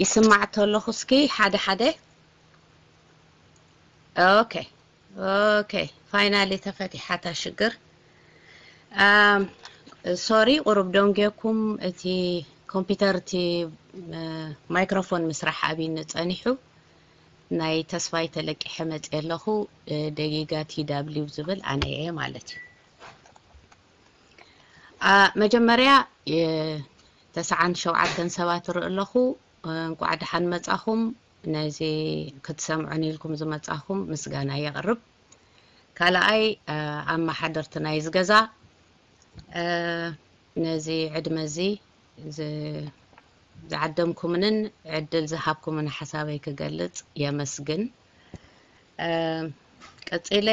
ይስማዕ ተለኹ እስኪ ሓደ ሓደ። ኦኬ ኦኬ፣ ፋይናሊ ተፈቲሓታ ሽግር። ሶሪ፣ ቁሩብ ደንጌኩም፣ እቲ ኮምፒውተር እቲ ማይክሮፎን ምስራሕ ኣብይኒ ጸኒሑ። ናይ ተስፋይ ተለቂሐ መጽ ኣለኹ። ደጊጋ ቲ ዳብሊው ዝብል ኣነ እየ ማለት እዩ። መጀመርያ ተስዓን ሸውዓተን ሰባት ርኢ ኣለኹ። እንቋዕ ደሓን መጻኹም። ነዚ ክትሰምዑን ኢልኩም ዝመጻኹም ምስጋና የቕርብ። ካልኣይ ኣመሓደርቲ ናይዚ ገዛ፣ ነዚ ዕድመ እዚ ዝዓደምኩምንን ዕድል ዝሃብኩምን ሓሳበይ ክገልጽ የመስግን። ቀጺለ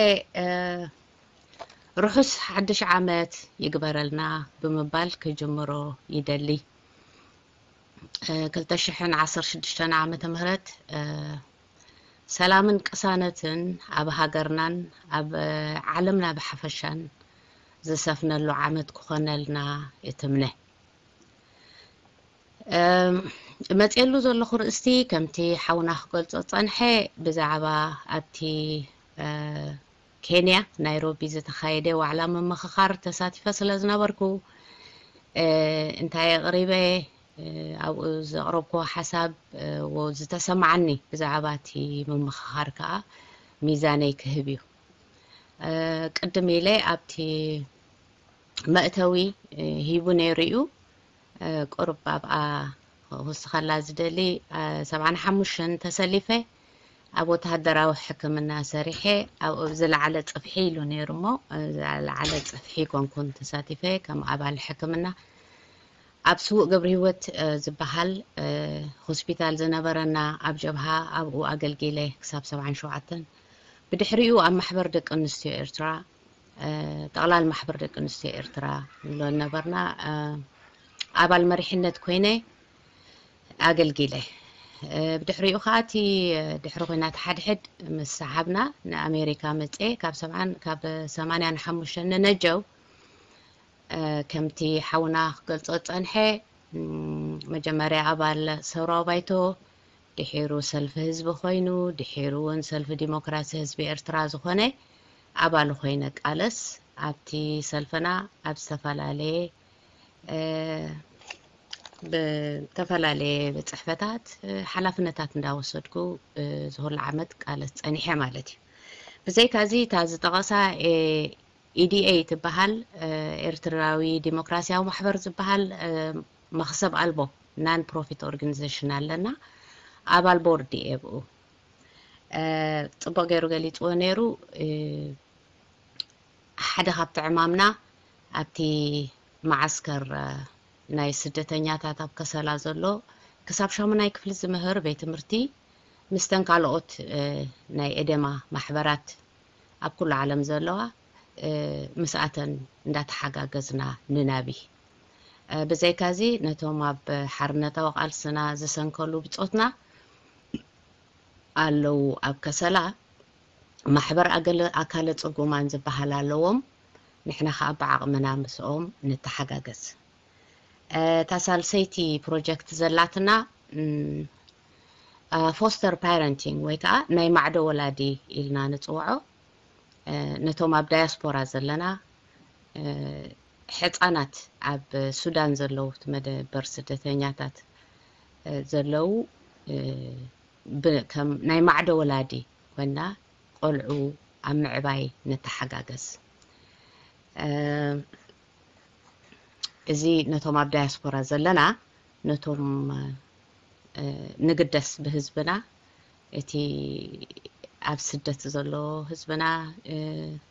ርሑስ ሓድሽ ዓመት ይግበረልና ብምባል ክጅምሮ ይደሊ። ክልተ ሽሕን ዓሰርተ ሽዱሽተን ዓመተ ምህረት ሰላምን ቅሳነትን ኣብ ሃገርናን ኣብ ዓለምና ብሓፈሻን ዝሰፍነሉ ዓመት ክኾነልና እትምነ። መፅየሉ ዘለኹ ርእስቲ ከምቲ ሓውና ክገልጾ ጸንሐ ብዛዕባ ኣብቲ ኬንያ ናይሮቢ ዝተኻየደ ዋዕላ ምምኽኻር ተሳቲፈ ስለ ዝነበርኩ እንታይ ኣቕሪበ ኣብኡ ዘቕረብክዎ ሓሳብ ዝተሰማዓኒ ብዛዕባ እቲ ምምኽኻር ከዓ ሚዛነይ ክህብ እዩ። ቅድም ኢለ ኣብቲ መእተዊ ሂቡ ነይሩ እዩ። ቁሩብ ኣብኣ ክውስኸላ ዝደሊ፣ ሰብዓን ሓሙሽተን ተሰሊፈ ኣብ ወተሃደራዊ ሕክምና ሰሪሐ። ኣብኡ ዝለዓለ ጽፍሒ ኢሉ ነይሩ እሞ ዝለዓለ ጽፍሒ ኮንኩን ተሳቲፈ ከም ኣባል ሕክምና። ኣብ ስዉእ ገብረ ህይወት ዝበሃል ሆስፒታል ዝነበረና ኣብ ጀብሃ ኣብኡ ኣገልጊለ ክሳብ ሰብዓን ሸውዓተን። ብድሕሪኡ ኣብ ማሕበር ደቂ ኣንስትዮ ኤርትራ ጠቕላል ማሕበር ደቂ ኣንስትዮ ኤርትራ ንብሎ ነበርና ኣባል መሪሕነት ኮይነ ኣገልጊለ። ብድሕሪኡ ከዓ እቲ ድሕሪ ኩናት ሓድሕድ ምስ ሰሓብና ንኣሜሪካ መፅኤ ካብ ሰብዓን ካብ ሰማንያን ሓሙሽተን ንነጀው ከምቲ ሓውና ክገልፆ ዝፀንሐ መጀመርያ ኣባል ሰውራዊ ባይቶ፣ ድሒሩ ሰልፊ ህዝቢ ኮይኑ፣ ድሒሩ እውን ሰልፊ ዲሞክራሲ ህዝቢ ኤርትራ ዝኾነ ኣባል ኮይነ ቃለስ ኣብቲ ሰልፍና ኣብ ዝተፈላለየ ብተፈላለየ ቤት ጽሕፈታት ሓላፍነታት እንዳወሰድኩ ዝሁሉ ዓመት ቃለስ ጸኒሐ ማለት እዩ። ብዘይካዚ እታ ዝጠቐሳ ኢዲኤ ትበሃል ኤርትራዊ ዲሞክራሲያዊ ማሕበር ዝበሃል መኽሰብ ኣልቦ ናን ፕሮፊት ኦርጋኒዜሽን ኣለና። ኣባል ቦርድ እየ ብኡ። ጽቡቕ ገይሩ ገሊጽዎ ነይሩ። ሓደ ካብቲ ዕማምና ኣብቲ መዓስከር ናይ ስደተኛታት ኣብ ከሰላ ዘሎ ክሳብ ሻሙናይ ክፍሊ ዝምህር ቤት ትምህርቲ ምስተን ካልኦት ናይ ኤደማ ማሕበራት ኣብ ኩሉ ዓለም ዘለዋ ምስኣተን እንዳተሓጋገዝና ንናቢ። ብዘይካዚ ነቶም ኣብ ሓርነታዊ ቃልስና ዝሰንከሉ ብጾትና ኣለዉ ኣብ ከሰላ ማሕበር ኣካለ ጽጉማን ዝበሃል ኣለዎም። ንሕና ከዓ ብዓቕምና ምስኦም ንተሓጋገዝ። እታ ሳልሰይቲ ፕሮጀክት ዘላትና ፎስተር ፓረንቲንግ ወይ ከዓ ናይ ማዕዶ ወላዲ ኢልና ንፅውዖ። ነቶም ኣብ ዳያስፖራ ዘለና ሕፃናት ኣብ ሱዳን ዘለዉ እቲ መደበር ስደተኛታት ዘለዉ ከም ናይ ማዕዶ ወላዲ ኮይና ቆልዑ ኣብ ምዕባይ ንተሓጋገዝ። እዚ ነቶም ኣብ ዳያስፖራ ዘለና ነቶም ንግደስ ብህዝብና እቲ ኣብ ስደት ዘሎ ህዝብና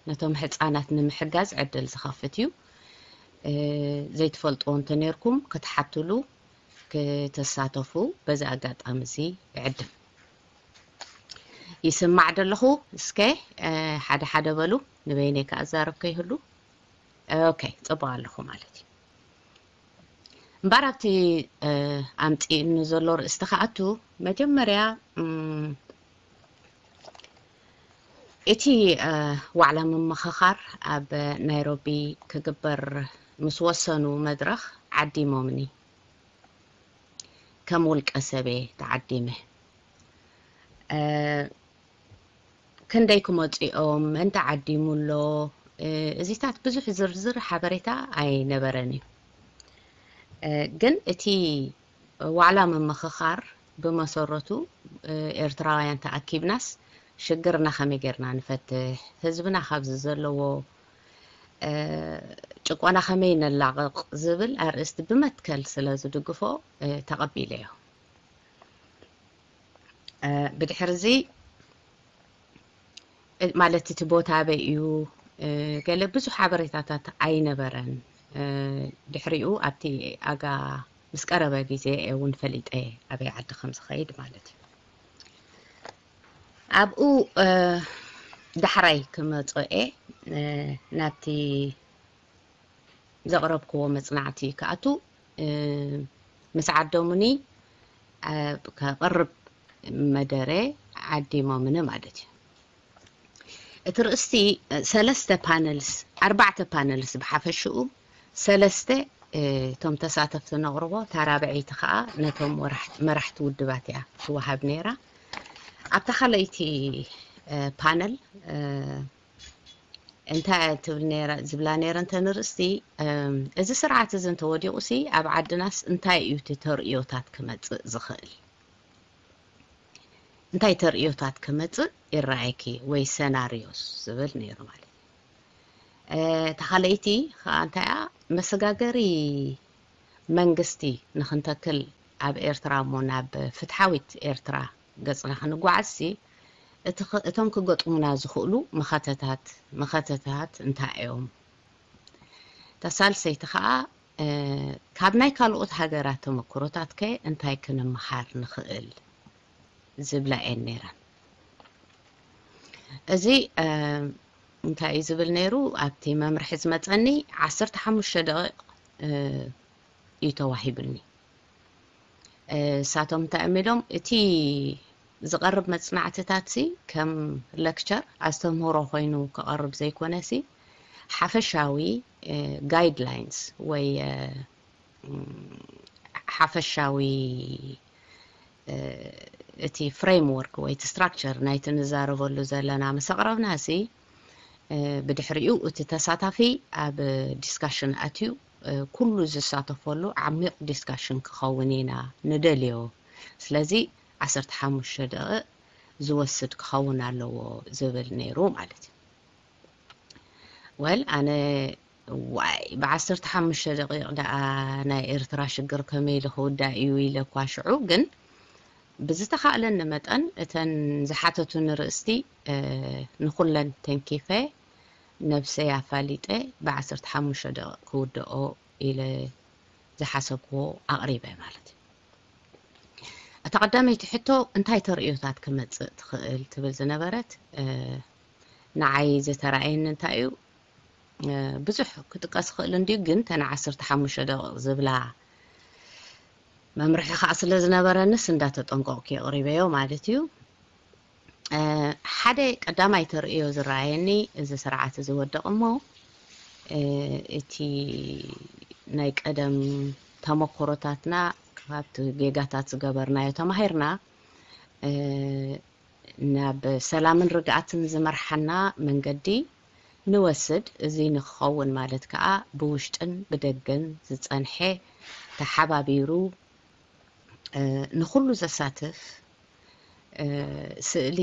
ነቶም ህፃናት ንምሕጋዝ ዕድል ዝኸፍት እዩ። ዘይትፈልጥዎ እንተነርኩም ክትሓትሉ ክትሳተፉ በዚ ኣጋጣሚ እዚ ይዕድም። ይስማዕ ደለኹ እስከ ሓደ ሓደ በሉ ንበይነይ ክኣዛረብ ከይህሉ። ኦኬ ፅቡቅ ኣለኹ ማለት እዩ። እምበር ኣብቲ ኣምፂእኒ ዘሎ ርእስቲ ክኣቱ መጀመርያ እቲ ዋዕላ ምምኽኻር ኣብ ናይሮቢ ክግበር ምስ ወሰኑ መድረኽ ዓዲሞምኒ። ከም ውልቀ ሰበ ተዓዲመ። ክንደይ ክመፅኦም፣ መን ተዓዲሙ ኣሎ፣ እዚታት ብዙሕ ዝርዝር ሓበሬታ ኣይነበረን እዩ። ግን እቲ ዋዕላ ምምኽኻር ብመሰረቱ ኤርትራውያን ተኣኪብናስ ሽግርና ከመይ ጌርና ንፈትሕ፣ ህዝብና ካብዚ ዘለዎ ጭቆና ከመይ ነላቕቕ ዝብል ኣርእስቲ ብመትከል ስለ ዝድግፎ ተቐቢለዮ። ብድሕርዚ ማለት እቲ ቦታ ኣበይ እዩ፣ ገለ ብዙሕ ሓበሬታታት ኣይነበረን። ድሕሪኡ ኣብቲ ኣጋ ምስ ቀረበ ግዜ እውን ፈሊጠ ኣበይ ዓዲ ከም ዝኸይድ ማለት እዩ። ኣብኡ ዳሕራይ ክመፅኦ ናብቲ ዘቕረብክዎ መፅናዕቲ ክኣቱ ምስ ዓደሙኒ ከቕርብ መደረ ዓዲሞምኒ ማለት እዩ። እቲ ርእስቲ ሰለስተ ፓነልስ፣ ኣርባዕተ ፓነልስ ብሓፈሽኡ ሰለስተ እቶም ተሳተፍቲ ነቕርቦ፣ ታራብዐይቲ ከዓ ነቶም መራሕቲ ውድባት እያ ትወሃብ ነይራ። ኣብታ ካልኣይቲ ፓነል እንታይ ትብል ነይራ ዝብላ ነይረ እንተ ንርእስቲ፣ እዚ ስርዓት እዚ እንተወዲቑ ሲ ኣብ ዓድናስ እንታይ እዩ እቲ ተርእዮታት ክመፅእ ዝኽእል? እንታይ ተርእዮታት ክመፅእ ይረኣየኪ ወይ ሰናርዮስ ዝብል ነይሩ ማለት እዩ። እታ ካልኣይቲ ከዓ እንታይ እያ፣ መሰጋገሪ መንግስቲ ንክንተክል ኣብ ኤርትራ እሞ ናብ ፍትሓዊት ኤርትራ ገፅና ክንጓዓዝ ሲ እቶም ክገጥሙና ዝኽእሉ መኸተታት መኸተታት እንታይ እዮም? እታ ሳልሰይቲ ከዓ ካብ ናይ ካልኦት ሃገራት ተመክሮታት ከ እንታይ ክንመሃር ንኽእል ዝብላ እየን ነይረን። እዚ እንታይ እዩ ዝብል ነይሩ? ኣብቲ መምርሒ ዝመፀኒ ዓሰርተ ሓሙሽተ ደቂቕ እዩ ተዋሂብኒ። እሳቶም እንታይ እዮም ኢሎም፣ እቲ ዝቐርብ መፅናዕትታት ሲ ከም ሌክቸር ኣስተምህሮ ኮይኑ ክቐርብ ዘይኮነ ሲ ሓፈሻዊ ጋይድላይንስ ወይ ሓፈሻዊ እቲ ፍሬምወርክ ወይ እቲ ስትራክቸር ናይቲ ንዛረበሉ ዘለና ምስ ኣቕረብና ሲ ብድሕሪኡ እቲ ተሳታፊ ኣብ ዲስካሽን ኣትዩ ኩሉ ዝሳተፈሉ ዓሚቕ ዲስካሽን ክኸውን ኢና ንደልዮ። ስለዚ ዓሰርተ ሓሙሽተ ደቂቕ ዝወስድ ክኸውን ኣለዎ ዝብል ነይሩ ማለት እዩ። ወል ኣነ ዋይ ብዓሰርተ ሓሙሽተ ደቂቕ ደኣ ናይ ኤርትራ ሽግር ከመይ ኢሉ ክውዳእ እዩ ኢለ እኳ ሽዑ ግን ብዝተኻእለኒ መጠን እተን ዝሓተቱኒ ርእስቲ ንኹለን ተንኪፈ ነብሰይ ኣፋሊጠ ብዓሰርተ ሓሙሽተ ደቂቕ ክውድኦ ኢለ ዝሓሰብክዎ ኣቕሪበ ማለት እዩ። እታ ቀዳመይቲ ሕቶ እንታይ ተርእዮታት ክመፅእ ትኽእል ትብል ዝነበረት ንዓይ ዝተረኣየኒ እንታይ እዩ ብዙሕ ክጥቀስ ይኽእል እንድዩ ግን ተን ዓሰርተ ሓሙሽተ ደቂቕ ዝብላ መምርሒ ከዓ ስለ ዝነበረንስ እንዳተጠንቀቕኩ የቕሪበዮ ማለት እዩ። ሓደ ቀዳማይ ተርእዮ ዝረኣየኒ እዚ ስርዓት እዚ ወደቕ እሞ እቲ ናይ ቀደም ተመክሮታትና ካብቲ ጌጋታት ዝገበርናዮ ተማሂርና ናብ ሰላምን ርግኣትን ዝመርሓና መንገዲ ንወስድ። እዚ ንክኸውን ማለት ከዓ ብውሽጥን ብደገን ዝፀንሐ ተሓባቢሩ ንኩሉ ዘሳትፍ ስእሊ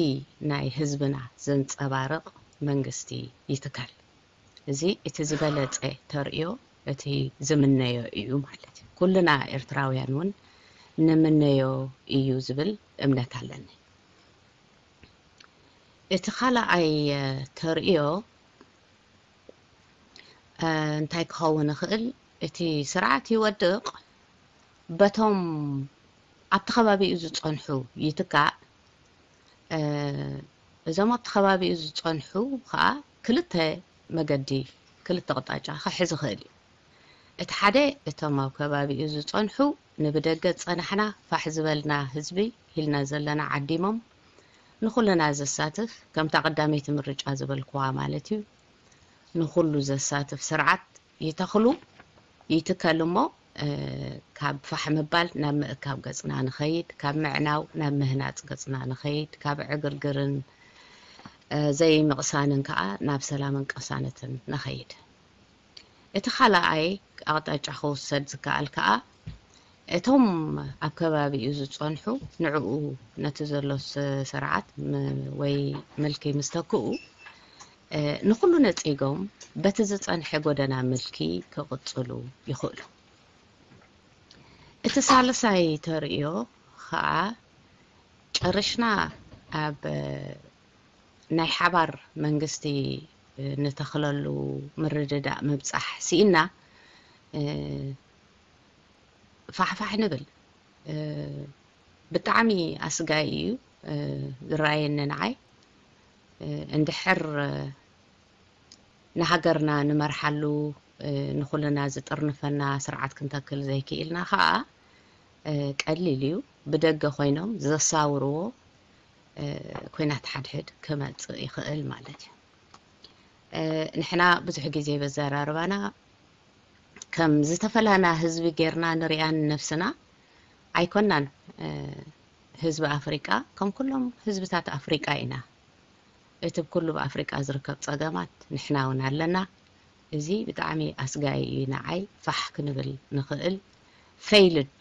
ናይ ህዝብና ዘንፀባርቕ መንግስቲ ይትከል። እዚ እቲ ዝበለፀ ተርእዮ እቲ ዝምነዮ እዩ ማለት እዩ። ኩልና ኤርትራውያን እውን ንምነዮ እዩ ዝብል እምነት ኣለኒ። እቲ ካልኣይ ተርእዮ እንታይ ክኸውን ይኽእል? እቲ ስርዓት ይወድቕ በቶም ኣብቲ ከባቢኡ ዝፀንሑ ይትካእ። እዞም ኣብቲ ከባቢኡ ዝፀንሑ ከዓ ክልተ መገዲ ክልተ ኣቕጣጫ ክሕዝ ይኽእል እዩ። እቲ ሓደ እቶም ኣብ ከባቢኡ ዝፀንሑ ንብደገ ዝፀናሕና ፋሕ ዝበልና ህዝቢ ኢልና ዘለና ዓዲሞም ንኹልና ዘሳትፍ ከምታ ቀዳመይቲ ምርጫ ዝበልክዋ ማለት እዩ ንኹሉ ዘሳትፍ ስርዓት ይተኽሉ ይትከል እሞ ካብ ፋሕ ምባል ናብ ምእካብ ገጽና ንኸይድ፣ ካብ ምዕናው ናብ ምህናጽ ገጽና ንኸይድ፣ ካብ ዕግርግርን ዘይምቕሳንን ከዓ ናብ ሰላምን ቅሳነትን ንኸይድ። እቲ ካልኣይ ኣቕጣጫ ክውሰድ ዝከኣል ከዓ እቶም ኣብ ከባቢኡ ዝጸንሑ ንዕኡ ነቲ ዘሎ ስርዓት ወይ ምልኪ ምስ ተክኡ ንኹሉ ነጺጎም በቲ ዝጸንሐ ጎደና ምልኪ ክቕጽሉ ይኽእሉ። እቲ ሳልሳይ ተርእዮ ኸዓ ጨርሽና ኣብ ናይ ሓባር መንግስቲ ንተኽለሉ ምርድዳእ ምብጻሕ ስኢና ፋሕፋሕ ንብል። ብጣዕሚ ኣስጋኢ እዩ ዝረኣየኒ ንዓይ። እንድሕር ንሃገርና ንመርሓሉ ንኹልና ዝጥርንፈና ስርዓት ክንተክል ዘይክኢልና ከዓ ቀሊል እዩ። ብደገ ኮይኖም ዘሳውርዎ ኮይናት ሓድሕድ ክመፅእ ይኽእል ማለት እዩ። ንሕና ብዙሕ ግዜ በዘራርባና ከም ዝተፈላና ህዝቢ ጌርና ንሪኣን ነፍስና ኣይኮናን። ህዝቢ ኣፍሪቃ ከም ኩሎም ህዝብታት ኣፍሪቃ ኢና። እቲ ብኩሉ ብኣፍሪቃ ዝርከብ ጸገማት ንሕና እውን ኣለና። እዚ ብጣዕሚ ኣስጋኢ እዩ። ንዓይ ፋሕ ክንብል ንኽእል ፌይልድ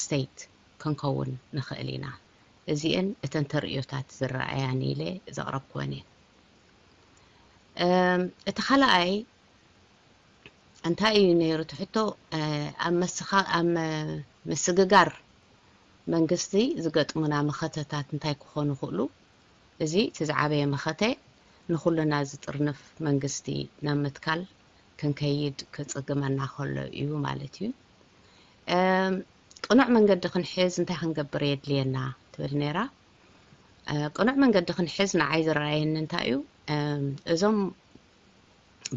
ስቴት ክንከውን ንኽእል ኢና። እዚአን እተን ተርእዮታት ዝረኣያን ኢለ ዘቕረብኩወን እየን። እቲ ካልኣይ እንታይ እዩ ነይሩ እቲ ሕቶ? ኣብ መስኻ ኣብ ምስግጋር መንግስቲ ዝገጥሙና መኸተታት እንታይ ክኾኑ ይኽእሉ? እዚ እቲ ዝዓበየ መኸተ ንኹልና ዝጥርንፍ መንግስቲ ናብ ምትካል ክንከይድ ክጽግመና ከሎ እዩ ማለት እዩ። ቅኑዕ መንገዲ ክንሕዝ እንታይ ክንገብር የድልየና ትብል ነይራ። ቅኑዕ መንገዲ ክንሕዝ ንዓይ ዝረኣየኒ እንታይ እዩ? እዞም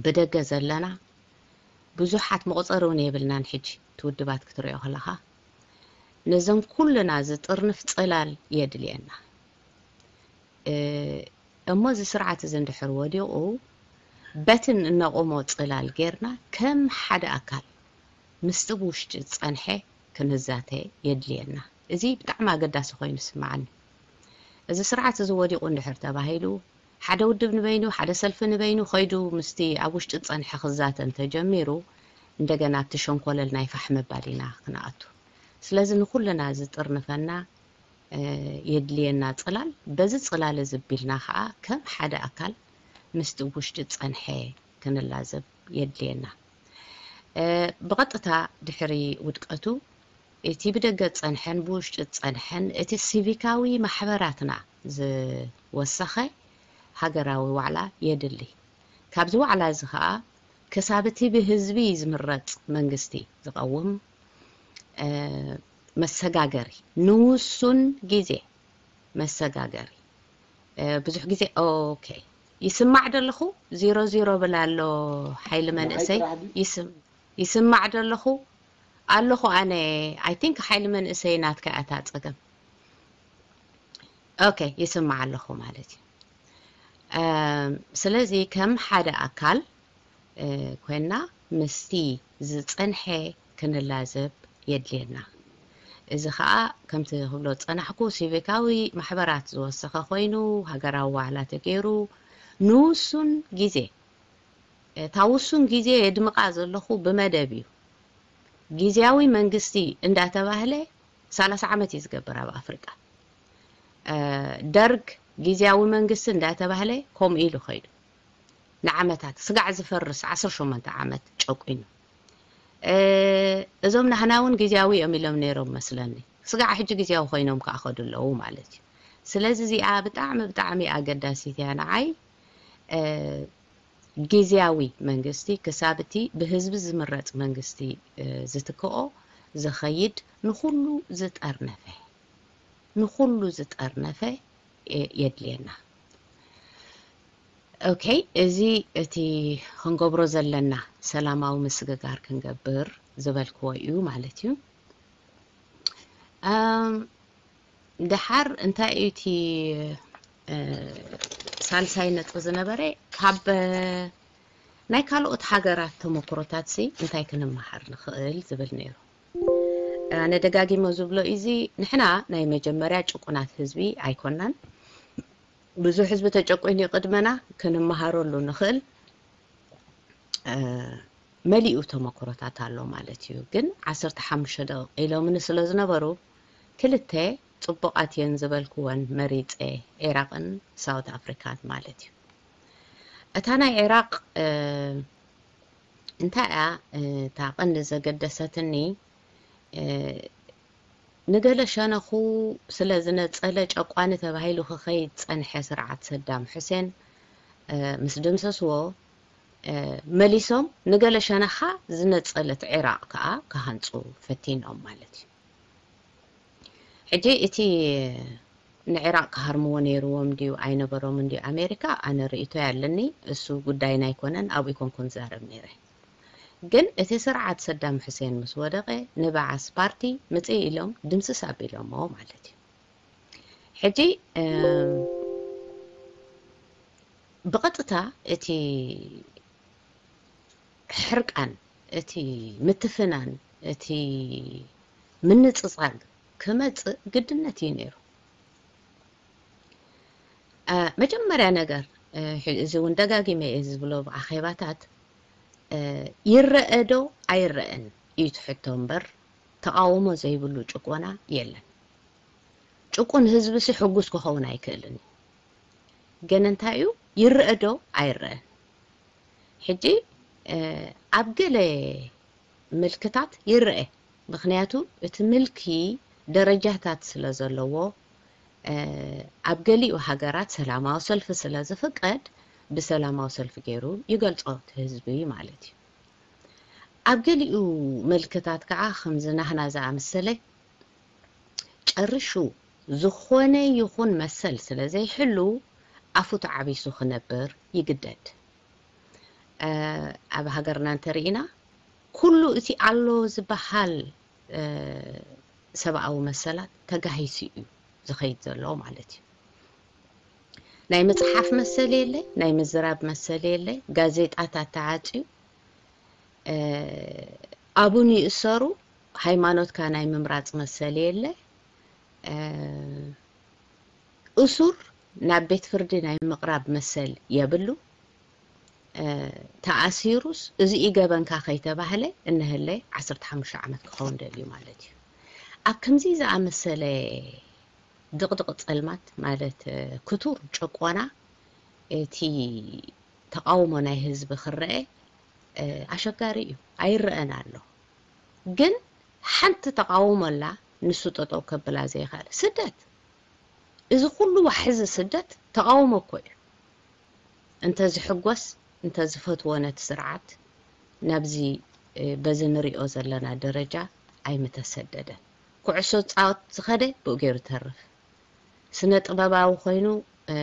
ብደገ ዘለና ብዙሓት መቑፀሪ እውን የብልናን። ሕጂ እቲ ውድባት ክትሪኦ ከለኻ ነዞም ኩልና ዝጥርንፍ ፅላል የድልየና። እሞ እዚ ስርዓት እዚ እንድሕር ወዲቑ በትን እነቑሞ ፅላል ጌርና ከም ሓደ ኣካል ምስቲ ብውሽጢ ዝፀንሐ ክንዛተ የድልየና። እዚ ብጣዕሚ ኣገዳሲ ኮይኑ ይስምዓኒ። እዚ ስርዓት እዚ ወዲቑ እንድሕር ተባሂሉ ሓደ ውድብ ንበይኑ፣ ሓደ ሰልፊ ንበይኑ ከይዱ ምስቲ ኣብ ውሽጢ ዝጸንሐ ክዛተ እንተጀሚሩ፣ እንደገና ኣብቲ ሸንኮለል ናይ ፋሕ ምባል ኢና ክንኣቱ። ስለዚ ንኹልና ዝጥርንፈና የድልየና ጽላል፣ በዚ ጽላል እዚ ኣቢልና ኸኣ ከም ሓደ ኣካል ምስቲ ውሽጢ ዝጸንሐ ክንላዘብ የድልየና። ብቐጥታ ድሕሪ ውድቀቱ እቲ ብደገ ዝጸንሐን ብውሽጢ ዝጸንሐን እቲ ሲቪካዊ ማሕበራትና ዝወሰኸ ሃገራዊ ዋዕላ የድሊ። ካብዚ ዋዕላ እዚ ኸኣ ክሳብ እቲ ብህዝቢ ዝምረጽ መንግስቲ ዝቐውም መሰጋገሪ ንውሱን ግዜ መሰጋገሪ ብዙሕ ግዜ ኦኬ ይስማዕ ደለኹ ዚሮ ዚሮ ብል ኣሎ ሓይሊ መንእሰይ ይስማዕ ደለኹ ኣለኹ ኣነ I think ሓይሊ መንእሰይ ናትካ እታ ጸገም ኦኬ ይስማዕ ኣለኹ ማለት እዩ ስለዚ ከም ሓደ ኣካል ኮይና ምስቲ ዝጸንሐ ክንላዘብ የድልየና እዚ ኸኣ ከምቲ ክብሎ ዝጸናሕኩ ሲቪካዊ ማሕበራት ዝወሰኸ ኮይኑ ሃገራዊ ዋዕላ ተገይሩ ንውሱን ግዜ እታ ውሱን ግዜ የድምቓ ዘለኹ ብመደብ እዩ። ግዝያዊ መንግስቲ እንዳተባህለ ሰላሳ ዓመት እዩ ዝገብር ኣብ ኣፍሪቃ። ደርግ ግዝያዊ መንግስቲ እንዳተባህለ ከምኡ ኢሉ ኸይዱ ንዓመታት ስጋዕ ዝፈርስ ዓሰርተ ሸሞንተ ዓመት ጨቂኑ። እዞም ናህና እውን ግዝያዊ እዮም ኢሎም ነይሮም መስለኒ። ስጋዕ ሕጂ ግዝያዊ ኮይኖም ከዓ ኸዱ ኣለዉ ማለት እዩ። ስለዚ እዚኣ ብጣዕሚ ብጣዕሚ ኣገዳሲት እያ ንዓይ። ግዝያዊ መንግስቲ ክሳብ እቲ ብህዝቢ ዝምረጽ መንግስቲ ዝትክኦ ዝኸይድ ንኹሉ ዝጠርነፈ ንኹሉ ዝጠርነፈ የድልየና። ኦኬ፣ እዚ እቲ ክንገብሮ ዘለና ሰላማዊ ምስግጋር ክንገብር ዝበልክዎ እዩ ማለት እዩ። ደሓር እንታይ እዩ እቲ ሳልሳይ ነጥቢ ዝነበረ ካብ ናይ ካልኦት ሃገራት ተመክሮታት ሲ እንታይ ክንመሃር ንኽእል ዝብል ነይሩ። ኣነ ደጋጊመ ዝብሎ እዚ፣ ንሕና ናይ መጀመርያ ጭቁናት ህዝቢ ኣይኮናን። ብዙሕ ህዝቢ ተጨቁኑ እዩ ቅድመና፣ ክንመሃረሉ ንኽእል። እ፣ መሊኡ ተመክሮታት ኣሎ ማለት እዩ። ግን ዓሰርተ ሓሙሽተ ደቂቕ ኢሎምኒ ስለ ዝነበሩ፣ ክልተ ጽቡቓት እየን ዝበልክወን መሪጸ፣ ዒራቕን ሳውት ኣፍሪካን ማለት እዩ። እታ ናይ ዒራቕ፣ እ፣ እንታይ እያ፣ እ፣ እታ ቀንዲ ዘገደሰትኒ፣ እ፣ ንገለ ሸነኹ ስለ ዝነጸለ ጨቋኒ ተባሂሉ ክኸይድ ጸንሐ ስርዓት ሰዳም ሑሴን፣ እ፣ ምስ ደምሰስዎ፣ እ፣ መሊሶም ንገለ ሸነኻ ዝነጸለት ዒራቕ ከኣ ክሃንጹ ፈቲኖም ማለት እዩ። ሕጂ እቲ ንዒራቕ ክሃርምዎ ነይርዎም ድዩ ኣይነበሮምን ድዩ ኣሜሪካ፣ ኣነ ርእይቶይ ኣለኒ። እሱ ጉዳይና ኣይኮነን፣ ኣብኡ ኣይኮንኩን ዝዛረብ ነይረ። ግን እቲ ስርዓት ሰዳም ሑሴን ምስ ወደቐ፣ ንበዓስ ፓርቲ ምጽእ ኢሎም ድምስስ ኣቢሎሞ ማለት እዩ። ሕጂ፣ እም፣ ብቐጥታ እቲ ሕርቃን፣ እቲ ምትፍናን፣ እቲ ምንጽጻግ ክመጽእ ግድነት እዩ ነይሩ። እ፣ መጀመርያ ነገር፣ እ፣ ሕ-፣ እዚ እውን ደጋጊመ እየ ዝብሎ ብኣኼባታት፣ እ፣ ይረአ ዶ ኣይረአን እዩ እቲ ሕቶ እምበር፣ ተቓውሞ ዘይብሉ ጭቆና የለን። ጭቁን ህዝቢ ሲ ሕጉስ ክኸውን ኣይክእልን እዩ። ግን እንታይ እዩ፣ ይረአ ዶ ኣይረአን? ሕጂ፣ እ፣ ኣብ ገለ ምልክታት ይረአ። ምኽንያቱ እቲ ምልኪ ደረጃታት ስለ ዘለዎ፣ እ፣ ኣብ ገሊኡ ሃገራት ሰላማዊ ሰልፊ ስለ ዝፍቀድ፣ ብሰላማዊ ሰልፊ ገይሩ ይገልጾ እቲ ህዝቢ ማለት እዩ። ኣብ ገሊኡ ምልክታት ከዓ ከምዚ ናህና ዝኣመሰለ ጨርሹ ዝኾነ ይኹን መሰል ስለ ዘይሕሉ ኣፉ ተዓቢሱ ክነብር ይግደድ። እ፣ ኣብ ሃገርና እንተርኢና ኩሉ እቲ ኣሎ ዝበሃል፣ እ፣ ሰብኣዊ መሰላት ተጋሂሱ እዩ ዝኸይድ ዘሎ ማለት እዩ። ናይ ምጽሓፍ መሰል የለ፣ ናይ ምዝራብ መሰል የለ፣ ጋዜጣታት ተዓጽዩ፣ እ፣ ኣቡን ይእሰሩ፣ ሃይማኖትካ ናይ ምምራጽ መሰል የለ፣ እ፣ እሱር ናብ ቤት ፍርዲ ናይ ምቕራብ መሰል የብሉ፣ እ፣ ተኣሲሩስ እዚ እዩ ገበንካ ከይተባህለ እነህለ ዓሰርተ ሓሙሽተ ዓመት ክኸውን ደልዩ ማለት እዩ። ኣብ ከምዚ ዝኣመሰለ ድቕድቕ ጸልማት ማለት፣ እ፣ ክቱር ጭቆና እቲ ተቓውሞ ናይ ህዝቢ ክረአ፣ እ፣ ኣሸጋሪ እዩ። ኣይረአን ኣሎ። ግን ሓንቲ ተቓውሞ ኣላ፣ ንሱ ጠጠው ከብላ ዘይኽእል። ስደት። እዚ ኩሉ ዋሕዚ ስደት ተቓውሞ እኮ እዩ። እንተ ዝሕጎስ፣ እንተ ዝፈትዎ ነቲ ስርዓት ናብዚ፣ እ፣ በዚ ንሪኦ ዘለና ደረጃ ኣይምተሰደደን። ኩዕሶ ዝጻወት ዝኸደ ብኡ ገይሩ ተርፍ። ስነ ጥበባዊ ኮይኑ፣ እ፣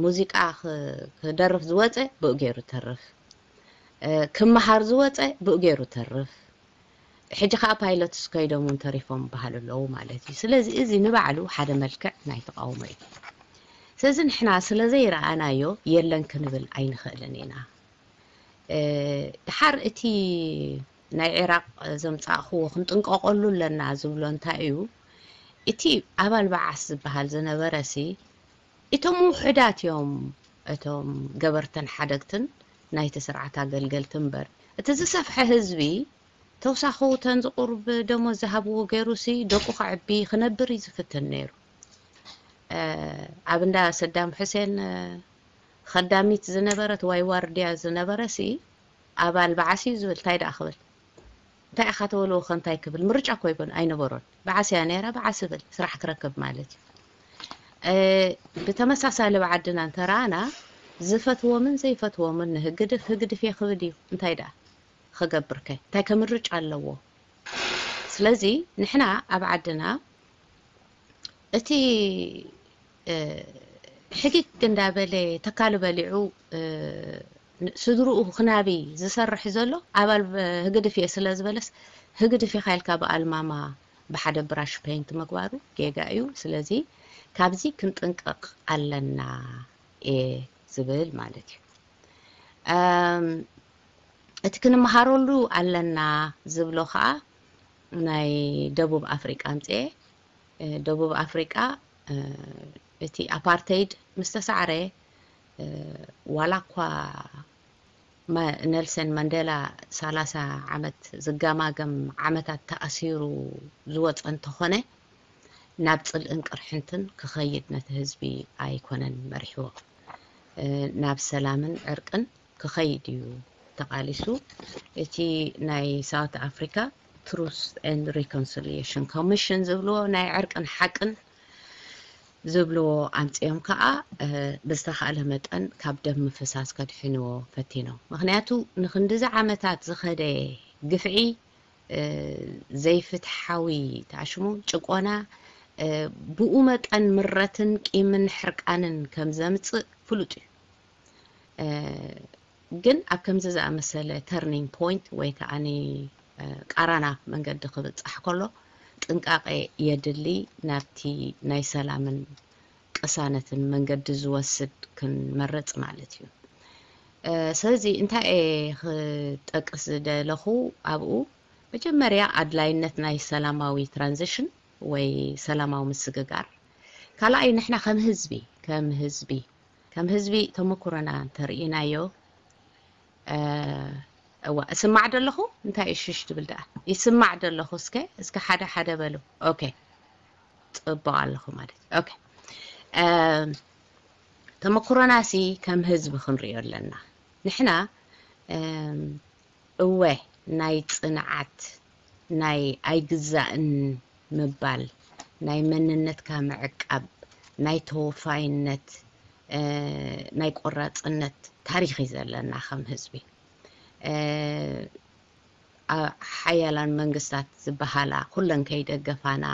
ሙዚቃ ክ-፣ ክደርፍ ዝወጸ ብኡ ገይሩ ተርፍ። እ፣ ክመሃር ዝወጸ ብኡ ገይሩ ተርፍ። ሕጂ ኸኣ ፓይለትስ ከይዶም እውን ተሪፎም ይበሃሉ ኣለዉ ማለት እዩ። ስለዚ እዚ ንባዕሉ ሓደ መልክዕ ናይ ተቓውሞ እዩ። ስለዚ ንሕና ስለ ዘይረኣናዮ የለን ክንብል ኣይንኽእልን ኢና። እ፣ ድሓር እቲ ናይ ዒራቕ ዘምጻእኽዎ ክንጥንቀቐሉ ኣለና ዝብሎ እንታይ እዩ? እቲ ኣባል በዓስ ዝበሃል ዝነበረ ሲ፣ እቶም ውሑዳት እዮም፣ እቶም ገበርትን ሓደግትን ናይቲ ስርዓት ኣገልገልቲ እምበር፣ እቲ ዝሰፍሐ ህዝቢ ተውሳኹ እተን ዝቑርብ ደሞዝ ዝሃብዎ ገይሩ ሲ ደቁ ከዕቢ ክነብር እዩ ዝፍትን ነይሩ። እ፣ ኣብ እንዳ ሰዳም ሕሴን፣ እ፣ ኸዳሚት ዝነበረት ወይ ዋርድያ ዝነበረ ሲ ኣባል በዓስ እዩ ዝብል፣ እንታይ ደኣ ክብል? እንታይ ኢኻ ተበልዎ ከ እንታይ ክብል? ምርጫ እኮ ይኮን ኣይነበሮን። በዓስ እያ ነይራ፣ በዓስ ይብል፣ ስራሕ ክረክብ ማለት እዩ። እ፣ ብተመሳሳሊ ኣብ ዓድና እንተረኣና ዝፈትዎምን ዘይፈትዎምን ንህግድፍ ህግድፍ እየ ክብል እዩ። እንታይ ደኣ ክገብር ከ? እንታይ ከ ምርጫ ኣለዎ? ስለዚ ንሕና ኣብ ዓድና እቲ፣ እ፣ ሕግግ እንዳበለ ተካሉ በሊዑ፣ እ፣ ን-፣ ስድርኡ ክናቢ ዝሰርሕ ዘሎ ኣባል ብ-፣ ህግድፍ እየ ስለ ዝበለስ፣ ህግድፍ ኢኻ ኢልካ ብኣልማማ ብሓደ ብራሽ ፔንት ምግባሩ ጌጋ እዩ። ስለዚ ካብዚ ክንጥንቀቕ ኣለና እየ ዝብል ማለት እዩ። እም፣ እቲ ክንመሃረሉ ኣለና ዝብሎ ኸኣ፣ ናይ ደቡብ ኣፍሪቃ ኣምፅኤ። ደቡብ ኣፍሪቃ እቲ ኣፓርተይድ ምስ ተሳዕረ፣ ዋላ እኳ ኔልሰን ማንዴላ ሰላሳ ዓመት ዝጋማገም ዓመታት ተኣሲሩ ዝወፀ እንተኾነ፣ ናብ ፅልእን ቅርሕንትን ክኸይድ ነቲ ህዝቢ ኣይኮነን መሪሕዎ። ናብ ሰላምን ዕርቅን ክኸይድ እዩ ተቓሊሱ። እቲ ናይ ሳውት ኣፍሪካ ትሩስ ኤንድ ሪኮንሲሊየሽን ኮሚሽን ዝብልዎ ናይ ዕርቅን ሓቅን ዝብልዎ ኣምፅኦም ከዓ ብዝተኻእለ መጠን ካብ ደም ምፍሳስ ከድሕንዎ ፈቲኖም። ምክንያቱ ንክንድዚ ዓመታት ዝኸደ ግፍዒ፣ ዘይፍትሓዊ ታሽሙ ጭቆና፣ ብኡ መጠን ምረትን ቂምን ሕርቃንን ከም ዘምፅእ ፍሉጥ እዩ። ግን ኣብ ከምዚ ዝኣመሰለ ተርኒንግ ፖይንት ወይ ከዓ ቃራና መንገዲ ክብፃሕ ከሎ ጥንቃቄ የድሊ። ናብቲ ናይ ሰላምን ቅሳነትን መንገዲ ዝወስድ ክንመርፅ ማለት እዩ። ስለዚ እንታይ እየ ክጠቅስ ዝደለኹ ኣብኡ፣ መጀመርያ ኣድላይነት ናይ ሰላማዊ ትራንዚሽን ወይ ሰላማዊ ምስግጋር፣ ካልኣይ ንሕና ከም ህዝቢ ከም ህዝቢ ከም ህዝቢ ተመኩሮና እንተርኢናዮ፣ እዋ፣ እስማዕ ደለኹ እንታይ እሽሽ ትብል ደኣ? ይስማዕ ደለኹ። እስከ እስከ ሓደ ሓደ በሉ። ኦኬ፣ ፅቡቅ ኣለኹ ማለት እዩ። ኦኬ፣ ተመኩሮና ሲ ከም ህዝቢ ክንሪኦ ኣለና። ንሕና እወ፣ ናይ ፅንዓት፣ ናይ ኣይግዛእን ምባል፣ ናይ መንነትካ ምዕቃብ፣ ናይ ተወፋይነት፣ ናይ ቆራፅነት ታሪክ እዩ ዘለና ከም ህዝቢ። ሓያላን መንግስታት ዝበሃላ ኩለን ከይደገፋና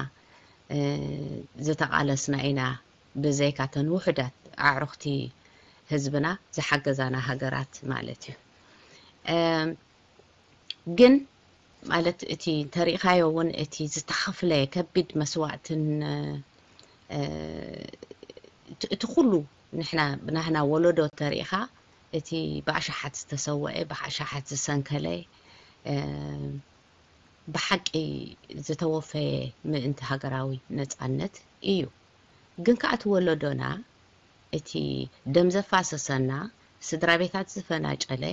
ዝተቃለስና ኢና፣ ብዘይካ ተን ውሑዳት ኣዕሩኽቲ ህዝብና ዝሓገዛና ሃገራት ማለት እዩ። ግን ማለት እቲ እንተሪእኻዮ እውን እቲ ዝተኸፍለ ከቢድ መስዋእትን እቲ ኩሉ ንሕና ብናህና ወለዶ ተሪእኻ እቲ ብኣሽሓት ዝተሰወአ ብኣሽሓት ዝሰንከለ ብሓቂ ዝተወፈየ ምእንቲ ሃገራዊ ነፃነት እዩ። ግን ከዓ እቲ ወለዶና እቲ ደም ዘፋሰሰና፣ ስድራ ቤታት ዝፈናጨለ፣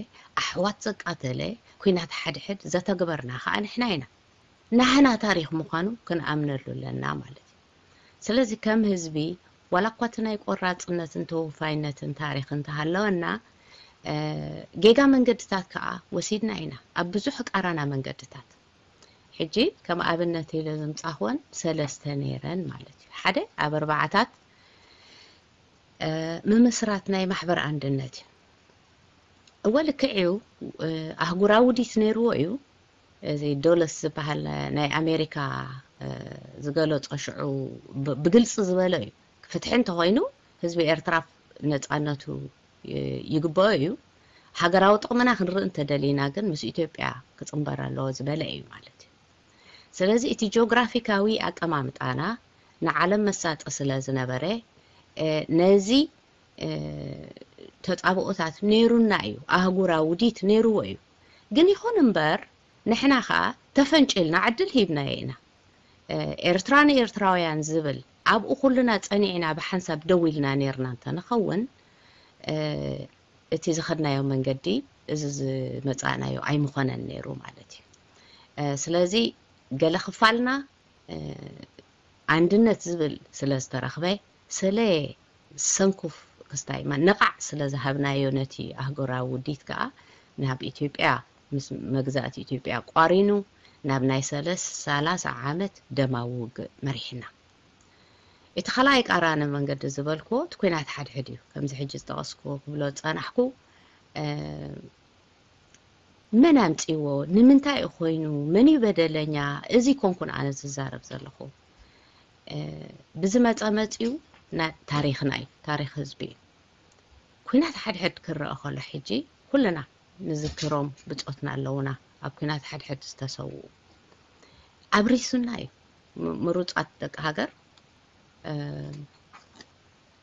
ኣሕዋት ዘቃተለ፣ ኩናት ሓድሕድ ዘተግበርና ከዓ ንሕና ኢና። ናህና ታሪክ ምዃኑ ክንኣምነሉ ኣለና ማለት እዩ። ስለዚ ከም ህዝቢ ዋላ እኳ እቲ ናይ ቆራፅነትን ተወፋይነትን ታሪክ እንተሃለወና፣ ጌጋ መንገድታት ከዓ ወሲድና ኢና ኣብ ብዙሕ ቃራና መንገድታት። ሕጂ ከም ኣብነት ኢለ ዘምፃኽወን ሰለስተ ነይረን ማለት እዩ። ሓደ ኣብ ኣርባዓታት ምምስራት ናይ ማሕበር ኣንድነት እዩ። እወ፣ ልክዕ እዩ። ኣህጉራዊ ውዲት ነይርዎ እዩ። እዚ ዶለስ ዝበሃል ናይ ኣሜሪካ ዝገለፆ ሽዑ ብግልፂ ዝበሎ እዩ። ፍትሒ እንተኮይኑ ህዝቢ ኤርትራ ነፃነቱ ይግበኦ እዩ። ሃገራዊ ጥቕምና ክንርኢ እንተደሊና ግን ምስ ኢትዮጵያ ክፅምበር ኣለዎ ዝበለ እዩ ማለት እዩ። ስለዚ እቲ ጂኦግራፊካዊ ኣቀማምጣና ንዓለም መሳጢ ስለ ዝነበረ ነዚ ተፃብኦታት ነይሩና እዩ። ኣህጉራዊ ውዲት ነይርዎ እዩ። ግን ይኹን እምበር ንሕና ከዓ ተፈንጭልና ዕድል ሂብናዮ ኢና። ኤርትራ ንኤርትራውያን ዝብል ኣብኡ ኩልና ፀኒዕና ብሓንሳብ ደው ኢልና ነይርና እንተንኸውን እቲ ዝኸድናዮ መንገዲ እዚ ዝመፃእናዮ ኣይምኾነን ነይሩ ማለት እዩ። ስለዚ ገለ ክፋልና ኣንድነት ዝብል ስለ ዝተረኽበ ስለ ሰንኩፍ ክስታይ ነቓዕ ስለ ዝሃብናዮ ነቲ ኣህጉራዊ ውዲት ከዓ ናብ ኢትዮጵያ ምስ መግዛእቲ ኢትዮጵያ ቋሪኑ ናብ ናይ ሰለስ- ሰላሳ ዓመት ደማዊ ውግእ መሪሕና። እቲ ካልኣይ ቃራኒ መንገዲ ዝበልክዎ እቲ ኩናት ሓድሕድ እዩ። ከምዚ ሕጂ ዝጠቐስክዎ ክብሎ ዝጸናሕኩ መን ኣምጺዎ? ንምንታይ እዩ ኮይኑ? መን እዩ በደለኛ? እዚ ኮንኩን ኣነ ዝዛረብ ዘለኹ። ብዝመጸ መጺኡ ታሪኽና እዩ፣ ታሪኽ ህዝቢ እዩ። ኩናት ሓድሕድ ክረአ ከሎ ሕጂ ኩልና ንዝክሮም ብጾትና ኣለውና ኣብ ኩናት ሓድሕድ ዝተሰውኡ። ኣብሪሱና እዩ። ምሩጻት ደቂ ሃገር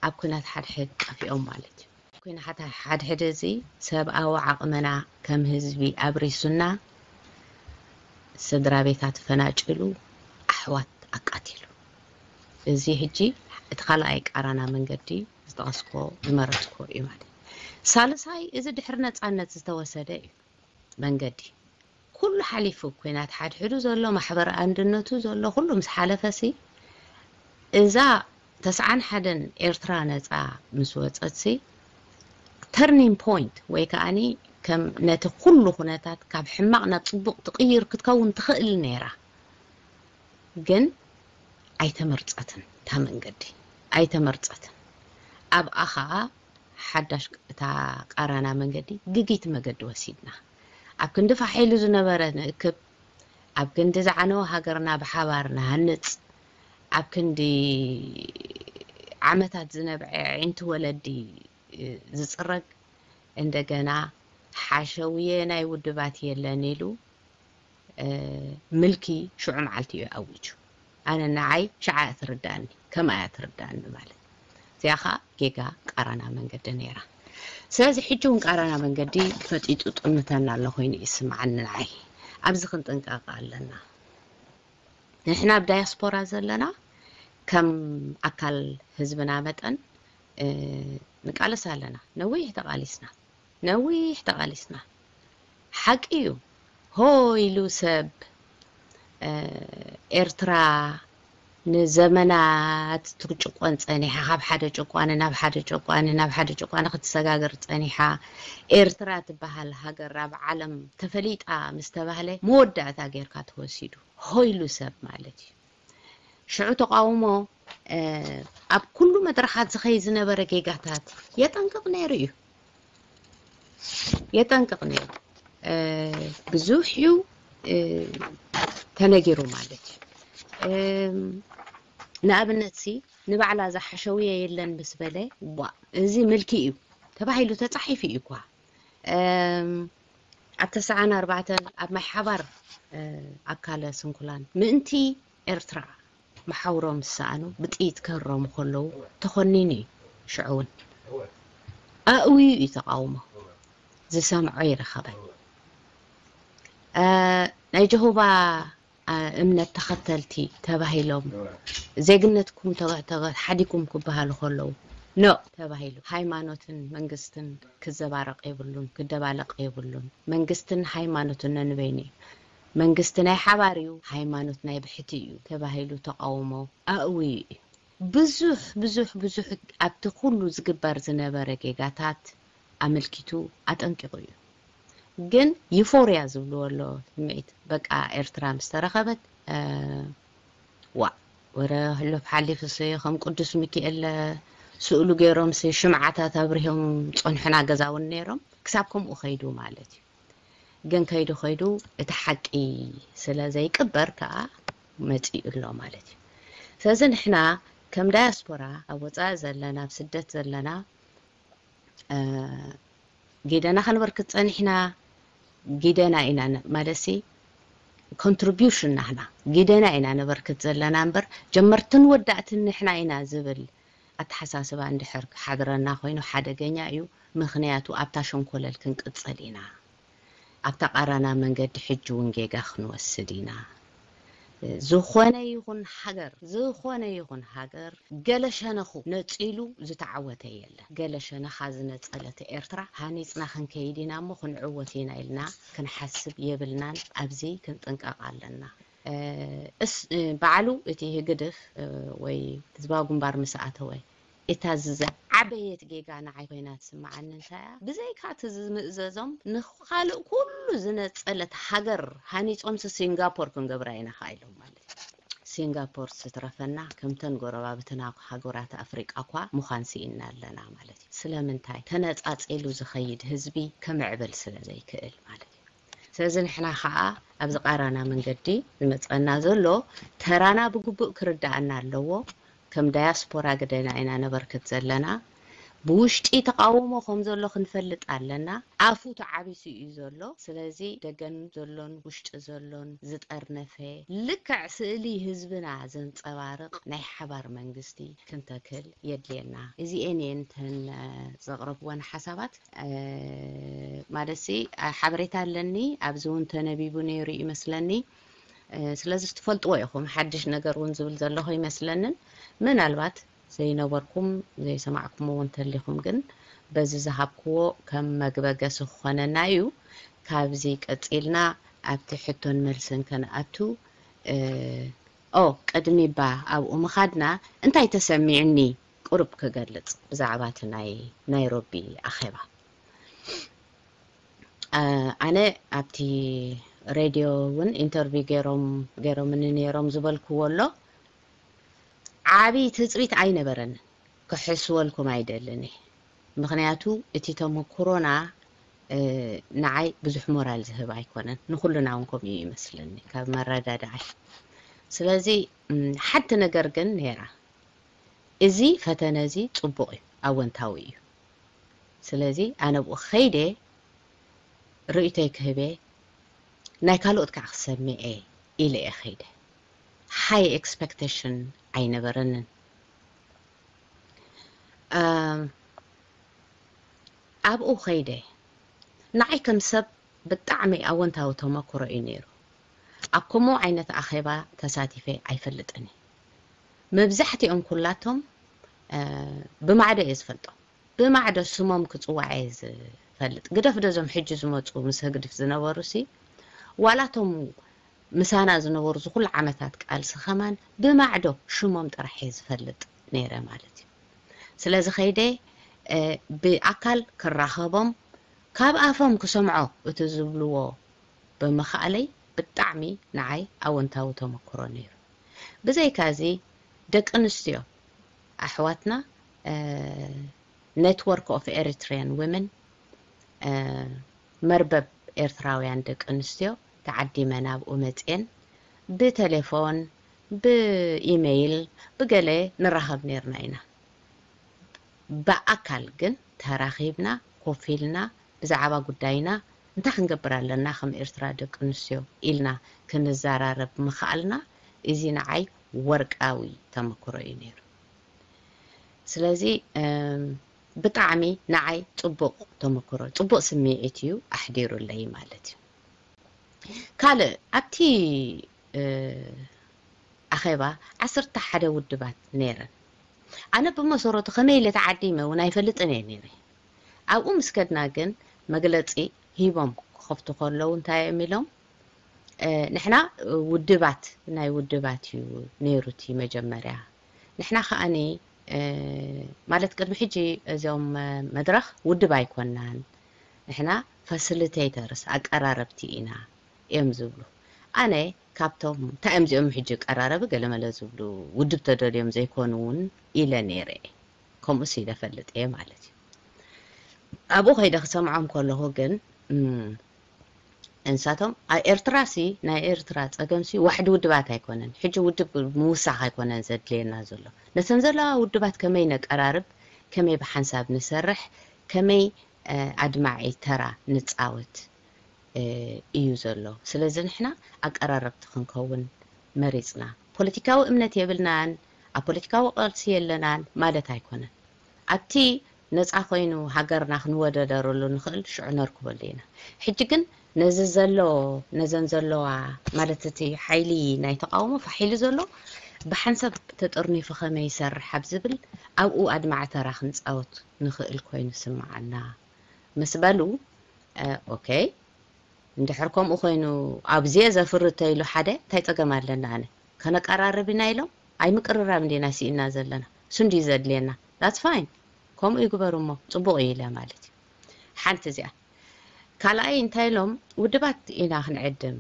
ኣብ ኩናት ሓድሕድ ጠፊኦም ማለት እዩ። ኩናት ሓድሕድ እዚ ሰብኣዊ ዓቕምና ከም ህዝቢ ኣብሪሱና፣ ስድራ ቤታት ፈናጭሉ፣ ኣሕዋት ኣቃቲሉ። እዚ ሕጂ እቲ ካልኣይ ቃራና መንገዲ ዝጠቐስኮ ዝመረጽኮ እዩ ማለት እዩ። ሳልሳይ፣ እዚ ድሕሪ ነጻነት ዝተወሰደ እዩ መንገዲ። ኩሉ ሓሊፉ፣ ኩናት ሓድሕዱ ዘሎ፣ ማሕበር ኣንድነቱ ዘሎ፣ ኩሉ ምስ ሓለፈሲ፣ እዛ ተስዓን ሓደን ኤርትራ ነጻ ምስ ወጸትሲ፣ turning point ወይ ከኣኒ ከም ነቲ ኩሉ ኩነታት ካብ ሕማቕ ናብ ጽቡቕ ትቕይር ክትከውን ትኽእል ነይራ። ግን ኣይተመርጸትን እታ መንገዲ፣ ኣይተመርጸትን። ኣብኣ ኸኣ ሓዳሽ እታ ቃራና መንገዲ ግጊት መገዲ ወሲድና። ኣብ ክንዲ ፋሕ ኢሉ ዝነበረ ንእክብ፣ ኣብ ክንዲ ዝዓነወ ሃገርና ብሓባር ንሃንጽ፣ ኣብ ክንዲ ዓመታት ዝነብዐ ኣዒንቲ ወለዲ ዝጽረግ፣ እንደገና ሓሸውየ ናይ ውድባት የለን ኢሉ ምልኪ ሽዑ መዓልቲ እዩ ኣዊጁ። ኣነ ንዓይ ሽዓ እያ ትርዳእኒ፣ ከምኣ እያ ትርዳእኒ ማለት። እዚኣ ኸዓ ጌጋ ቃራና መንገዲ ነይራ። ስለዚ ሕጂ እውን ቃራና መንገዲ ፈጢጡ ጥምተና ኣሎ ኮይኑ ይስምዓኒ ንዓይ። ኣብዚ ክንጥንቀቕ ኣለና። ንሕና ኣብ ዳያስፖራ ዘለና ከም ኣካል ህዝብና መጠን ንቃለስ ኣለና። ነዊሕ ተቓሊስና፣ ነዊሕ ተቓሊስና። ሓቂ እዩ። ሆ ኢሉ ሰብ ኤርትራ ንዘመናት ትጭቆን ጸኒሓ፣ ካብ ሓደ ጨቋኒ ናብ ሓደ ጨቋኒ፣ ናብ ሓደ ጨቋኒ ክትሰጋገር ጸኒሓ። ኤርትራ ትበሃል ሃገር ኣብ ዓለም ተፈሊጣ ምስ ተባህለ መወዳእታ ጌርካ ተወሲዱ። ሆ ኢሉ ሰብ ማለት እዩ። ሽዑ ተቃውሞ ኣብ ኩሉ መድረኻት ዝኸይድ ዝነበረ ጌጋታት የጠንቅቕ ነይሩ እዩ። የጠንቅቕ ነይሩ። ብዙሕ እዩ ተነጊሩ ማለት እዩ። ንኣብነት ሲ ንባዕላ እዛ ሓሸውየ የለን ምስ በለ፣ ዋ፣ እዚ ምልኪ እዩ ተባሂሉ ተጻሒፉ እዩ እኳ። ኣብ ተስዓን ኣርባዕተን ኣብ ማይ ሓባር ኣካለ ስንኩላን ምእንቲ ኤርትራ መሓውሮም ዝሰኣኑ ብጥይት ክህረሙ ከለዉ ተኾኒኑ እዩ። ሽዑ እውን ኣእውዩ እዩ ተቃውሞ። ዝሰምዖ ይረኸበን። ናይ ጀሆባ እምነት ተኸተልቲ ተባሂሎም ዜግነትኩም ሓዲኩም ክበሃሉ ከለዉ ኖ ተባሂሉ። ሃይማኖትን መንግስትን ክዘባረቕ የብሉን፣ ክደባለቕ የብሉን። መንግስትን ሃይማኖትን ነንበይኑ እዩ። መንግስቲ ናይ ሓባር እዩ፣ ሃይማኖት ናይ ብሕቲ እዩ ተባሂሉ ተቃውሞ ኣእውዩ እዩ። ብዙሕ ብዙሕ ብዙሕ ኣብቲ ኩሉ ዝግበር ዝነበረ ጌጋታት ኣመልኪቱ ኣጠንቂቑ እዩ። ግን ዩፎርያ ዝብልዎ ኣሎ ስምዒት፣ በቃ ኤርትራ ምስ ተረኸበት፣ ዋ፣ ወረ ህሉፍ ሓሊፉ ሲ ከም ቅዱስ ሚካኤል ስእሉ ገይሮም ሲ ሽምዓታት ኣብሪሆም ጸንሑና ገዛ እውን ነይሮም። ክሳብ ከምኡ ከይዱ ማለት እዩ። ግን ከይዱ ከይዱ እቲ ሓቂ ስለ ዘይቅበር ከኣ መጺኡ ኣሎ ማለት እዩ። ስለዚ ንሕና ከም ዳያስፖራ ኣብ ወጻኢ ዘለና፣ ኣብ ስደት ዘለና፣ ጊደና ከንበርክት ጸኒሕና፣ ጊደና ኢና ን-፣ ማለት ሲ ኮንትሪቢዩሽን ናህና ጊደና ኢና ነበርክት ዘለና እምበር ጀመርትን ወዳእትን ንሕና ኢና ዝብል ኣተሓሳስባ እንድሕር ክሓድረና ኮይኑ ሓደገኛ እዩ። ምኽንያቱ ኣብታ ሸንኮለል ክንቅጽል ኢና። ኣብታ ቃራና መንገዲ ሕጂ እውን ጌጋ ክንወስድ ኢና። ዝኾነ ይኹን ሃገር፣ ዝኾነ ይኹን ሃገር ገለ ሸነኹ ነጺሉ ዝተዓወተ የለን። ገለ ሸነኻ ዝነጸለት ኤርትራ ሃኒጽና ክንከይድ ኢና እሞ ክንዕወት ኢና ኢልና ክንሓስብ የብልናን። ኣብዚ ክንጥንቀቕ ኣለና። እስ-፣ ባዕሉ እቲ ህግድፍ ወይ ህዝባዊ ግንባር ምስ ኣተወ እታ ዝዓበየት ጌጋ ንዓይ ኮይና ትስምዓኒ እንታይ እያ? ብዘይካ እቲ ዝምእዘዞም ንኻልእ ኩሉ ዝነጸለት ሃገር ሃኒጾምሲ ሲንጋፖር ክንገብራ ኢና ኸኣ ኢሎም ማለት እዩ። ሲንጋፖር ስትረፈና ከምተን ጎረባብትና ሃገራት ኣፍሪቃ እኳ ምዃን ስኢንና ኣለና ማለት እዩ። ስለምንታይ? ተነጻጺሉ ዝኸይድ ህዝቢ ክምዕብል ስለ ዘይክእል ማለት እዩ። ስለዚ ንሕና ኸኣ ኣብዚ ቃራና መንገዲ ዝመጸና ዘሎ ተራና ብግቡእ ክርድኣና ኣለዎ። ከም ዳያስፖራ ግደና ኢና ነበርክት ዘለና። ብውሽጢ ተቃውሞ ከም ዘሎ ክንፈልጥ ኣለና። ኣፉ ተዓቢሱ እዩ ዘሎ። ስለዚ ደገን ዘሎን ውሽጢ ዘሎን ዝጠርነፈ ልክዕ ስእሊ ህዝብና ዘንጸባርቕ ናይ ሓባር መንግስቲ ክንተክል የድልየና። እዚኤን እየን እተን ዘቕረብወን ሓሳባት። ማለትሲ ሓበሬታ ኣለኒ፣ ኣብዚ እውን ተነቢቡ ነይሩ ይመስለኒ። ስለዚ ትፈልጥዎ ኢኹም። ሓድሽ ነገር እውን ዝብል ዘለኹ ይመስለንን። ምናልባት ዘይነበርኩም ዘይሰማዕኩምዎ እንተሊኹም ግን በዚ ዝሃብክዎ ከም መግበገሲ ክኾነና እዩ። ካብዚ ቀፂልና ኣብቲ ሕቶን መልስን ከነኣቱ። ኦ ቅድሚ ባ ኣብኡ ምኻድና እንታይ ተሰሚዕኒ ቁሩብ ክገልፅ ብዛዕባ እቲ ናይ ናይሮቢ ኣኼባ። ኣነ ኣብቲ ሬድዮ እውን ኢንተርቪው ገይሮም ገይሮምኒ ነይሮም ዝበልክዎ ኣሎ። ዓብዪ ትፅቢት ኣይነበረንን። ክሕስወልኩም ኣይደልን እየ። ምኽንያቱ እቲ ተመክሮና ንዓይ ብዙሕ ሞራል ዝህብ ኣይኮነን። ንኩልና እውን ከምኡ እዩ ይመስለኒ ካብ መረዳድኣይ። ስለዚ ሓንቲ ነገር ግን ነይራ። እዚ ፈተነ እዚ ፅቡቕ እዩ፣ ኣወንታዊ እዩ። ስለዚ ኣነ ብኡ ከይደ ርእይቶይ ክህበ ናይ ካልኦት ከዓ ክሰምዐ ኢለ እየ ከይደ። ሃይ ኤክስፐክቴሽን ኣይነበረንን። ኣብኡ ከይደ ንዓይ ከም ሰብ ብጣዕሚ ኣወንታዊ ተመክሮ እዩ ነይሩ። ኣብ ከምኡ ዓይነት ኣኼባ ተሳቲፈ ኣይፈልጥን እየ። መብዛሕትኦም ኩላቶም ብማዕዶ እየ ዝፈልጦም። ብማዕዶ ስሞም ክፅዋዕ እየ ዝፈልጥ። ግደፍ ዶ እዞም ሕጂ ዝመፁ ምስ ህግድፍ ዝነበሩ ሲ ዋላቶም ምሳና ዝነበሩ ዝኩሉ ዓመታት ቃልሲ ከማን ብማዕዶ ሽሞም ጥራሕ እየ ዝፈልጥ ነይረ ማለት እዩ። ስለዚ ከይደ ብኣካል ክራኸቦም ካብ ኣፎም ክሰምዖ እቲ ዝብልዎ ብምኽኣለይ ብጣዕሚ ንዓይ ኣወንታዊ ተመክሮ ነይሩ። ብዘይካ እዚ ደቂ ኣንስትዮ ኣሕዋትና Network of Eritrean Women መርበብ ኤርትራውያን ደቂ ኣንስትዮ ተዓዲመን ኣብኡ መፅየን ብቴሌፎን ብኢሜይል ብገለ ንራኸብ ነይርና ኢና። ብኣካል ግን ተራኺብና ኮፍ ኢልና ብዛዕባ ጉዳይና እንታይ ክንገብር ኣለና ከም ኤርትራ ደቂ ኣንስትዮ ኢልና ክንዘራረብ ምኽኣልና እዚ ንዓይ ወርቃዊ ተመክሮ እዩ ነይሩ። ስለዚ ብጣዕሚ ንዓይ ፅቡቕ ተመክሮ ፅቡቕ ስምዒት እዩ ኣሕዲሩለይ ማለት እዩ። ካልእ ኣብቲ ኣኼባ ዓሰርተ ሓደ ውድባት ነይረን። ኣነ ብመሰረቱ ከመይ ኢለ ተዓዲመ እውን ኣይፈልጥን እየ ነይረ። ኣብኡ ምስ ከድና ግን መግለፂ ሂቦም ክኸፍቱ ከለዉ እንታይ እዮም ኢሎም ንሕና ውድባት ናይ ውድባት እዩ ነይሩ እቲ መጀመርያ። ንሕና ከኣኒ ማለት ቅድሚ ሕጂ እዚኦም መድረኽ ውድብ ኣይኮናን፣ ንሕና ፋሲሊቴተርስ ኣቀራረብቲ ኢና እዮም ዝብሉ። ኣነ ካብቶም እንታይ እዮም እዚኦም ሕጂ ቀራረቢ ገለመለ ዝብሉ ውድብ ተደልዮም ዘይኮኑ እውን ኢለ ነይረ። ከምኡስ ኢለ ፈልጥ እየ ማለት እዩ። ኣብኡ ከይደ ክሰምዖም ከለኹ ግን እንሳቶም ኣብ ኤርትራ ሲ ናይ ኤርትራ ፀገም ሲ ዋሕዲ ውድባት ኣይኮነን። ሕጂ ውድብ ምውሳኽ ኣይኮነን ዘድልየና ዘሎ። ነተን ዘለዋ ውድባት ከመይ ነቀራርብ፣ ከመይ ብሓንሳብ ንሰርሕ፣ ከመይ ኣድማዒ ተራ ንፃወት እዩ ዘሎ። ስለዚ ንሕና ኣቀራረብቲ ክንከውን መሪፅና። ፖለቲካዊ እምነት የብልናን፣ ኣብ ፖለቲካዊ ቃልሲ የለናን ማለት ኣይኮነን። ኣብቲ ነፃ ኮይኑ ሃገርና ክንወዳደረሉ ንኽእል ሽዑ ነርክበሉ ኢና። ሕጂ ግን ነዚ ዘሎ ነዘን ዘለዋ ማለት እቲ ሓይሊ ናይ ተቃውሞ ፋሕ ኢሉ ዘሎ ብሓንሳብ ተጠርኒፉ ከመይ ይሰርሕ ኣብ ዝብል ኣብኡ ኣድማዒ ተራ ክንፃወት ንኽእል ኮይኑ ይስምዓና ምስ በሉ ኦኬ እንድሕር ከምኡ ኮይኑ ኣብዚየ ዘፍሪ ተይሉ ሓደ እንታይ ፀገም ኣለና ኣነ ከነቀራርብ ኢና ኢሎም ኣይ ምቅርራብ እንዲና ስኢና ዘለና እሱ እንድዩ ዘድልየና that's fine ከምኡ ይግበሩ እሞ ፅቡቅ እዩ ኢለ ማለት እዩ ሓንቲ እዚኣ ካልኣይ እንታይ ኢሎም ውድባት ኢና ክንዕድም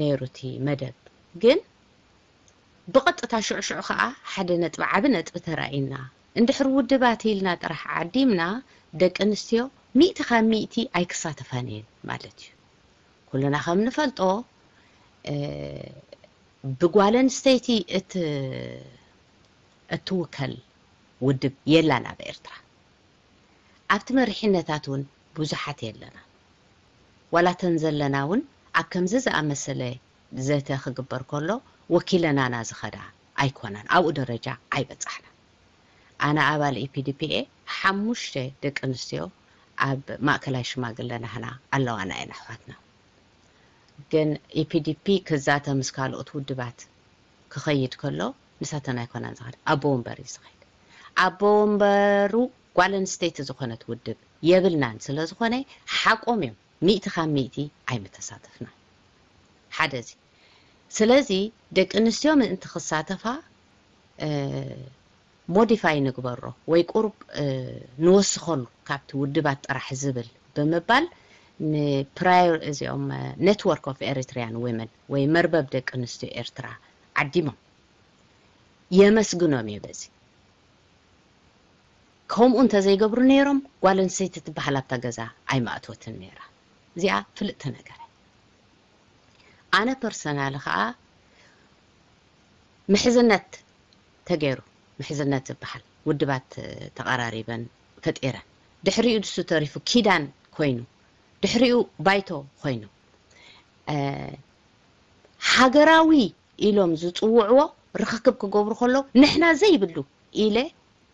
ነይሩ እቲ መደብ ግን ብቐጥታ ሽዑ ሽዑ ከዓ ሓደ ነጥቢ ዓቢ ነጥቢ ተራኢና እንድሕር ውድባት ኢልና ጥራሕ ዓዲምና ደቂ ኣንስትዮ ሚእቲ ካብ ሚእቲ ኣይክሳተፋን እየን ማለት እዩ ኩልና ከም ንፈልጦ ብጓል ኣንስተይቲ እትውከል ውድብ የላን ኣብ ኤርትራ ኣብቲ መሪሕነታት እውን ብዙሓት የለና ዋላ ተን ዘለና እውን ኣብ ከምዚ ዝኣመሰለ ዘተ ክግበር ከሎ ወኪለናና ዝኸዳ ኣይኮናን ኣብኡ ደረጃ ኣይበፃሕና ኣነ ኣባል ኢፒዲፒኤ ሓሙሽተ ደቂ ኣንስትዮ ኣብ ማእከላይ ሽማግለ ናህና ኣለዋና እየን ኣሕዋትና ግን ኢፒዲፒ ክዛተ ምስ ካልኦት ውድባት ክኸይድ ከሎ ምሳተን ኣይኮናን ዝኸድ፣ ኣቦ ወንበር እዩ ዝኸድ። ኣቦ ወንበሩ ጓል ኣንስተይቲ ዝኾነት ውድብ የብልናን ስለ ዝኾነ ሓቆም እዮም። ሚእቲ ካብ ሚእቲ ኣይምተሳተፍና። ሓደ እዚ። ስለዚ ደቂ ኣንስትዮ ምእንቲ ክሳተፋ ሞዲፋይ ንግበሮ ወይ ቁሩብ ንወስኸሉ ካብቲ ውድባት ጥራሕ ዝብል ብምባል ንፕራዮር እዚኦም ኔትወርክ ኦፍ ኤሪትሪያን ዊመን ወይ መርበብ ደቂ ኣንስትዮ ኤርትራ ዓዲሞም። የመስግኖም እየ በዚ። ከምኡ እንተዘይገብሩ ነይሮም ጓል ኣንስተይቲ ትበሃል ኣብታ ገዛ ኣይማእተወትን ነይራ። እዚኣ ፍልጥቲ ነገር። ኣነ ፐርሰናል ከዓ ምሕዝነት ተገይሩ፣ ምሕዝነት ዝበሃል ውድባት ተቐራሪበን ፈጢረን፣ ድሕሪኡ ድሱ ተሪፉ ኪዳን ኮይኑ፣ ድሕሪኡ ባይቶ ኮይኑ፣ ሃገራዊ ኢሎም ዝፅውዕዎ ርኽክብ ክገብሩ ከለዉ ንሕና ዘይብሉ ኢለ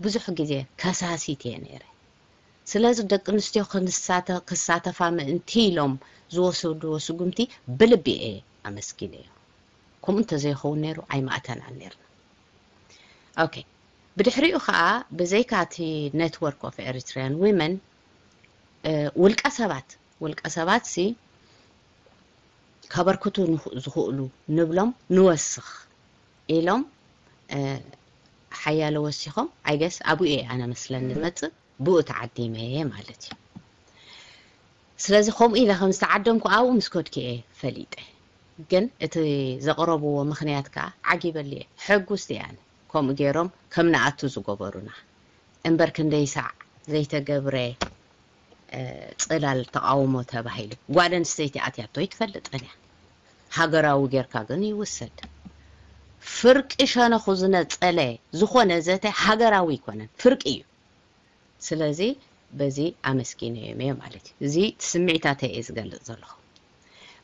ብዙሕ ግዜ ከሳሲት እየ ነይረ። ስለዚ ደቂ ኣንስትዮ ክንሳተ ክሳተፋ ምእንቲ ኢሎም ዝወሰድዎ ስጉምቲ ብልቢ እየ ኣመስጊነዮ። ከምኡ እንተዘይኸውን ነይሩ ኣይማእተናን ነይርና። ኦኬ። ብድሕሪኡ ከዓ ብዘይካ እቲ ኔትወርክ ኦፍ ኤሪትሪያን ዊመን ውልቀ ሰባት ውልቀ ሰባት ሲ ከበርክቱ ዝኽእሉ ንብሎም ንወስኽ ኢሎም ሓያለ ወሲኾም። ኣይገስ ኣብኡ እየ ኣነ መስለኒ ዝመፅእ ብኡ ተዓዲመ እየ ማለት እዩ። ስለዚ ከምኡ ኢለ ከም ዝተዓደምኩ ኣብኡ ምስ ከድኩ እየ ፈሊጠ። ግን እቲ ዘቕረብዎ ምኽንያት ከዓ ዓጊበሉ እየ። ሕጉስቲ እየ ኣነ ከምኡ ገይሮም ከም ንኣቱ ዝገበሩና። እምበር ክንደይ ሳዕ ዘይተገብረ ጽላል ተቓውሞ ተባሂሉ ጓል ኣንስተይቲ ኣትያቶ ኣይትፈልጥን እያ። ሃገራዊ ጌርካ ግን ይውሰድ። ፍርቂ ሸነኹ ዝነጸለ ዝኾነ ዘተ ሃገራዊ ኣይኮነን፣ ፍርቂ እዩ። ስለዚ በዚ ኣመስጊነዮም እየ ማለት እዩ። እዚ ስምዒታተይ እየ ዝገልጽ ዘለኹ።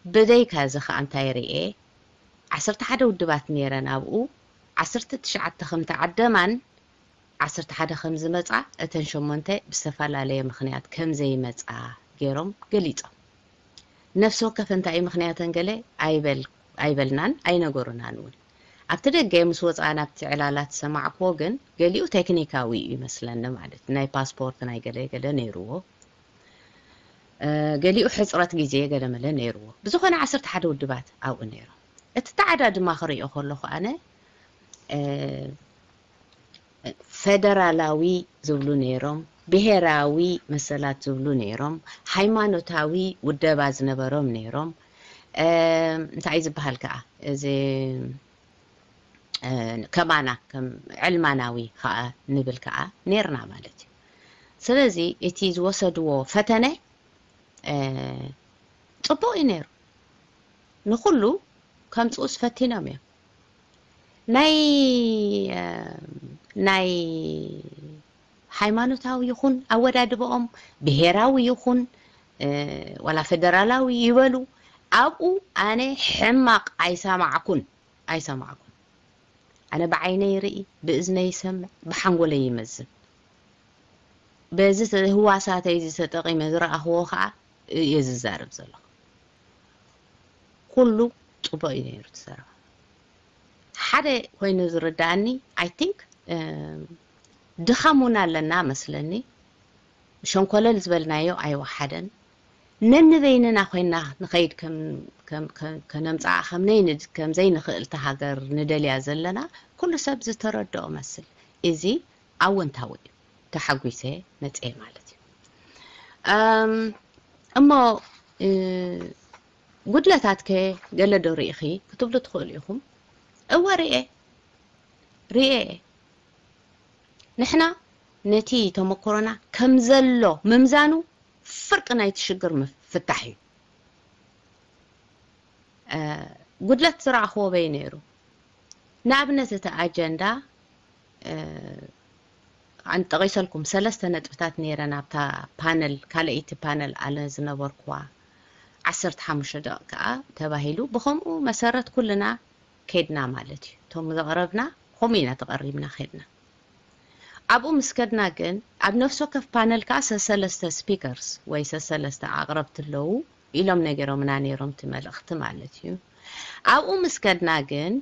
ብደይካ እዚ ኸኣ እንታይ ርእየ? ዓሰርተ ሓደ ውድባት ነይረን ኣብኡ፣ ዓሰርተ ትሽዓተ ከም ተዓደማን ዓሰርተ ሓደ ከም ዝመጻ፣ እተን ሸሞንተ ብዝተፈላለየ ምኽንያት ከም ዘይመጻ ገይሮም ገሊጾም። ነፍሲ ወከፍ እንታይ እዩ ምኽንያተን ገለ ኣይበል ኣይበልናን ኣይነገሩናን እውን። ኣብቲ ደገ ምስ ወጻ ናብቲ ዕላላት ዝሰማዕክዎ ግን ገሊኡ ቴክኒካዊ እዩ ይመስለኒ፣ ማለት ናይ ፓስፖርት ናይ ገለ ገለ ነይርዎ፣ ገሊኡ ሕጽረት ግዜ ገለ መለ ነይርዎ። ብዝኾነ ዓሰርተ ሓደ ውድባት ኣብኡ ነይሮም። እቲ ተዓዳድማ ክርእዮ ከለኹ ኣነ ፌደራላዊ ዝብሉ ነይሮም፣ ብሄራዊ መሰላት ዝብሉ ነይሮም፣ ሃይማኖታዊ ውደባ ዝነበሮም ነይሮም። እንታይ ዝበሃል ከዓ እዚ ከማና ከም ዕልማናዊ ከዓ ንብል ከዓ ነይርና ማለት እዩ። ስለዚ እቲ ዝወሰድዎ ፈተነ ፅቡቕ እዩ ነይሩ። ንኹሉ ከምፅኡስ ፈቲኖም እዮም። ናይ ናይ ሃይማኖታዊ ይኹን ኣወዳድበኦም ብሄራዊ ይኹን ዋላ ፌደራላዊ ይበሉ፣ ኣብኡ ኣነ ሕማቕ ኣይሰማዕኩን ኣይሰማዕኩን። ኣነ ብዓይነይ ይርኢ፣ ብእዝነይ ይሰምዕ፣ ብሓንጎለይ ይመዝን። በዚ ህዋሳተይ እዚ ተጠቒመ ዝረኣኽዎ ከዓ እየ ዝዛረብ ዘለኹ። ኩሉ ፅቡቕ እዩ ነይሩ እቲ ዘረባ። ሓደ ኮይኑ ዝርዳእኒ፣ I think ድኻም እውን ኣለና መስለኒ። ሸንኮለል ዝበልናዮ ኣይወሓደን። ነንበይንና ኮይና ንኸይድ ከነምፅኣ ከም ዘይንኽእል እታ ሃገር ንደልያ ዘለና ኩሉ ሰብ ዝተረድኦ መስል። እዚ ኣወንታዊ እዩ። ተሓጒሰ መፅኤ ማለት እዩ። እሞ ጉድለታትከ ገለ ዶ ርኢኺ ክትብሉ ትኽእሉ ኢኹም። እወ ርኤ ርኤ። ንሕና ነቲ ተመክሮና ከም ዘሎ ምምዛኑ ፍርቂ ናይቲ ሽግር ምፍታሕ እዩ። ጉድለት ዝረኣኽዎ በይ ነይሩ? ንኣብነት እቲ ኣጀንዳ ኣንጠቒሰልኩም ሰለስተ ነጥብታት ነይረን ኣብታ ፓነል፣ ካልኣይቲ ፓነል ኣነ ዝነበርኩዋ። ዓሰርተ ሓሙሽተ ደቂ ከዓ ተባሂሉ። ብኸምኡ መሰረት ኩልና ከድና ማለት እዩ። እቶም ዘቕረብና ከምኡ ኢና ተቐሪብና ከድና። ኣብኡ ምስ ከድና ግን ኣብ ነፍሲ ወከፍ ፓነል ከዓ ሰሰለስተ ስፒከርስ ወይ ሰሰለስተ ኣቕረብቲ ኣለዉ። ኢሎም ነጊሮምና ነይሮም፣ እቲ መልእኽቲ ማለት እዩ። ኣብኡ ምስ ከድና ግን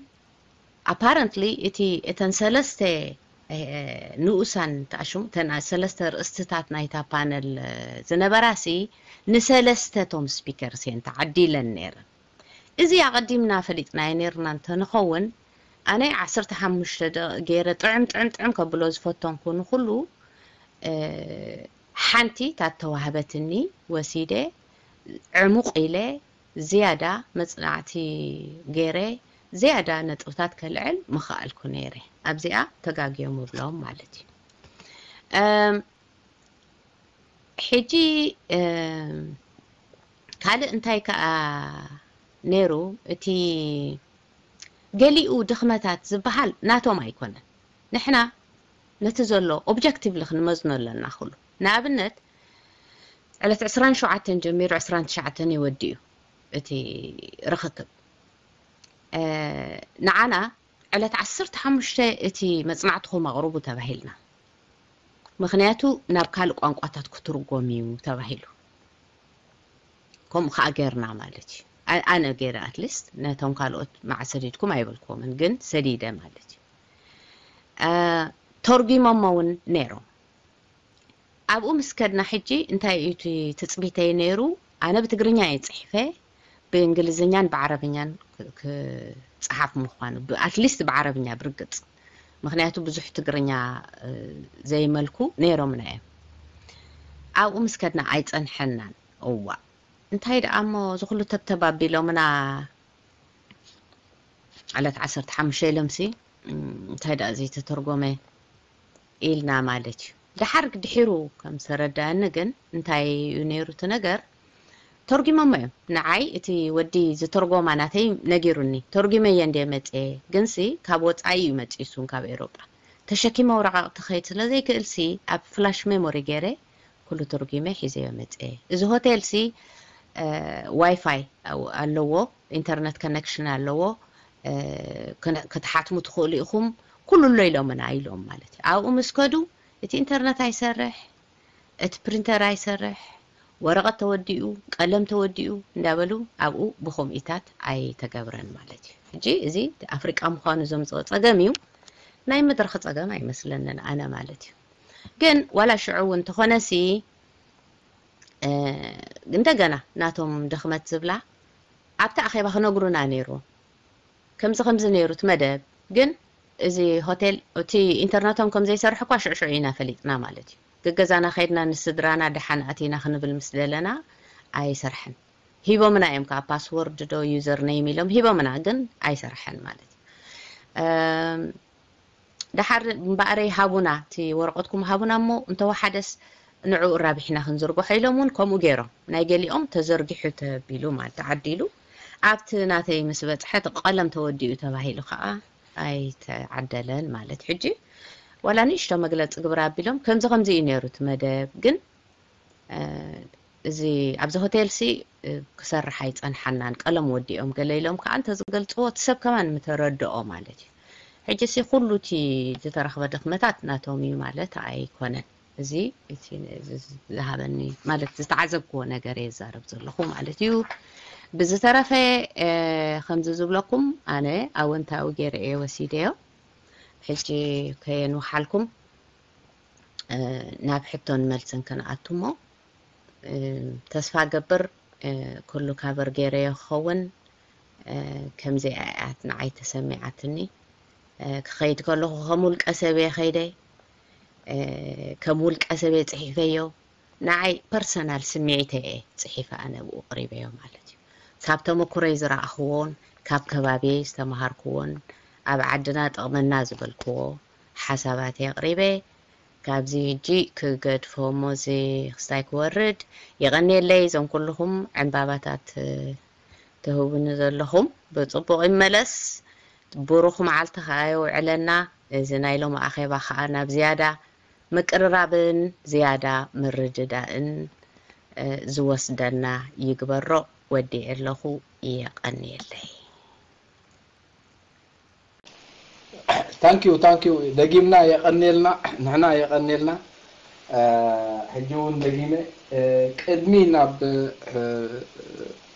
apparently እቲ እተን ሰለስተ ንኡሳን ተኣሽሙ እተን ሰለስተ ርእስትታት ናይታ ፓነል ዝነበራሲ ንሰለስተቶም ስፒከርስ እየን ተዓዲለን ነይረን። እዚ ኣቐዲምና ፈሊጥናዮ ነይርና እንተንኸውን ኣነ ዓሰርተ ሓሙሽተ ደቂቕ ገይረ ጥዕም ጥዕም ጥዕም ከብሎ ዝፈተንኩ ንኩሉ ሓንቲ ታተዋህበትኒ ወሲደ ዕሙቕ ኢለ ዝያዳ መጽናዕቲ ገይረ ዝያዳ ነጥብታት ከልዕል ምኽኣልኩ ነይረ። ኣብዚኣ ተጋግዮም ብሎም ማለት እዩ። ሕጂ ካልእ እንታይ ከኣ ነይሩ፣ እቲ ገሊኡ ድኽመታት ዝበሃል ናቶም ኣይኮነን። ንሕና ነቲ ዘሎ ኦብጀክቲቭሊ ክንመዝኖ ኣለና። ኩሉ ንኣብነት ዕለት ዕስራን ሸውዓተን ጀሚሩ ዕስራን ትሽዓተን ይወዲ እዩ እቲ ርኽክብ። ንዓና ዕለት ዓሰርተ ሓሙሽተ እቲ መጽናዕትኹም ኣቕርቡ ተባሂልና። ምኽንያቱ ናብ ካልእ ቋንቋታት ክትርጎም እዩ ተባሂሉ። ከምኡ ከዓ ገይርና ማለት እዩ። ኣነ ገይረ ኣትሊስት ነቶም ካልኦት መዓሰዲድኩም ኣይበልኩምን፣ ግን ሰዲደ ማለት እዩ። ተርጉሞሞ እውን ነይሮም። ኣብኡ ምስ ከድና ሕጂ እንታይ እዩ እቲ ትፅቢተይ ነይሩ? ኣነ ብትግርኛ እየ ፅሒፈ፣ ብእንግሊዝኛን ብዓረብኛን ክፀሓፍ ምኳኑ፣ ኣትሊስት ብዓረብኛ ብርግፅ፣ ምክንያቱ ብዙሕ ትግርኛ ዘይመልኩ ነይሮምና እዮም። ኣብኡ ምስ ከድና ኣይፀንሐናን። እዋ እንታይ ደኣ እሞ ዝኩሉ ተብተብ ኣቢሎምና ዕለት ዓሰርተ ሓሙሽተ ኢሎምሲ እንታይ ደኣ ዘይተተርጎመ ኢልና ማለት እዩ። ደሓር ድሒሩ ከም ዝተረዳእኒ ግን እንታይ እዩ ነይሩ እቲ ነገር ተርጉሞሞ እዮም። ንዓይ እቲ ወዲ ዝተርጎማ ናተይ ነጊሩኒ። ተርጉመ እየ እንድየ መፅየ፣ ግንሲ ካብ ወፃኢ እዩ መፅዩ፣ እሱን ካብ ኤውሮጳ ተሸኪመ ወረቓቕቲ ክኸይድ ስለ ዘይክእልሲ ኣብ ፍላሽ ሜሞሪ ገይረ ኩሉ ተርጉመ ሒዘዮ መፅየ። እዚ ሆቴልሲ ዋይፋይ ኣለዎ፣ ኢንተርነት ኮኔክሽን ኣለዎ፣ ክትሓትሙ ትኽእሉ ኢኹም ኩሉ ኣሎ ኢሎምና ኢሎም ማለት እዩ። ኣብኡ ምስ ከዱ እቲ ኢንተርነት ኣይሰርሕ፣ እቲ ፕሪንተር ኣይሰርሕ፣ ወረቐት ተወዲኡ፣ ቀለም ተወዲኡ እንዳበሉ ኣብኡ ብኮምኢታት ኣይተገብረን ማለት እዩ። ሕጂ እዚ ኣፍሪቃ ምዃኑ ዘምፅኦ ፀገም እዩ፣ ናይ መድረኽ ፀገም ኣይመስለንን ኣነ ማለት እዩ። ግን ዋላ ሽዑ እውን እንተኾነሲ እንደገና ናቶም ድኽመት ዝብላ ኣብቲ ኣኼባ ክነግሩና ነይርዎም። ከምዚ ከምዚ ነይሩ እቲ መደብ፣ ግን እዚ ሆቴል እቲ ኢንተርነቶም ከም ዘይሰርሕ እኳ ሽዕሽዑ ኢና ፈሊጥና ማለት እዩ። ገገዛና ከይድና ንስድራና ደሓን ኣቲና ክንብል ምስ ደለና ኣይሰርሐን። ሂቦምና እዮም ከዓ ፓስወርድ ዶ ዩዘር ኔም ኢሎም ሂቦምና፣ ግን ኣይሰርሐን ማለት እዩ። ደሓር እምበኣረይ ሃቡና፣ እቲ ወረቐትኩም ሃቡና እሞ እንተወሓደስ ንዕኡ ራቢሕና ክንዝርግሖ ኢሎም እውን ከምኡ ገይሮም። ናይ ገሊኦም ተዘርጊሑ ተቢሉ ማለት ተዓዲሉ፣ ኣብቲ ናተይ ምስ በፅሐ እቲ ቀለም ተወዲኡ ተባሂሉ ከዓ ኣይተዓደለን ማለት። ሕጂ ዋላ ንእሽቶ መግለፂ ግብር ኣቢሎም ከምዚ ከምዚ እዩ ነይሩ እቲ መደብ፣ ግን እዚ ኣብዚ ሆቴል ሲ ክሰርሕ ኣይፀንሓናን፣ ቀለም ወዲኦም ገለ ኢሎም ከዓ እንተዝገልፅዎ እቲ ሰብ ከማን ምተረድኦ ማለት እዩ። ሕጂ ሲ ኩሉ እቲ ዝተረኽበ ድኽመታት ናቶም እዩ ማለት ኣይኮነን። እዚ እቲ ዝሃበኒ ማለት ዝተዓዘብክዎ ነገር እየ ዝዛረብ ዘለኹ ማለት እዩ። ብዝተረፈ ከምዚ ዝብለኩም ኣነ ኣወንታዊ ገይረ እየ ወሲደዮ። ሕጂ ከየንውሓልኩም ናብ ሕቶን መልስን ክንኣቱ እሞ ተስፋ ገብር ኩሉ ካቨር ገይረዮ ክኸውን። ከምዚኣ እያ ንዓይ ተሰሚዓትኒ። ክኸይድ ከለኹ ከም ውልቀ ሰብ እየ ከይደ፣ ከም ውልቀ ሰብ እየ ፅሒፈዮ። ንዓይ ፐርሰናል ስምዒተይ እየ ፅሒፈ ኣነ ብኡ ቅሪበዮ ማለት እዩ። ካብ ተመኩረይ ዝረኣኽዎን ካብ ከባቢየይ ዝተምሃርክዎን ኣብ ዓድና ጠቕመና ዝበልክዎ ሓሳባት እየ ኣቕሪበ። ካብዚ ሕጂ ክገድፎ እሞ እዚ ክስታይ ክወርድ። የቐንየለይ እዞም ኩልኹም ዕምባባታት ትህቡኒ ዘለኹም። ብፅቡቕ ይመለስ። ብሩኽ መዓልቲ ከዓ የውዕለና። እዚ ናይ ሎሚ ኣኼባ ከዓ ናብ ዝያዳ ምቅርራብን ዝያዳ ምርድዳእን ዝወስደና ይግበሮ። ወዲኤ ኣለኹ። የቐንየለይ። ታንኪዩ ታንኪዩ። ደጊምና የቐንየልና። ንሕና የቐንየልና። ሕጂ እውን ደጊመ ቅድሚ ናብ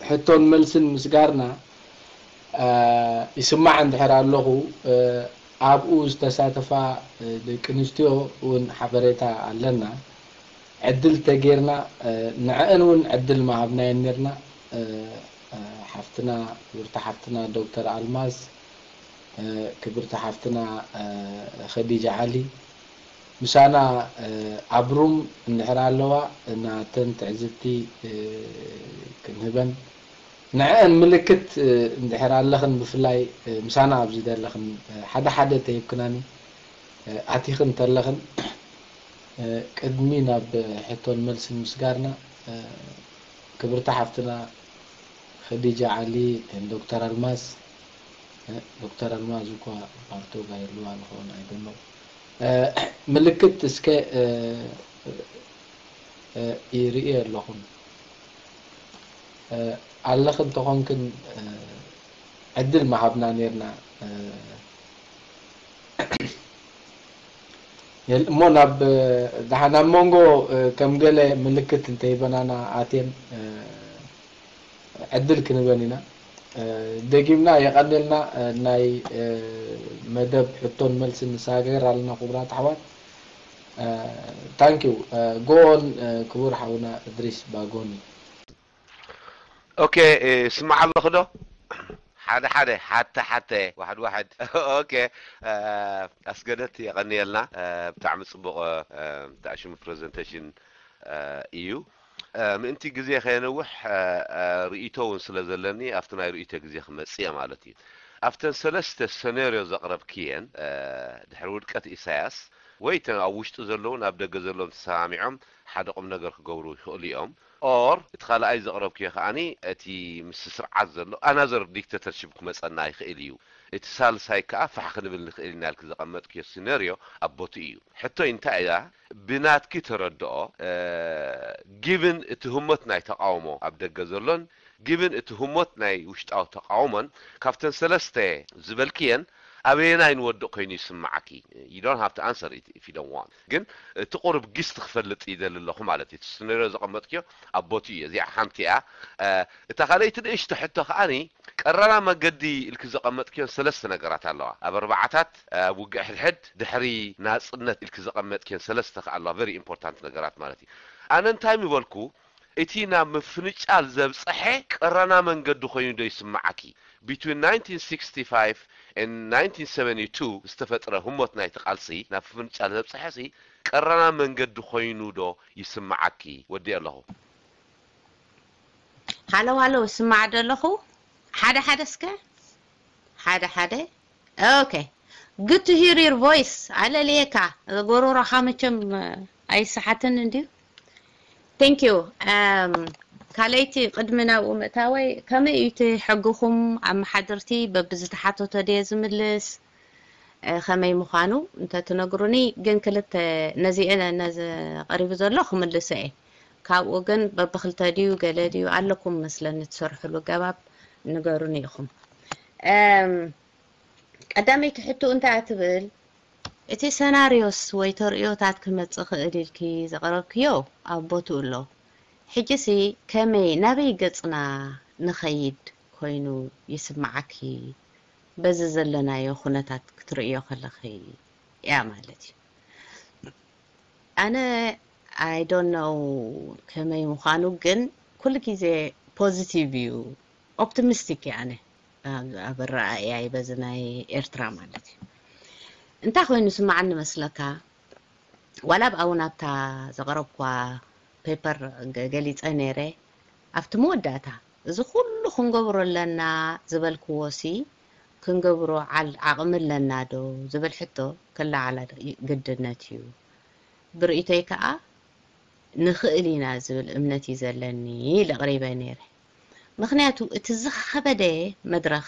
ሕቶን መልስን ምስጋርና ይስማዕ እንድሕር ኣለኹ፣ ኣብኡ ዝተሳተፋ ደቂ ኣንስትዮ እውን ሓበሬታ ኣለና። ዕድል ተጌርና ንዐአን እውን ዕድል ምሃብናየን ኔርና። ሓፍትና፣ ክብርቲ ሓፍትና ዶክተር ኣልማዝ፣ ክብርቲ ሓፍትና ኸዲጃ ዓሊ፣ ምሳና ኣብ ሩም እንድሕር ኣለዋ፣ ናተን ትዕዝብቲ ክንህበን፣ ንዐአን ምልክት እንድሕር ኣለኽን፣ ብፍላይ ምሳና ኣብዚ ዘለኽን ሓደ ሓደ ተሂብክናኒ ኣቲኽን ተለኽን፣ ቅድሚ ናብ ሕቶን መልስን ምስጋርና፣ ክብርቲ ሓፍትና ኸዲጃ ዓሊ፣ ዶክተር ኣልማዝ፣ ዶክተር ኣልማዝ እኳ ፓርቶግ ኣይህልዋ ንኸውን ኣይደሎ። ምልክት እስከ ይርእየ ኣለኹን። ኣለኽን ተኾንክን ዕድል ምሃብና ኔርና። የል-፣ እሞ ናብ፣ ደሓ ናብ መንጎ ከም ገለ ምልክት እንተሂበናና ኣትየን ዕድል ክንበን ኢና። ደጊምና የቐንየልና። ናይ መደብ ሕቶን መልስን ንሰጋገር ኣለና ክቡራት ኣሕዋት። ታንኪዩ። ጎን ክቡር ሓውና እድሪስ ባጎኒ። ኦኬ፣ ስማዕ ኣለኹ ዶ? ሓደ ሓደ፣ ሓተ ሓተ፣ ዋሕድ ዋሕድ። ኦኬ፣ ኣስገደት የቐንየልና። ብጣዕሚ ጽቡቕ፣ ብጣዕሚ ሽሙ ፕሬዘንቴሽን እዩ። ምእንቲ ግዜ ከየንውሕ ርእይቶ እውን ስለ ዘለኒ ኣብቲ ናይ ርእይቶ ግዜ ክመጽእ እየ ማለት እዩ። ኣብተን ሰለስተ ሰነርዮ ዘቕረብክየን፣ ድሕሪ ውድቀት ኢሳያስ ወይ እተን ኣብ ውሽጢ ዘለውን ኣብ ደገ ዘለውን ተሰማሚዖም ሓደ ቁም ነገር ክገብሩ ይኽእሉ እዮም። ኦር እቲ ካልኣይ ዘቕረብክዮ ከዓኒ እቲ ምስ ስርዓት ዘሎ ኣናዘር ዲክተተርሽፕ ክመጸና ይኽእል እዩ። እቲ ሳልሳይ ከኣ ፋሕ ክንብል ንኽእል ኢና ኢልኪ ዘቐመጥክዮ ሲነርዮ ኣብ ቦትኡ እዩ። ሕቶይ እንታይ እያ? ብናትኪ ተረድኦ፣ እ፣ ጊብን እቲ ህሞት ናይ ተቓውሞ ኣብ ደገ ዘሎን ጊብን እቲ ህሞት ናይ ውሽጣዊ ተቓውሞን ካብተን ሰለስተ ዝበልክየን ኣበየናይ ንወድቕ ኮይኑ ይስምዓኪ? You don't have to answer it if you don't want። ግን እቲ ቁሩብ ጊስት ክፈልጥ ይደሊ ኣለኹ ማለት እዩ። እቲ ስነርዮ ዘቐመጥክዮ ኣብ ቦትኡ እዩ። እዚኣ ሓንቲ እያ። እ፣ እታ ካልኣይቲ ንእሽቶ ሕቶ ከዓኒ ቀረና መንገዲ ኢልኪ ዘቐመጥክዮን ሰለስተ ነገራት ኣለዋ። ኣብ ኣርባዓታት፣ ኣብ ውግእ ሕድሕድ፣ ድሕሪ ናጽነት ኢልኪ ዘቐመጥክዮን ሰለስተ ከኣ ኣለዋ። ቨሪ ኢምፖርታንት ነገራት ማለት እዩ። ኣነ እንታይ ምበልኩ፣ እቲ ናብ ምፍንጫል ዘብጽሐ ቀረና መንገዲ ኮይኑ ዶ ይስምዓኪ? Between nineteen sixty-five and nineteen seventy-two ዝተፈጥረ ህሞት ናይቲ ቃልሲ ናብ ምፍንጫል ዘብጽሐ ሲ ቀረና መንገዲ ኮይኑ ዶ ይስምዓኪ? ወዲእ ኣለኹ። ሃሎ ሃሎ፣ ስማዕ ደለኹ። ሓደ ሓደ እስከ ሓደ ሓደ። Okay, good to hear your voice። ኣለልየካ፣ ጎሮሮኻ መቸም ኣይሰሓትን እንድዩ። Thank you። ካልኣይቲ፣ ቅድሚ ናብኡ ምእታወይ፣ ከመይ እዩ እቲ ሕግኹም? ኣመሓደርቲ በብዝተሓተቶ ድየ ዝምልስ? ከመይ ምዃኑ እንተትነግሩኒ። ግን ክልተ፣ ነዚአን፣ ነዚ ቀሪቡ ዘሎ ክምልሶ እየ። ካብኡ ግን በብክልተ ድዩ ገለ ድዩ ኣለኩም መስለኒ ትሰርሕሉ ገባብ ንገሩኒ ኢኹም። ቀዳመይቲ ሕቶ እንታይ እያ ትብል? እቲ ሰናርዮስ ወይ ተርእዮታት ክመጽእ ክእል ኢልኪ ዘቕረብክዮ ኣብ ቦትኡ ኣሎ። ሕጂሲ ከመይ፣ ናበይ ገጽና ንኸይድ ኮይኑ ይስምዓኪ? በዚ ዘለናዮ ኩነታት ክትርእዮ ከለኺ እያ ማለት እዩ። ኣነ I don't know ከመይ ምዃኑ፣ ግን ኩሉ ግዜ ፖዚቲቭ እዩ፣ ኦፕቲሚስቲክ እየ ኣነ ኣብ ኣረኣእያይ በዚ ናይ ኤርትራ ማለት እዩ። እንታይ ኮይኑ ስምዓኒ መስለካ? ዋላ ኣብ ኣውን ኣብታ ዘቕረብኳ ፔፐር ገሊጸ ነይረ። ኣብቲ መወዳእታ እዚ ኩሉ ክንገብሮ ኣለና ዝበልክዎ ሲ ክንገብሮ ዓል-፣ ዓቕሚ ኣለና ዶ ዝብል ሕቶ ክለዓል ግድነት እዩ። ብርእይቶይ ከኣ ንኽእል ኢና ዝብል እምነት እዩ ዘለኒ ኢለ ኣቕሪበ ነይረ። ምኽንያቱ እቲ ዝኸበደ መድረኽ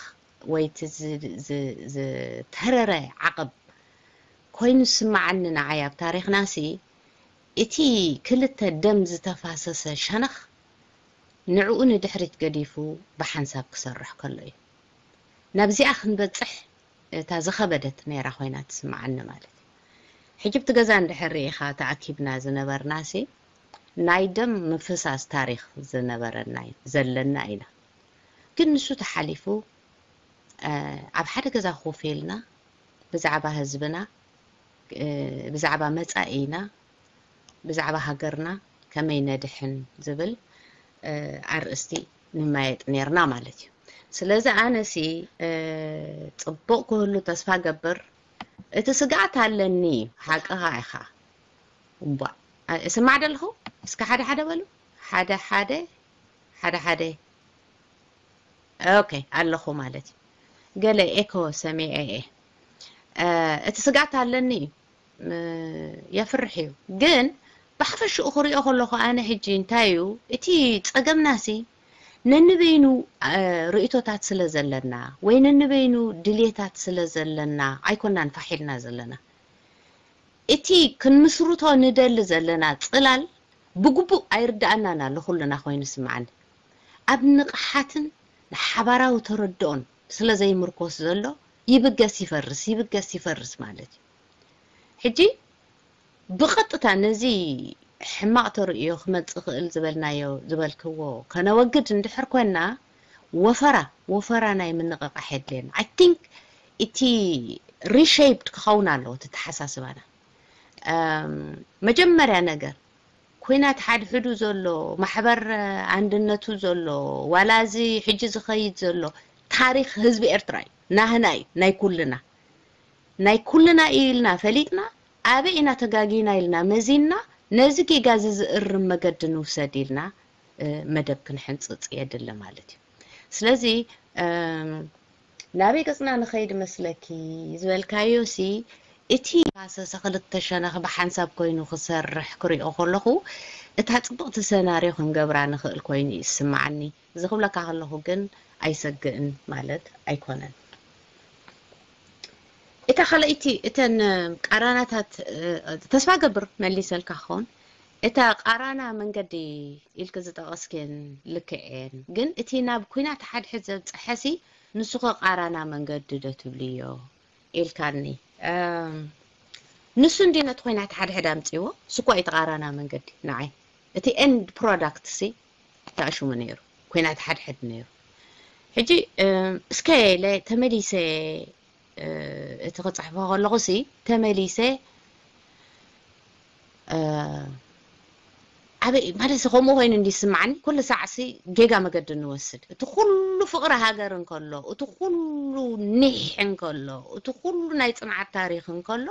ወይ እቲ ዝ-፣ ዝ-፣ ዝተረረ ዓቕብ ኮይኑ ዝስምዓኒ ንዓይ ኣብ ታሪኽና ሲ እቲ ክልተ ደም ዝተፋሰሰ ሸነኽ ንዕኡ ንድሕሪት ገዲፉ ብሓንሳብ ክሰርሕ ከሎ እዩ። ናብዚኣ ክንበጽሕ እታ ዝኸበደት ነይራ ኮይና ትስምዓኒ ማለት እዩ። ሕጂ ኣብቲ ገዛ እንድሕር ርኢኻ ተኣኪብና ዝነበርናሲ፣ ናይ ደም ምፍሳስ ታሪኽ ዝነበረና እዩ፣ ዘለና ኢና። ግን ንሱ ተሓሊፉ፣ እ፣ ኣብ ሓደ ገዛ ኮፍ ኢልና ብዛዕባ ህዝብና፣ እ፣ ብዛዕባ መጻኢና፣ ብዛዕባ ሃገርና ከመይ ነድሕን ዝብል፣ እ፣ ኣርእስቲ ንማየጥ ኔርና ማለት እዩ። ስለዚ ኣነሲ፣ እ፣ ጽቡቕ ክህሉ ተስፋ ገብር። እቲ ስግኣት ኣለኒ፣ ሓቅኻ ኢኻ። እባ፣ እ፣ እስማዕ ደለኹ? እስከ ሓደ ሓደ በሉ። ሓደ ሓደ፣ ሓደ ሓደ። ኦኬ፣ ኣለኹ ማለት እዩ። ገለ ኤኮ ሰሚዐ እየ። እ፣ እቲ ስግኣት ኣለኒ እዩ። ም-፣ የፍርሕ እዩ። ግን ብሓፈሽኡ ክሪኦ ከለኹ ኣነ ሕጂ እንታይ እዩ፣ እቲ ጸገምናሲ ነንበይኑ፣ እ፣ ርእይቶታት ስለ ዘለና ወይ ነንበይኑ ድልየታት ስለ ዘለና ኣይኮናን ፋሕ ኢልና ዘለና። እቲ ክንምስርቶ ንደሊ ዘለና ጽላል ብግቡእ ኣይርድኣናን ኣሎ፣ ኩልና ኮይኑ ስምዓኒ። ኣብ ንቕሓትን ንሓባራዊ ተረድኦን ስለ ዘይምርኮስ ዘሎ፣ ይብገስ ይፈርስ፣ ይብገስ ይፈርስ ማለት እዩ። ሕጂ ብቐጥታ ነዚ ሕማቕ ተርእዮ ክመጽእ ክእል ዝበልናዮ፣ ዝበልክዎ ከነወግድ እንድሕር ኮንና፣ ወፈራ፣ ወፈራ ናይ ምንቕቓሕ የድልየና። I think እቲ reshaped ክኸውን ኣለዎ እቲ ተሓሳስባና። እም፣ መጀመርያ ነገር፣ ኲናት ሓድሕዱ ዘሎ፣ ማሕበር ኣንድነቱ ዘሎ፣ ዋላ እዚ ሕጂ ዝኸይድ ዘሎ ታሪኽ ህዝቢ ኤርትራ እዩ። ናህና እዩ፣ ናይ ኩልና። ናይ ኩልና እዩ ኢልና ፈሊጥና፣ ኣበይ ኢና ተጋጊና ኢልና መዚንና፣ ነዚ ጌጋ እዚ ዝእርም መገዲ ንውሰድ ኢልና፣ እ፣ መደብ ክንሕንጽጽ የድሊ ማለት እዩ። ስለዚ፣ እም፣ ናበይ ገጽና ንኸይድ መስለኪ ዝበልካዮ ሲ፣ እቲ ሃሰሰ ክልተ ሸነኽ ብሓንሳብ ኮይኑ ክሰርሕ ክሪኦ ከለኹ፣ እታ ጽብቕቲ ሰናርዮ ክንገብራ ንኽእል ኮይኑ እዩ ዝስምዓኒ። እዚ ክብለካ ከለኹ ግን ኣይሰግእን ማለት ኣይኮነን። እታ ካልኣይቲ፣ እተን ቃራናታት፣ እ፣ ተስፋ ገብር መሊሰልካ ክኸውን። እታ ቃራና መንገዲ ኢልክ ዝጠቐስክን ልክዕ እየን። ግን እቲ ናብ ኲናት ሓድሕድ ዘብጽሐሲ ንሱ ኸ ቃራና መንገዲ ዶ ትብልዮ ኢልካኒ። እም፣ ንሱ እንዲ ነቲ ኲናት ሓድሕድ ኣምጺዎ፣ እሱ እኮ እዩ እቲ ቃራና መንገዲ ንዓይ። እቲ ኤንድ ፕሮዳክት ሲ ተኣሽሙ ነይሩ፣ ኲናት ሓድሕድ ነይሩ። ሕጂ፣ እም፣ እስከ ኢለ ተመሊሰ፣ እ፣ እቲ ክጽሕፎ ከለኹ ሲ ተመሊሰ፣ እ፣ ኣበይ ማለት ከምኡ ኮይኑ እንዲ ይስምዓኒ፣ ኩሉ ሳዕ ሲ ጌጋ መገዲ ንወስድ። እቲ ኩሉ ፍቕሪ ሃገር እንከሎ፣ እቲ ኩሉ ኒሕ እንከሎ፣ እቲ ኩሉ ናይ ጽንዓት ታሪኽ እንከሎ፣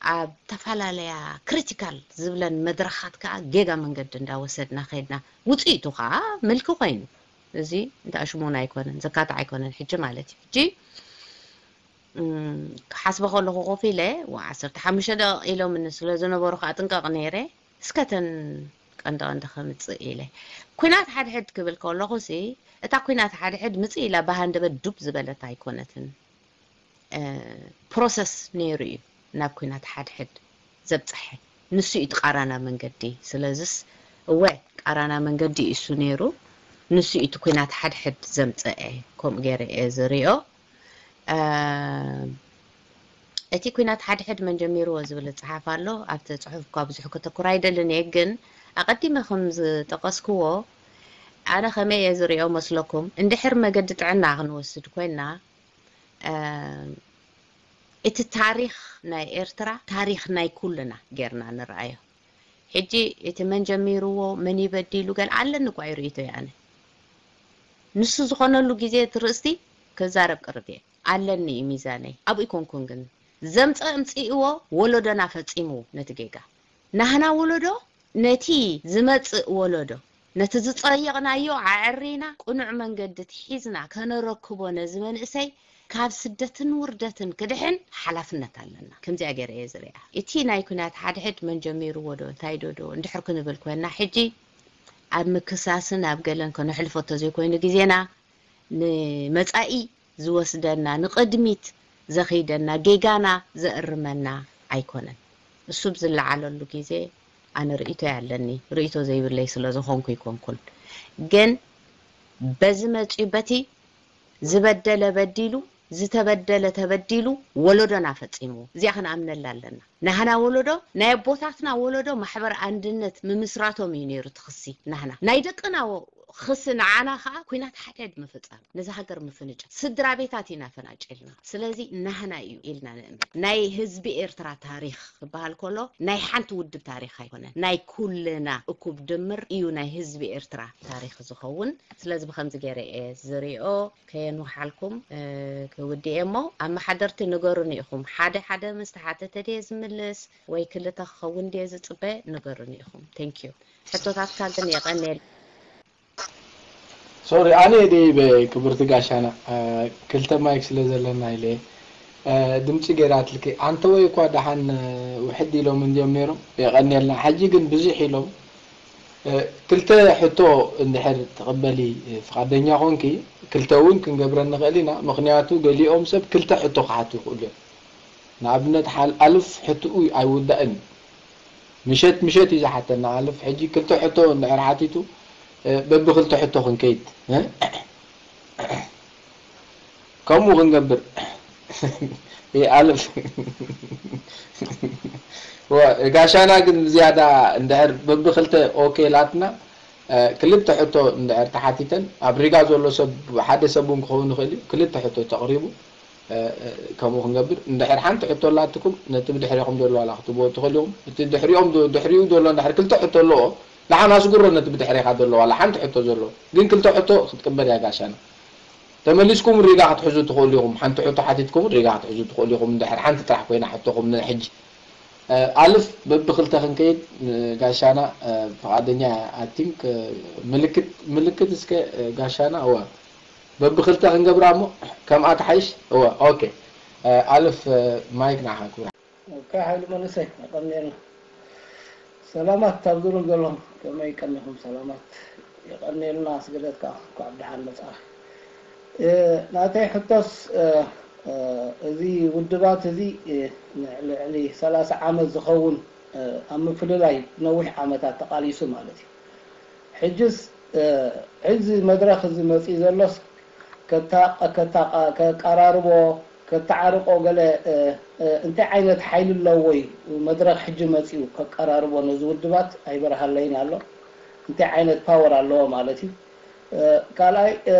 ኣብ ተፈላለያ ክሪቲካል ዝብለን መድረኻት ከኣ ጌጋ መንገዲ እንዳወሰድና ከይድና፣ ውጽኢቱ ከኣ ምልኪ ኮይኑ። እዚ እንተኣሽሞን ኣይኮነን፣ ዘካትዕ ኣይኮነን ሕጂ ማለት እዩ። ሕጂ፣ እም፣ ክሓስቦ ከለኹ ኮፍ ኢለ፣ ዋ፣ ዓሰርተ ሓሙሽተ ደቂቕ ኢሎምኒ ስለ ዝነበሩ ከኣ ጥንቀቕ ነይረ። እስከ እተን ቀንዲ ቀንዲ ከምጽእ ኢለ። ኲናት ሓድሕድ ክብል ከለኹሲ፣ እታ ኲናት ሓድሕድ ምጽእ ኢላ ብሃንደበት ዱብ ዝበለት ኣይኮነትን። እ፣ ፕሮሰስ ነይሩ እዩ ናብ ኲናት ሓድሕድ ዘብጽሐ። ንሱ እዩ እቲ ቃራና መንገዲ። ስለዝስ፣ እወ፣ ቃራና መንገዲ እዩ እሱ ነይሩ። ንሱ እዩ እቲ ኲናት ሓድሕድ ዘምጸአ። ከምኡ ገይረ እየ ዝሪኦ። እ፣ እቲ ኲናት ሓድሕድ መን ጀሚርዎ ዝብል ጽሓፍ ኣሎ። ኣብቲ ጽሑፍ እኳ ብዙሕ ከተኩር ኣይደልን እየ፣ ግን ኣቐዲመ ከም ዝጠቐስክዎ፣ ኣነ ከመይ እየ ዝሪኦ መስለኩም? እንድሕር መገዲ ጥዕና ክንወስድ ኮይና፣ እ፣ እቲ ታሪኽ ናይ ኤርትራ ታሪኽ ናይ ኩልና ጌርና ንርኣዮ። ሕጂ እቲ መን ጀሚርዎ፣ መን እዩ በዲሉ፣ ገለ ኣለኒ እኳ እዩ ርእይቶይ ኣነ። ንሱ ዝኾነሉ ግዜ እቲ ርእስቲ ክዛረብ ቅርብ እየ። ኣለኒ እዩ ሚዛነይ። ኣብኡ ኣይኮንኩን ግን ዘምጸ ኣምጺእዎ፣ ወለዶና ፈጺምዎ ነቲ ጌጋ። ናህና ወለዶ ነቲ ዝመጽእ ወለዶ፣ ነቲ ዝጸየቕናዮ ኣዕሪና ቅኑዕ መንገዲ ሒዝና ከነረክቦ ነዚ መንእሰይ ካብ ስደትን ውርደትን ክድሕን ሓላፍነት ኣለና። ከምዚኣ ገይረ እየ ዝሪኣ። እቲ ናይ ኲናት ሓድሕድ መን ጀሚርዎ ዶ፣ እንታይ ዶ ዶ እንድሕር ክንብል ኮይንና፣ ሕጂ ኣብ ምክሳስን ኣብ ገለን ከነሕልፎ ተዘይኮይኑ ግዜና ንመጻኢ ዝወስደና፣ ንቕድሚት ዘኺደና፣ ጌጋና ዘእርመና ኣይኮነን። እሱ ብዝለዓለሉ ግዜ ኣነ ርእይቶ ኣለኒ። ርእይቶ ዘይብለይ ስለ ዝኾንኩ ኣይኮንኩን። ግን በዚ መጺኡ በቲ ዝበደለ በዲሉ፣ ዝተበደለ ተበዲሉ፣ ወለዶና ፈጺምዎ። እዚኣ ክንኣምነላ ኣለና። ናህና ወለዶ፣ ናይ ኣቦታትና ወለዶ ማሕበር ኣንድነት ምምስራቶም እዩ ነይሩ እቲ ክሲ። ናህና ናይ ደቅና ወ-፣ ክሲ ንዓና ከኣ ኩናት ሓድሕድ ምፍጻም፣ ነዛ ሃገር ምፍንጫ፣ ስድራ ቤታት ኢና ፈናጭልና። ስለዚ ናህና እዩ ኢልና ንእምን። ናይ ህዝቢ ኤርትራ ታሪኽ ክበሃል ከሎ ናይ ሓንቲ ውድብ ታሪኽ ኣይኮነን፣ ናይ ኩልና እኩብ ድምር እዩ ናይ ህዝቢ ኤርትራ ታሪኽ ዝኸውን። ስለዚ ብኸምዚ ገይረ እየ ዝሪኦ። ከየንውሓልኩም፣ እ፣ ክውድእ እየ እሞ፣ ኣመሓደርቲ ንገሩኒ ኢኹም። ሓደ ሓደ ምስ ተሓተተ ድየ ዝምልስ ወይ ክልተ ክኸውን ድየ ዝጽበ? ንገሩኒ ኢኹም። Thank you። ሕቶታትካ ግን የቐንየል። ሶሪ፣ ኣነ ድየ ክብርቲ ጋሻና፣ እ፣ ክልተ ማይክ ስለ ዘለና ኢለ፣ እ፣ ድምፂ ገይራትልኪ። ኣንተ ወይ እኳ ደሓን፣ እ፣ ውሕድ ኢሎም እንድዮም ነይሮም። የቐንየልና። ሕጂ ግን ብዙሕ ኢሎም። እ፣ ክልተ ሕቶ እንድሕር ትቕበሊ፣ እ፣ ፍቓደኛ ኾንኪ፣ ክልተ እውን ክንገብረን ንኽእል ኢና። ምኽንያቱ ገሊኦም ሰብ ክልተ ሕቶ ክሓቱ ይኽእሉ እዮም። ንኣብነት ሓል-፣ ኣልፍ ሕትኡ ኣይውዳእን እዩ። ምሸት ምሸት እዩ ዝሓተና ኣልፍ። ሕጂ ክልተ ሕቶ እንድሕር ሓቲቱ፣ እ፣ በብኽልተ ሕቶ ክንከይድ፣ እ? ከምኡ ክንገብር። ይኣልፍ። ወ-፣ ጋሻና ግን ብዝያዳ እንድሕር በብኽልተ ኦኬ ላትና፣ እ፣ ክልተ ሕቶ እንድሕር ተሓቲተን፣ ኣብ ሪጋ ዘሎ ሰብ፣ ሓደ ሰብ እውን ክኸውን ይኽእል እዩ፣ ክልተ ሕቶ ተቕሪቡ፣ እ፣ እ፣ ከምኡ ክንገብር። እንድሕር ሓንቲ ሕቶ ኣላትኩም፣ ነቲ ብድሕሪኹም ዘሎ ዋላ ክትብዎ ትኽእሉ ኢኹም። እቲ ድሕሪኦም ዶ-፣ ድሕሪኡ ዘሎ እንድሕር ክልተ ሕቶ ኣለዎ፣ ደሓን ኣስጉሮ ነቲ ብድሕሪኻ ዘሎ ዋላ ሓንቲ ሕቶ ዘሎ። ግን ክልተ ሕቶ ክትቅበል እያ ጋሻና። ተመሊስኩም ሪጋ ክትሕዙ ትኽእሉ ኢኹም። ሓንቲ ሕቶ ሓቲትኩም ሪጋ ክትሕዙ ትኽእሉ ኢኹም። እንድሕር ሓንቲ ጥራሕ ኮይና ሕቶኹም ንሕጂ። እ፣ ኣልፍ በብኽልተ ክንከይድ፣ እ፣ ጋሻና፣ እ፣ ፍቓደኛ እያ። I think፣ እ፣ ምልክት፣ ምልክት እስከ፣ እ፣ ጋሻና፣ እወ። በብኽልተ ክንገብራ እሞ ከምኣ ትሓይሽ? እወ፣ ኦኬ። እ፣ ኣልፍ፣ እ፣ ማይክ ንዓኻ ክብራ። ኦኬ፣ ሓይሉ መንእሰይ፣ የቐንየልና። ሰላማት ኣብ ዙርም ዘለኹም፣ ከመይ ቀኒኹም? ሰላማት፣ የቐንየልና። ስግደት ከኣ እንኳዕ ብደሓን መጻእኺ። እ፣ ናተይ ሕቶስ፣ እ፣ እ፣ እዚ ውድባት እዚ፣ እ፣ ንልዕሊ ሰላሳ ዓመት ዝኸውን፣ እ፣ ኣብ ምፍልላይ ነዊሕ ዓመታት ተቓሊሱ ማለት እዩ። ሕጅስ፣ እ፣ ሕዚ መድረኽ እዚ መጺኡ ዘሎስ ከታ-፣ ከታ-፣ ከቀራርቦ፣ ከተዓርቆ ገለ፣ እ፣ እ፣ እንታይ ዓይነት ሓይሊ ኣለዎ እዩ? መድረኽ ሕጂ መጺኡ ከቀራርቦ ነዚ ውድባት ኣይበርሃለይን ኣሎ። እንታይ ዓይነት ፓወር ኣለዎ ማለት እዩ? እ፣ ካልኣይ፣ እ፣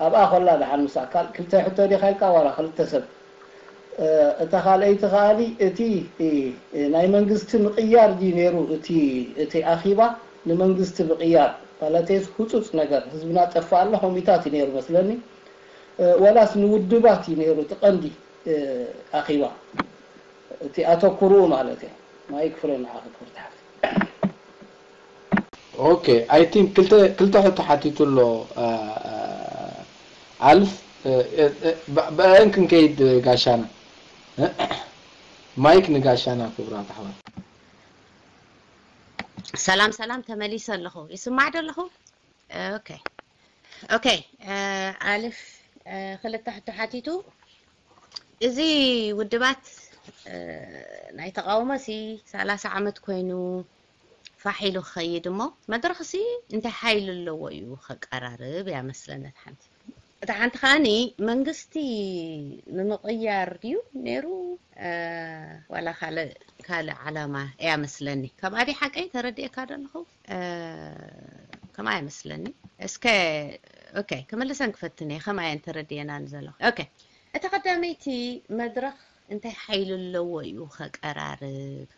ኣብኣ ኮላ ደሓን ምሳ ካል-፣ ክልተ ሕቶ ዲኻ ኢልካ ዋላ ክልተ ሰብ? እ፣ እታ ካልኣይቲ ከኣኒ እቲ፣ እ፣ እ፣ ናይ መንግስቲ ምቕያር ድዩ ነይሩ እቲ፣ እቲ ኣኺባ ንመንግስቲ ምቕያር? ማለተይስ ህጹጽ ነገር፣ ህዝብና ጠፍእ ኣሎ፣ ከምኡታት እዩ ነይሩ መስለኒ። እ፣ ዋላስ ንውድባት እዩ ነይሩ እቲ ቀንዲ፣ እ፣ ኣኺባ? እቲ ኣተኩርኡ ማለት እየ። ማይክ ፍረ ንዓኺ ክብርቲ ሓፍቲ። ኦኬ፣ I think ክልተ፣ ክልተ ሕቶ ሓቲቱ ኣሎ፣ እ፣ እ፣ ኣልፍ፣ እ፣ እ፣ እ፣ ብ-፣ ብኣን ክንከይድ ጋሻና። ማይክ ንጋሻና ክብራት ኣሕዋት። ሰላም ሰላም፣ ተመሊሰ ኣለኹ። ይስማዕ ዶ ኣለኹ? ኦኬ። ኦኬ፣ እ፣ ኣልፍ፣ እ፣ ክልተ ሕቶ ሓቲቱ። እዚ ውድባት፣ እ፣ ናይ ተቃውሞ ሲ ሰላሳ ዓመት ኮይኑ ፋሕ ኢሉ ክኸይድ እሞ፣ መድረኽ ሲ እንታይ ሓይሊ ኣለዎ እዩ ከቀራርብ እያ መስለነት ሓንቲ። እታ ሓንቲ ከኣኒ መንግስቲ ንምቕያር ድዩ ነይሩ፣ እ፣ ዋላ ካልእ፣ ካልእ ዓላማ እያ መስለኒ። ከምኣ ድዩ ሓቀይ ተረዲኤካ ዶ ኣለኹ? እ፣ ከምኣ እያ መስለኒ። እስከ፣ ኦኬ፣ ክምልሰን ክፈትን እየ፣ ከምኣ እየን ተረዲኤናን ዘለኹ። ኦኬ፣ እታ ቀዳመይቲ መድረኽ እንታይ ሓይሊ ኣለዎ እዩ ከቀራርብ?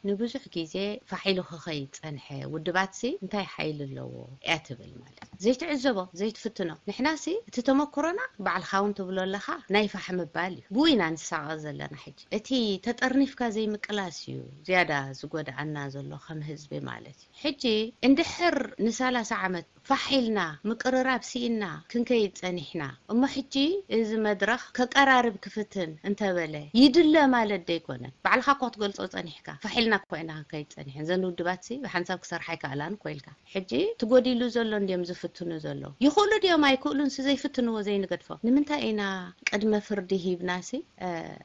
ንብዙሕ ግዜ ፋሕ ኢሉ ክኸይድ ጸንሐ ውድባትሲ እንታይ ሓይሊ ኣለዎ እያ ትብል ማለት። ዘይትዕዘቦ፣ ዘይትፍትኖ። ንሕናሲ እቲ ተመኩሮና ባዕልኻ እውን ትብሎ ኣለኻ ናይ ፋሕ ምባል እዩ። ብኡ ኢና ንሳቐ ዘለና ሕጂ። እቲ ተጠርኒፍካ ዘይምቅላስ እዩ ዝያዳ ዝጎድኣና ዘሎ ከም ህዝቢ ማለት እዩ። ሕጂ እንድሕር ንሰላሳ ዓመት ፋሕ ኢልና ምቅርራብ ስኢንና ክንከይድ ጸኒሕና፣ እሞ ሕጂ እዚ መድረኽ ከቀራርብ ክፍትን እንተበለ ይድለ ለማለት ደይኮነ፣ ባዕልኻ እኮ ክትገልጾ ጸኒሕካ፣ ፋሕ ኢልና እኮ ኢና ክንከይድ ጸኒሕና። እዘን ውድባት ሲ ብሓንሳብ ክሰርሓ ኣይከኣላን እኮ ኢልካ። ሕጂ ትጎዲሉ ዘሎ እንድዮም ዝፍትኑ ዘለዉ። ይኽእሉ ድዮም ኣይክእሉን ሲ ዘይፍትንዎ ዘይንገድፎ። ንምንታይ ኢና ቅድመ ፍርዲ ሂብና ሲ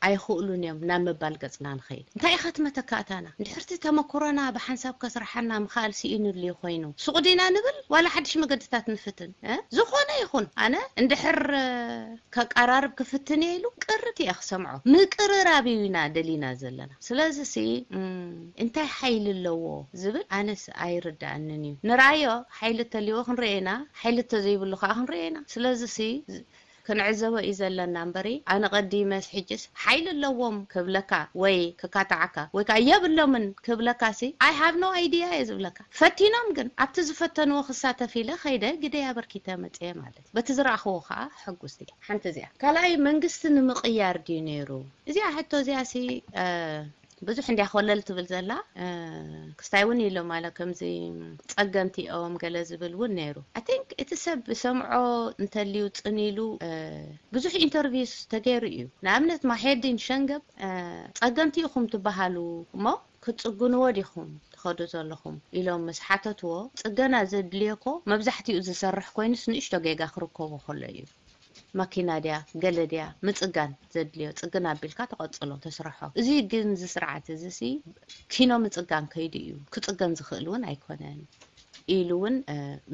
ኣይኽእሉን እዮም ናብ ምባል ገጽና ንኸይድ? እንታይ ኢኻ እቲ መተካእታና? እንድሕርቲ ተመክሮና ብሓንሳብ ከስርሓና ምኽኣል ስኢኑሉ ኮይኑ ሱቕ ዲና ንብል ዋላ ሓድሽ መገድታት ንፍትን? ዝኾነ ይኹን ኣነ እንድሕር ከቃራርብ ክፍትን እየ ኢሉ ቅርት እየ ክሰምዖ። ምቅርራብ እዩ ኢና ደሊና ዘለና። ስለዚ ሲ እንታይ ሓይሊ ኣለዎ ዝብል ኣነስ ኣይርዳእንን እዩ። ንርኣዮ፣ ሓይሊ እተልዎ ክንርኢ ኢና፣ ሓይሊ እተዘይብሉ ከዓ ክንርኢ ኢና። ስለዚ ሲ ክንዕዘቦ እዩ ዘለና እምበሪ ኣነ ቀዲመስ ሕጅስ ሓይሊ ኣለዎም ክብለካ ወይ ክካታዓካ ወይ ከዓ የብሎምን ክብለካ ሲ I have no idea እየ ዝብለካ። ፈቲኖም ግን ኣብቲ ዝፈተንዎ ክሳተፍ ኢለ ከይደ ግደይ ኣበርኪተ መፅየ ማለት እዩ። በቲ ዝረኣኽዎ ከዓ ሕጉስቲ እየ። ሓንቲ እዚኣ። ካልኣይ መንግስቲ ንምቕያር ድዩ ነይሩ? እዚኣ ሕቶ እዚኣ ሲ ብዙሕ እንዲያ ኮለል ትብል ዘላ ክስታይ እውን ኢሎም ኣለ ከምዚ ጸገምቲ እዮም ገለ ዝብል እውን ነይሩ። I think እቲ ሰብ ዝሰምዖ እንተልዩ ጽን ኢሉ ብዙሕ ኢንተርቪውስ ተገይሩ እዩ። ንኣብነት ማሄዲን ሸንገብ ጸገምቲ ኢኹም ትበሃሉ እሞ ክትጽግንዎ ዲኹም ትኸዱ ዘለኹም ኢሎም ምስ ሓተትዎ ጽገና ዘድልዮ እኮ መብዛሕትኡ ዝሰርሕ ኮይኑስ ንእሽቶ ጌጋ ክርከቦ ከሎ እዩ። ማኪና ድያ ገለ ድያ ምጽጋን ዘድልዮ ጽግን ኣቢልካ ተቐጽሎ ተስርሖ። እዚ ግን እዚ ስርዓት እዚ ሲ ኪኖ ምጽጋን ከይዱ እዩ። ክጽገን ዝኽእል እውን ኣይኮነን ኢሉ እውን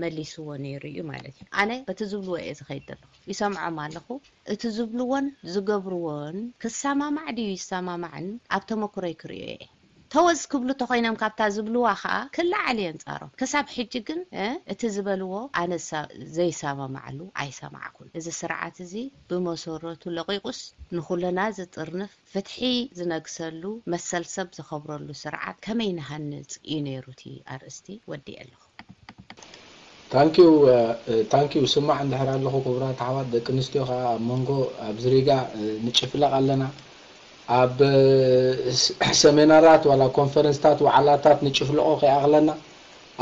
መሊስዎ ነይሩ እዩ ማለት እዩ። ኣነ በቲ ዝብልዎ እየ ዝኸይድ ዘለኹ። ይሰምዖም ኣለኹ። እቲ ዝብልዎን ዝገብርዎን ክሰማማዕ ድዩ ይሰማማዕን ኣብ ተመክሮይ ክርእዮ እየ። ተወዝ ክብሉ ተኾይኖም ካብታ ዝብልዋ ኸኣ ክለዓል እየ ኣንጻሮም። ክሳብ ሕጂ ግን እቲ ዝበልዎ ኣነ ዘይሰማማዓሉ ኣይሰማዕኩን። እዚ ስርዓት እዚ ብመሰረቱ ለቒቑስ ንኹለና ዝጥርንፍ ፍትሒ ዝነግሰሉ መሰል ሰብ ዘኸብረሉ ስርዓት ከመይ ንሃንጽ እዩ ነይሩ እቲ ኣርእስቲ። ወዲኤ ኣለኹ። ታንኪዩ ታንኪዩ ስማዕ እንድሕር ኣለኹ ክቡራት ኣሕዋት ደቂ ኣንስትዮ ከዓ ኣብ መንጎ ኣብ ዝሪጋ ንጭፍለቕ ኣለና ኣብ ሰሜናራት ዋላ ኮንፈረንስታት ዋዕላታት ንጭፍለቆ ከይኣኽለና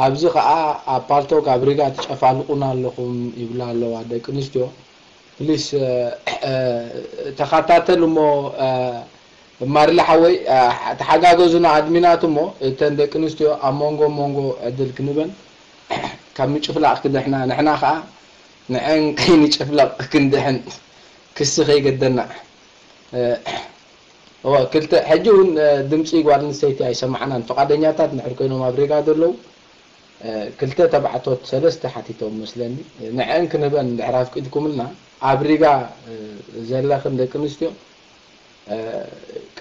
ኣብዚ ከዓ ኣብ ፓልቶክ ኣብ ሪጋ ትጨፋልቁና ኣለኹም ይብላ ኣለዋ ደቂ ኣንስትዮ ፕሊስ ተኸታተል እሞ ማርሊ ሓወይ ተሓጋገዙና ኣድሚናት እሞ እተን ደቂ ኣንስትዮ ኣብ መንጎ መንጎ ዕድል ክንበን ካብ ምጭፍላቕ ክድሕና ንሕና ከዓ ንዐን ከይንጭፍለቕ ክንድሕን ክሲ ከይገደና ክልተ ሕጂ እውን ድምፂ ጓል ኣንስተይቲ ኣይሰማዕናን ፍቃደኛታት ንድሕር ኮይኖም ኣብ ሪጋ ዘለዉ ክልተ ተባዕቶት ሰለስተ ሓቲቶም መስለኒ ንዐን ክንህበን እንድሕር ኣፍቂድኩምልና ኣብ ሪጋ ዘለኽን ደቂ ኣንስትዮ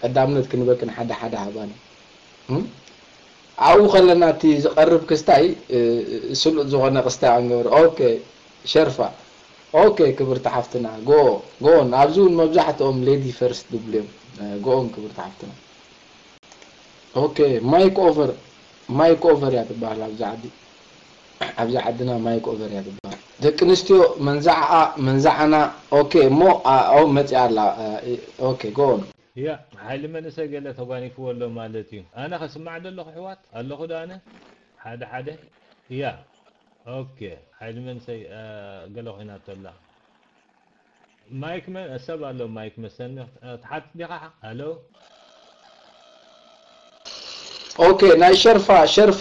ቀዳምነት ክንበክን ሓደ ሓደ ሃባኒ ኣብኡ ከለና እቲ ዝቀርብ ክስታይ ስሉጥ ዝኮነ ክስታይ ኣንገብር ኦኬ ሸርፋ ኦኬ ክብርቲ ሓፍትና ጎ ጎን ኣብዚ እውን መብዛሕትኦም ሌዲ ፈርስት ድብሉ እዮም ጎን ክብርቲ ሓፍትና ኦኬ ማይክ ኦቨር ማይክ ኦቨር እያ ትበሃል ኣብዚ ዓዲ ኣብዚ ዓድና ማይክ ኦቨር እያ ትበሃል ደቂ ኣንስትዮ መንዛዕኣ መንዛዕና ኦኬ እሞ መፅኣ ኣላ ኦኬ ጎን ያ ሓይሊ መንእሰይ ገለ ተጓኒፍዎ ኣሎ ማለት እዩ ኣነ ከስማዕ ዶ ኣለኹ ኣሕዋት ኣለኹ ዶ ኣነ ሓደ ሓደ ያ ኦኬ ሓይሊ መንእሰይ ገለ ኮይና ተላ ማይክ መን ሰብ ኣሎ ማይክ መሰኒ ትሓት ዲኻ ኣሎ ኦኬ ናይ ሸርፋ ሸርፋ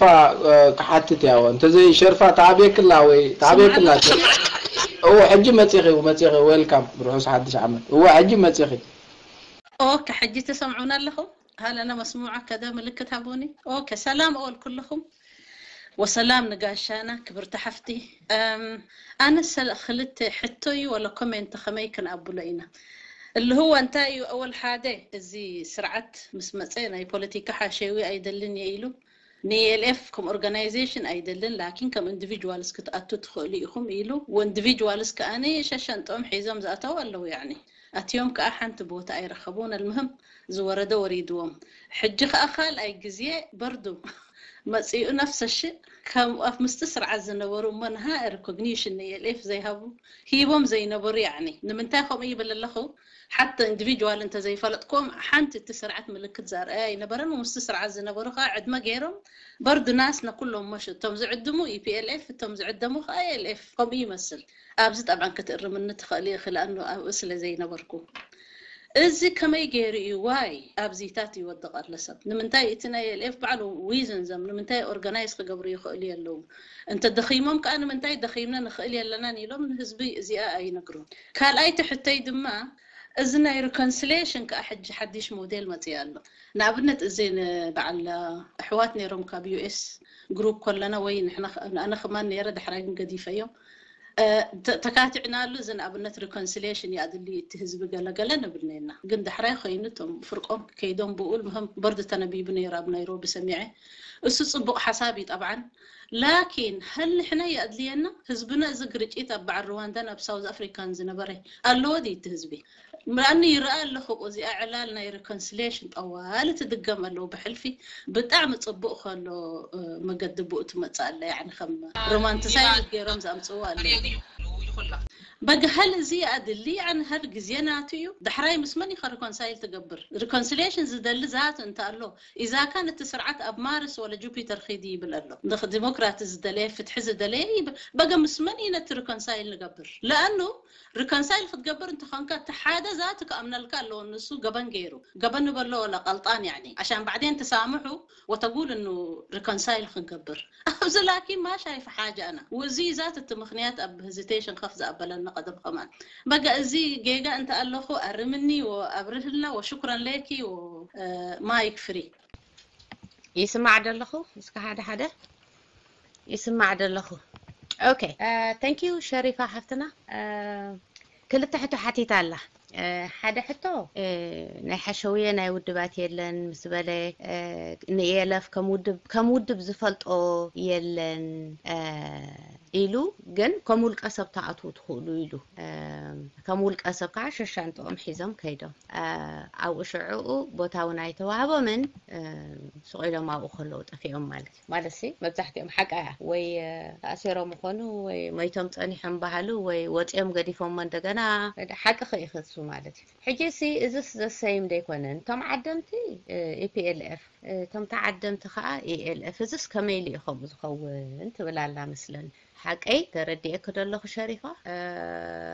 ክሓትት ያወ እንተዘይ ሸርፋ ተኣብየክላ ወይ ተኣብየክላ እዎ ሕጂ መፂኺ መፂኺ ዌልካም ርሑስ ሓድሽ ዓመት እዎ ሕጂ መፂኺ ኦኬ ሕጂ ትሰምዑና ኣለኹም ሃለና መስሙዓ ከደ ምልክት ሃቡኒ ኦኬ ሰላም ኦል ኩልኹም ወሰላም ንጋሻና ክብርቲ ሓፍቲ ኣነ ሰለ ክልተ ሕቶ እዩ ወላ ኮሜንት ከመይ ክንኣብሎ ኢና እልህዋ እንታይ እዩ ኣወል ሓደ እዚ ስርዓት ምስ መፀ ናይ ፖለቲካ ሓሸዊ ኣይደልን እየ ኢሉ ንኤልኤፍ ከም ኦርጋናይዜሽን ኣይደልን ላኪን ከም ኢንዲቪጁዋልስ ክትኣቱ ትኽእሉ ኢኹም ኢሉ ወኢንዲቪጁዋልስ ከኣኒ ሸሸንጦም ሒዞም ዝኣተው ኣለዉ ያኒ ኣትዮም ከኣ ሓንቲ ቦታ ኣይረኸቡን ኣልምህም ዝወረደ ወሪድዎም ሕጂ ከኣ ካልኣይ ግዜ በርዱ መጺኡ ነፍሰ ሽእ ከም ኣብ ምስቲ ስርዓት ዝነበሩ እሞ ንሃ ሪኮግኒሽን ንኤልኤፍ ዘይሃቡ ሂቦም ዘይነበሩ ያዕኒ ንምንታይ ከምኡ ይብል ኣለኹ ሓተ ኢንዲቪጁዋል እንተዘይፈለጥኩም ሓንቲ እቲ ስርዓት ምልክት ዘርአያ ኣይነበረን ምስቲ ስርዓት ዝነበሩ ከዓ ዕድመ ገይሮም በርዱ ናስ ነኩሎም መሹ እቶም ዝዕድሙ ኢፒኤልኤፍ እቶም ዝዕደሙ ከዓ ኤልኤፍ ከምኡ ይመስል ኣብዚ ጠብዓን ክትእርምኒ ትኽእል ኢኺ ለኣኑ ኣብኡ ስለ ዘይነበርኩ እዚ ከመይ ገይሩ እዩ ዋይ ኣብዚታት ይወድቕ ኣሎ ሰብ? ንምንታይ እቲ ናይ ኤልኤፍ ባዕሉ ዊዝን ዘም ንምንታይ ኦርጋናይዝ ክገብሩ ይኽእሉ የለዉ? እንተ ደኺሞም ከዓ ንምንታይ ደኺምና ንኽእል የለናን ኢሎም ንህዝቢ እዚኣ ኣይነግሩን። ካልኣይቲ ሕተይ ድማ እዚ ናይ ሪኮንሲሊሽን ከዓ ሕጂ ሓድሽ ሞዴል መፅእ ኣሎ። ንኣብነት እዚ ንበዓል ኣሕዋት ነይሮም ካብ ዩኤስ ግሩፕ ከለና ወይ ንሕና ኣነ ከማን ነይረ፣ ዳሕራይ ግን ገዲፈዮም። ተካቲዕናሉ። እዚ ንኣብነት ሪኮንሲሊሽን ይኣድሊ እቲ ህዝቢ ገለገለ ንብል ነና፣ ግን ዳሕራይ ኮይኑ እቶም ፍርቆም ከይዶም ብኡል ምህም በርድ ተነቢቡ ነይሩ ኣብ ናይሮቢ ሰሚዐ። እሱ ፅቡቕ ሓሳብ እዩ ጠብዓን፣ ላኪን ሀል ንሕና ይኣድልየና ህዝብና እዚ ግርጭት ኣብ በዓል ሩዋንዳን ኣብ ሳውዝ ኣፍሪካን ዝነበረ ኣለዎ ድዩ እቲ ህዝቢ? ምራኒ ይረኣ ኣለኹ እዚኣ ዕላል ናይ ሪኮንሲሊሽን ጠዋሊ ትድገም ኣለዉ ብሕልፊ። ብጣዕሚ ፅቡቕ ከሎ መገዲ ብኡ ትመፅእ ኣለ። ያኒ ከም ሮማንቲሳይዝ ገይሮም ዘምፅዎ ኣለ። በግሀል እዚ ኣድሊ ያኒ ሀል ግዜ ናቱ እዩ። ዳሕራይ ምስ መን ኢኻ ሪኮንሳይል ትገብር? ሪኮንሲሊሽን ዝደሊ ዛት እንተ ኣሎ ኢዛካ ነቲ ስርዓት ኣብ ማርስ ወለ ጁፒተር ኺዲ ይብል ኣሎ። ንኽ ዲሞክራቲ ዝደለየ ፍትሒ ዝደለየ ይብል። በገ ምስ መን እዩ ነቲ ሪኮንሳይል ንገብር? ለኣኑ ሪኮንሳይል ክትገብር እንተኾንካ እቲ ሓደ ዛት ክኣምነልካ ኣለዎ። ንሱ ገበን ገይሩ ገበን ንበሎ ወላ ቀልጣን ያኒ ኣሻን ባዕዴን ተሳምሑ ወተጉል እኑ ሪኮንሳይል ክንገብር ኣብዚ ላኪ ማሽ ኣይፈሓጃና። ውዚ ዛት እቲ ምኽንያት ኣብ ሄዚቴሽን ከፍ ዝኣበለና ቀደም ከማን በጋ እዚ ጌጋ እንተ ኣለኹ ኣርምኒ ወኣብርህልና ወሽኩረን ለኪ ወማይክ ፍሪ። ይስማዕ ደለኹ እስከ ሓደ ሓደ ይስማዕ ደለኹ። ኦኬ thank you ሸሪፋ ሓፍትና። ክልተ ሕቶ ሓቲታ ኣላ። ሓደ ሕቶ ናይ ሓሸውየ ናይ ውድባት የለን ምስ በለ ንኤለፍ ከም ውድብ ከም ውድብ ዝፈልጦ የለን ኢሉ፣ ግን ከም ውልቀ ሰብ ተኣትዉ ትኽእሉ ኢሉ። ከም ውልቀ ሰብ ከዓ ሸሻንጥኦም ሒዞም ከይዶም ኣብኡ ሽዕኡ ቦታ እውን ኣይተዋህቦምን። ስቕ ኢሎም ኣብኡ ከለዉ ጠፊኦም ማለት እዩ። ማለት ሲ መብዛሕትኦም ሓቃ እያ ወይ ተኣሲሮም ይኾኑ ወይ ሞይቶም ጸኒሖም በሃሉ ወይ ወጺኦም ገዲፎሞ እንደገና ሓቂ ከይኸሱ ማለት እዩ። ሕጂ ሲ እዝስ ዘሰይም ደይኮነን እቶም ዓደምቲ ኢፒኤልኤፍ እቶም ተዓደምቲ ከዓ ኢኤልኤፍ እዝስ ከመይ ኢሉ እዩ ከምኡ ዝኸውን ትብል ኣላ መስለኒ። ሓቀይ ተረዲኤኪ ደለኹ ሸሪፋ።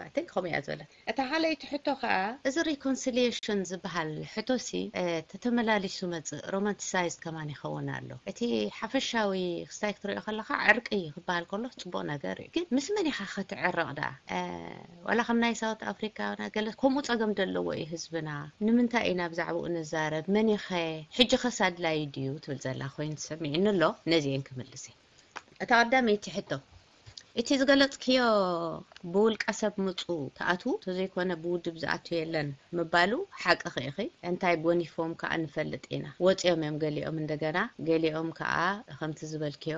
I think ከምኡ እያ ዝበለት። እታ ካልኣይቲ ሕቶ ከዓ እዚ ሪኮንሲሊየሽን ዝበሃል ሕቶሲ ተተመላሊሱ መፅእ ሮማንቲሳይዝ ከማን ይኸውን ኣሎ። እቲ ሓፈሻዊ ክስታይ ክትሪኦ ከለካ ዕርቂ ክበሃል ከሎ ፅቡቅ ነገር እዩ። ግን ምስ መን ኢካ ክትዕረቕ ደኣ? ዋላ ከም ናይ ሳውት ኣፍሪካ ገለ ከምኡ ፀገም ዘለዎ እዩ ህዝብና። ንምንታይ ኢና ብዛዕባኡ ንዛረብ? መን ኢኸ? ሕጂ ኸስ ኣድላይ ድዩ ትብል ዘላ ኮይኑ ትሰሚዕኒ ኣሎ። ነዚኤን ክምልስ እየ። እታ ቀዳመይቲ ሕቶ፣ እቲ ዝገለጽክዮ ብውልቀ ሰብ ምጹ ትኣትዉ፣ ተዘይኮነ ብውድብ ዝኣቱ የለን ምባሉ ሓቅኺ ኢኺ። እንታይ ጎኒፎም ከኣ ንፈልጥ ኢና። ወጺኦም እዮም ገሊኦም እንደገና፣ ገሊኦም ከኣ ከምቲ ዝበልክዮ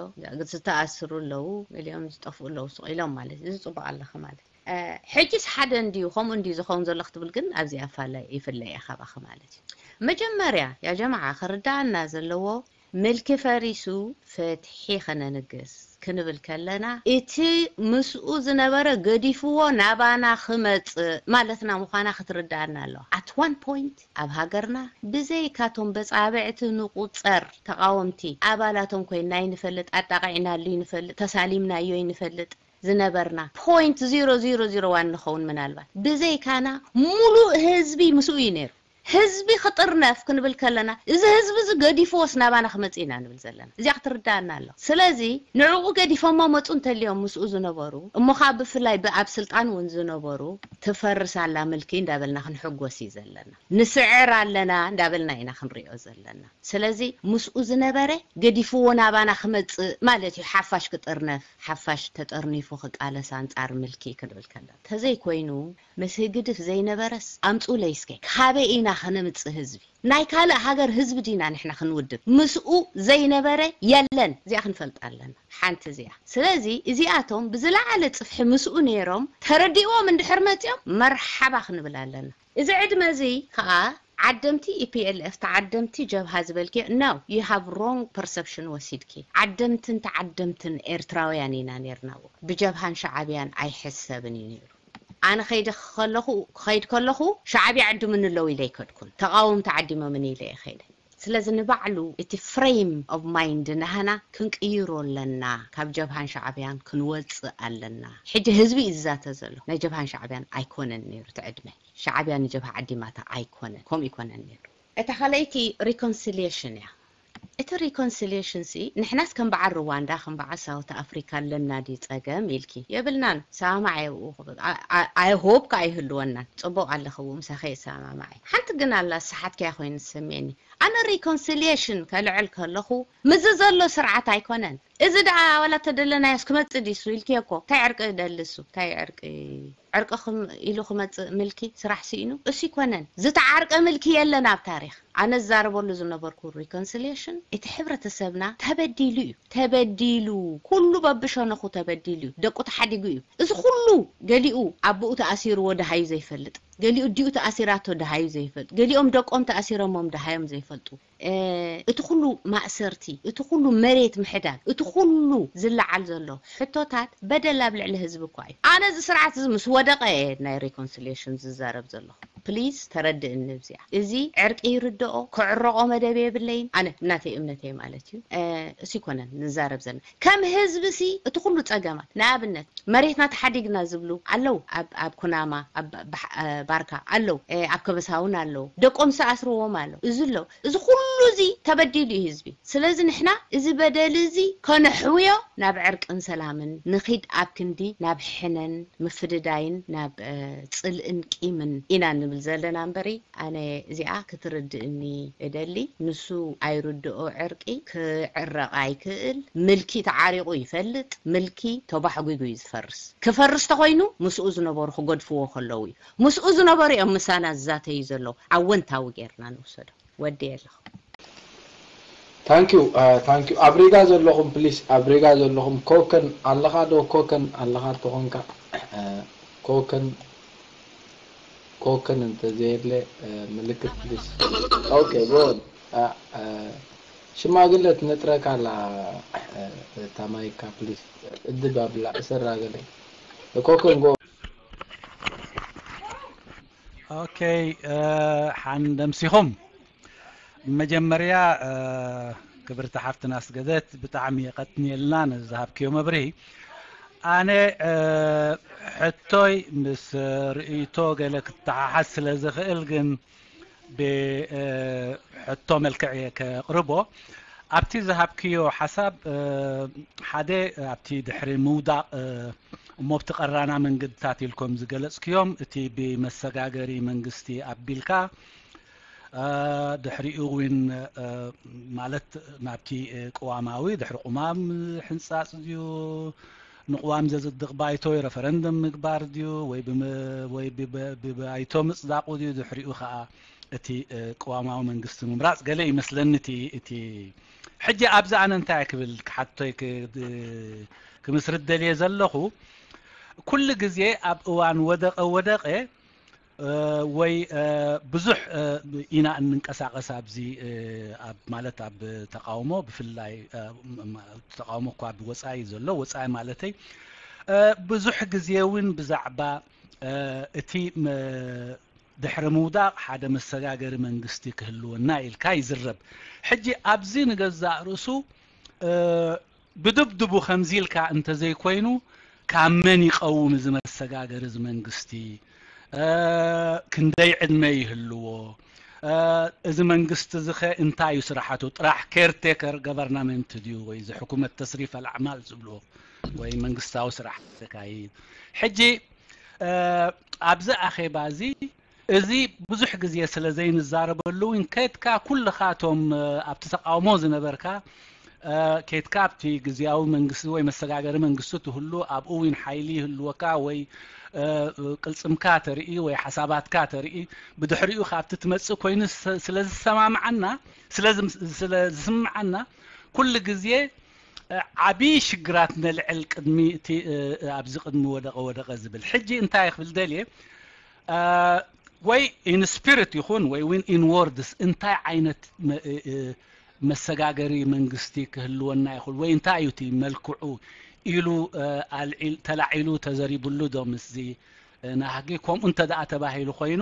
ዝተኣስሩ ኣለዉ፣ ገሊኦም ዝጠፍኡ ኣለዉ ስቕ ኢሎም ማለት እዩ። እዚ ጽቡቕ ኣለኺ ማለት እዩ። ሕጂስ ሓደ እንድዩ ከምኡ እንድዩ ዝኸውን ዘሎ ክትብል ግን ኣብዚኣ ፋለ ይፍለ እየ ካባኺ ማለት እዩ። መጀመርያ ያ ጀማዓ ክርዳኣና ዘለዎ ምልኪ ፈሪሱ ፍትሒ ከነንግስ ክንብል ከለና እቲ ምስኡ ዝነበረ ገዲፍዎ ናባና ክመጽእ ማለትና ምዃና ክትርዳኣና ኣለዋ። At one point ኣብ ሃገርና ብዘይካቶም በጻብዕቲ ንቁጸር ተቓወምቲ ኣባላቶም ኮይና ይንፈልጥ፣ ኣጣቒዕናሉ ይንፈልጥ፣ ተሳሊምናዮ ይንፈልጥ ዝነበርና point zero zero zero one ንኸውን ምናልባት ብዘይካና ሙሉእ ህዝቢ ምስኡ እዩ ነይሩ። ህዝቢ ክጥርነፍ ክንብል ከለና እዚ ህዝቢ እዚ ገዲፍዎስ ናባና ክመጽእ ኢና ንብል ዘለና። እዚኣ ክትርዳኣና ኣሎ። ስለዚ ንዕኡ ገዲፎሞ መጹ እንተልዮም ምስኡ ዝነበሩ እሞ ከዓ ብፍላይ ብኣብ ስልጣን እውን ዝነበሩ ትፈርስ ኣላ ምልኪ እንዳበልና ክንሕጎስ እዩ ዘለና። ንስዕር ኣለና እንዳበልና ኢና ክንሪኦ ዘለና። ስለዚ ምስኡ ዝነበረ ገዲፍዎ ናባና ክመጽእ ማለት እዩ። ሓፋሽ ክጥርነፍ፣ ሓፋሽ ተጠርኒፉ ክቃለስ ኣንጻር ምልኪ ክንብል ከለና ተዘይኮይኑ ምስ ህግድፍ ዘይነበረስ ኣምጹለይ እስከ ካበይ ኢና ከነምጽእ ህዝቢ ናይ ካልእ ሃገር ህዝቢ ዲና ንሕና ክንውድብ ምስኡ ዘይነበረ የለን። እዚኣ ክንፈልጥ ኣለና ሓንቲ እዚኣ። ስለዚ እዚኣቶም ብዝለዓለ ጽፍሒ ምስኡ ነይሮም ተረዲእዎም እንድሕር መጺኦም መርሓባ ክንብል ኣለና። እዚ ዕድመ እዚ ከዓ ዓደምቲ ኢፒኤልኤፍ ተዓደምቲ ጀብሃ ዝበልኪ no you have wrong perception ወሲድኪ። ዓደምትን ተዓደምትን ኤርትራውያን ኢና ነርና ብጀብሃን ሸዓብያን ኣይሕሰብን እዩ ነይሩ። ኣነ ከይደ ከለኹ ከይድ ከለኹ ሸዓብያ ዕድሙኒ ኣለዉ ኢለ ኣይከድኩን። ተቓወምቲ ዓዲሞምኒ ኢለ እየ ከይደ። ስለዚ ንባዕሉ እቲ frame of mind ናህና ክንቅይሮ ኣለና። ካብ ጀብሃን ሻዕብያን ክንወፅእ ኣለና። ሕጂ ህዝቢ እዩ ዝዛተ ዘሎ። ናይ ጀብሃን ሻዕብያን ኣይኮነን ነይሩ እቲ ዕድመ። ሻዕብያ ንጀብሃ ዓዲማታ ኣይኮነን። ከምኡ ይኮነን ነይሩ። እታ ካልኣይቲ reconciliation እያ። እቲ reconciliation ሲ ንሕናስ ከም በዓል ሩዋንዳ፣ ከም በዓል ሳውት ኣፍሪካ ኣለና ድዩ ፀገም ኢልኪ? የብልናን። ሰማማዕ እየ ብኡ ክብል። I hope ከዓ ይህልወናን። ፅቡቅ ኣለኺ ብኡ ምሳኺ እየ ሰማማዕ እየ። ሓንቲ ግን ኣላ ዝሰሓትክያ ኮይኑ ዝስምየኒ። ኣነ reconciliation ከልዕል ከለኹ ምስዚ ዘሎ ስርዓት ኣይኮነን። እዚ ደኣ ዋላ ተደለናዮስ ክመፅእ ድዩ ኢልኪ እኮ። እንታይ ዕርቂ ደልሱ? እንታይ ዕርቂ ዕርቂ ኢሉ ክመፅእ ምልኪ ስራሕ ስኢኑ እሱ ይኮነን። ዝተዓርቀ ምልኪ የለን ኣብ ታሪክ። ኣነ ዝዛረበሉ ዝነበርኩ reconciliation እቲ ሕብረተሰብና ተበዲሉ እዩ። ተበዲሉ፣ ኩሉ በብሸነኹ ተበዲሉ እዩ። ደቁ ተሓዲጉ እዩ። እዚ ኩሉ ገሊኡ ኣቦኡ ተኣሲርዎ ደሃዩ ዘይፈልጥ፣ ገሊኡ ዲኡ ተኣሲራቶ ደሃዩ ዘይፈልጥ፣ ገሊኦም ደቆም ተኣሲሮሞም ደሃዮም ዘይፈልጡ፣ እቲ ኩሉ ማእሰርቲ፣ እቲ ኩሉ መሬት ምሕዳግ፣ እቲ ኩሉ ዝለዓል ዘሎ ሕቶታት በደል ኣብ ልዕሊ ህዝቢ እኳ እዩ። ኣነ እዚ ስርዓት እዚ ምስ ወደቐ እየ ናይ reconciliation ዝዛረብ ዘለኹ። ፕሊዝ ተረድእኒ እዚኣ። እዚ ዕርቂ ይርድኦ፣ ክዕረቆ መደብ የብለይን። ኣነ ናተይ እምነተይ ማለት እዩ። እሱ ይኮነን ንዛረብ ዘለና። ከም ህዝቢ ሲ እቲ ኩሉ ፀገማት፣ ንኣብነት መሬትና ተሓዲግና ዝብሉ ኣለዉ። ኣብ ኩናማ፣ ኣብ ባርካ ኣለዉ። ኣብ ከበሳ እውን ኣለዉ። ደቆም ዝኣስርዎም ኣለዉ። እዚ ኣለዉ። እዚ ኩሉ እዚ ተበዲሉ እዩ ህዝቢ። ስለዚ ንሕና እዚ በደል እዚ ከነሕውዮ ናብ ዕርቅን ሰላምን ንኺድ፣ ኣብ ክንዲ ናብ ሕነን ምፍድዳይን ናብ ፅልእን ቂምን ኢና ንብል ዘለና እምበሪ፣ ኣነ እዚኣ ክትርድእኒ እደሊ። ንሱ ኣይርድኦ ዕርቂ፣ ክዕረቕ ኣይክእል። ምልኪ ተዓሪቑ ይፈልጥ። ምልኪ ተባሕጒጉ እዩ ዝፈርስ። ክፈርስ ተኾይኑ ምስኡ ዝነበሩ ክገድፍዎ ከለዉ እዩ። ምስኡ ዝነበሩ እዮም ምሳና ዝዛተዩ ዘለዉ። ኣወንታዊ ጌርና ንውሰዶ። ወዲ ኣለኹ። ታንኪዩ ታንኪዩ። ኣብ ሪጋ ዘለኹም ፕሊስ፣ ኣብ ሪጋ ዘለኹም ኮከን ኣለኻ ዶ? ኮከን ኣለኻ ተኾንካ ኮከን ኮከን እንተዘየለ ምልክት ፕሊስ። ኦኬ ጎል ሽማግለ ትነጥረካ ኣላ። ታማይካ ፕሊስ እድብ ኣብላ እሰራ ገለ ኮከን ጎ ኦኬ ሓንደምሲኹም መጀመርያ ክብርቲ ሓፍትና ኣስገደት ብጣዕሚ የቐንየልና ነዚ ዝሃብክዮ መብርሂ። ኣነ ሕቶይ ምስ ርእይቶ ገለ ክተሓሓዝ ስለ ዝኽእል ግን ብሕቶ መልክዕ እየ ከቕርቦ። ኣብቲ ዝሃብክዮ ሓሳብ ሓደ ኣብቲ ድሕሪ ምውዳቕ እሞ ኣብቲ ቀራና መንገድታት ኢልኩም ዝገለፅክዮም እቲ ብመሰጋገሪ መንግስቲ ኣቢልካ ድሕሪኡ እውን ማለት ናብቲ ቅዋማዊ ድሕሪ ቁማም ሕንፃፅ ድዩ ንቅዋም ዘፅድቕ ባይቶ ረፈረንደም ምግባር ድዩ ወይ ብባይቶ ምፅዳቁ ድዩ ድሕሪኡ ከዓ እቲ ቅዋማዊ መንግስቲ ምምራፅ ገለ ይመስለኒ እቲ ሕጂ ኣብዚ ኣነ እንታይ ክብል ክሓቶይ ክምስርት ደልየ ዘለኹ ኩሉ ግዜ ኣብ እዋን ወደቀ ወደቀ ወይ ብዙሕ ኢና እንንቀሳቀስ ኣብዚ ኣብ ማለት ኣብ ተቃውሞ ብፍላይ ተቃውሞ እኳ ብወፃኢ ዘሎ ወፃኢ ማለተይ ብዙሕ ግዜ እውን ብዛዕባ እቲ ድሕሪ ምውዳቕ ሓደ መሰጋገሪ መንግስቲ ክህልወና ኢልካ ይዝረብ። ሕጂ ኣብዚ ንገዛእ ርእሱ ብድብድቡ ከምዚ ኢልካ እንተዘይኮይኑ ካብ መን ይቐውም እዚ መሰጋገሪ እዚ መንግስቲ? ክንደይ ዕድመ ይህልዎ? እዚ መንግስቲ እዚ ኸ እንታይ እዩ ስራሓቱ? ጥራሕ ኬርቴከር ገቨርናመንት ድዩ ወይ እዚ ሕኩመት ተስሪፍ ኣልኣዕማል ዝብልዎ ወይ መንግስታዊ ስራሕ ዘካይድ? ሕጂ ኣብዚ ኣኼባ እዚ እዚ ብዙሕ ግዜ ስለ ዘይንዛረበሉ እውን ከድካ ኩልኻ እቶም ኣብቲ ተቃውሞ ዝነበርካ ከድካ ኣብቲ ግዝያዊ መንግስቲ ወይ መሰጋገሪ መንግስቲ ትህሉ ኣብኡ እውን ሓይሊ ይህልወካ ወይ ቅልፅምካ ተርኢ ወይ ሓሳባትካ ተርኢ ብድሕሪኡ ካብቲ ትመፅእ ኮይኑ ስለ ዝሰማምዓና ስለ ዝስምዓና ኩሉ ግዜ ዓብዪ ሽግራት ነልዕል ቅድሚ እቲ ኣብዚ ቅድሚ ወደቐ ወደቐ ዝብል ሕጂ እንታይ ክብል ደልየ ወይ in spirit ይኹን ወይ እውን in words እንታይ ዓይነት መሰጋገሪ መንግስቲ ክህልወና ይኽእል ወይ እንታይ እዩ እቲ መልክዑ ኢሉ ተላዒሉ ተዘሪብሉ ዶ ምስዚ ናህጊ ከምኡ እንተ ደኣ ተባሂሉ ኮይኑ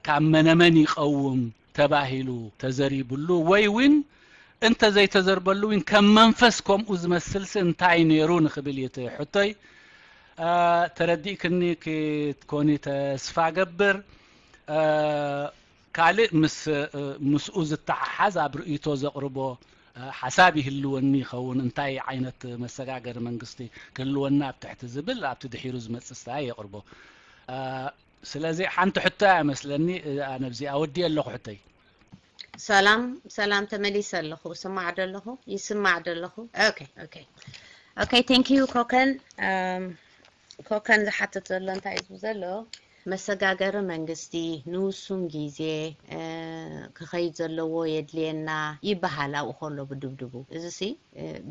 ካብ መነመን ይቐውም ተባሂሉ ተዘሪብሉ ወይ እውን እንተ ዘይተዘርበሉ እውን ከም መንፈስ ከምኡ ዝመስልሲ እንታይ ነይሩ ንኽብል እዩ እቲ ሕቶይ። ተረዲእክኒ ክትኮኒ ተስፋ ገብር። ካልእ ምስ ምስኡ ዝተሓሓዝ ኣብ ርእይቶ ዘቕርቦ ሓሳብ ይህልወኒ ይኸውን። እንታይ ዓይነት መሰጋገሪ መንግስቲ ክህልወና ኣብ ትሕቲ ዝብል ኣብቲ ድሒሩ ዝመጽእ ስታይ የቕርቦ። ስለዚ ሓንቲ ሕቶ እያ መስለኒ። ኣነ ኣብዚኣ ወዲእ ኣለኹ ሕቶይ። ሰላም ሰላም፣ ተመሊሰ ኣለኹ። ስማዕ ደለኹ ይስማዕ ደለኹ። ኦኬ ኦኬ ኦኬ። Thank you ኮከን። ኮከን ዝሓትት ዘሎ እንታይ እዩ ዘሎ? መሰጋገሪ መንግስቲ ንውሱን ግዜ ክኸይድ ዘለዎ የድልየና ይበሃል። ኣብኡ ከሎ ብድብድቡ እዚሲ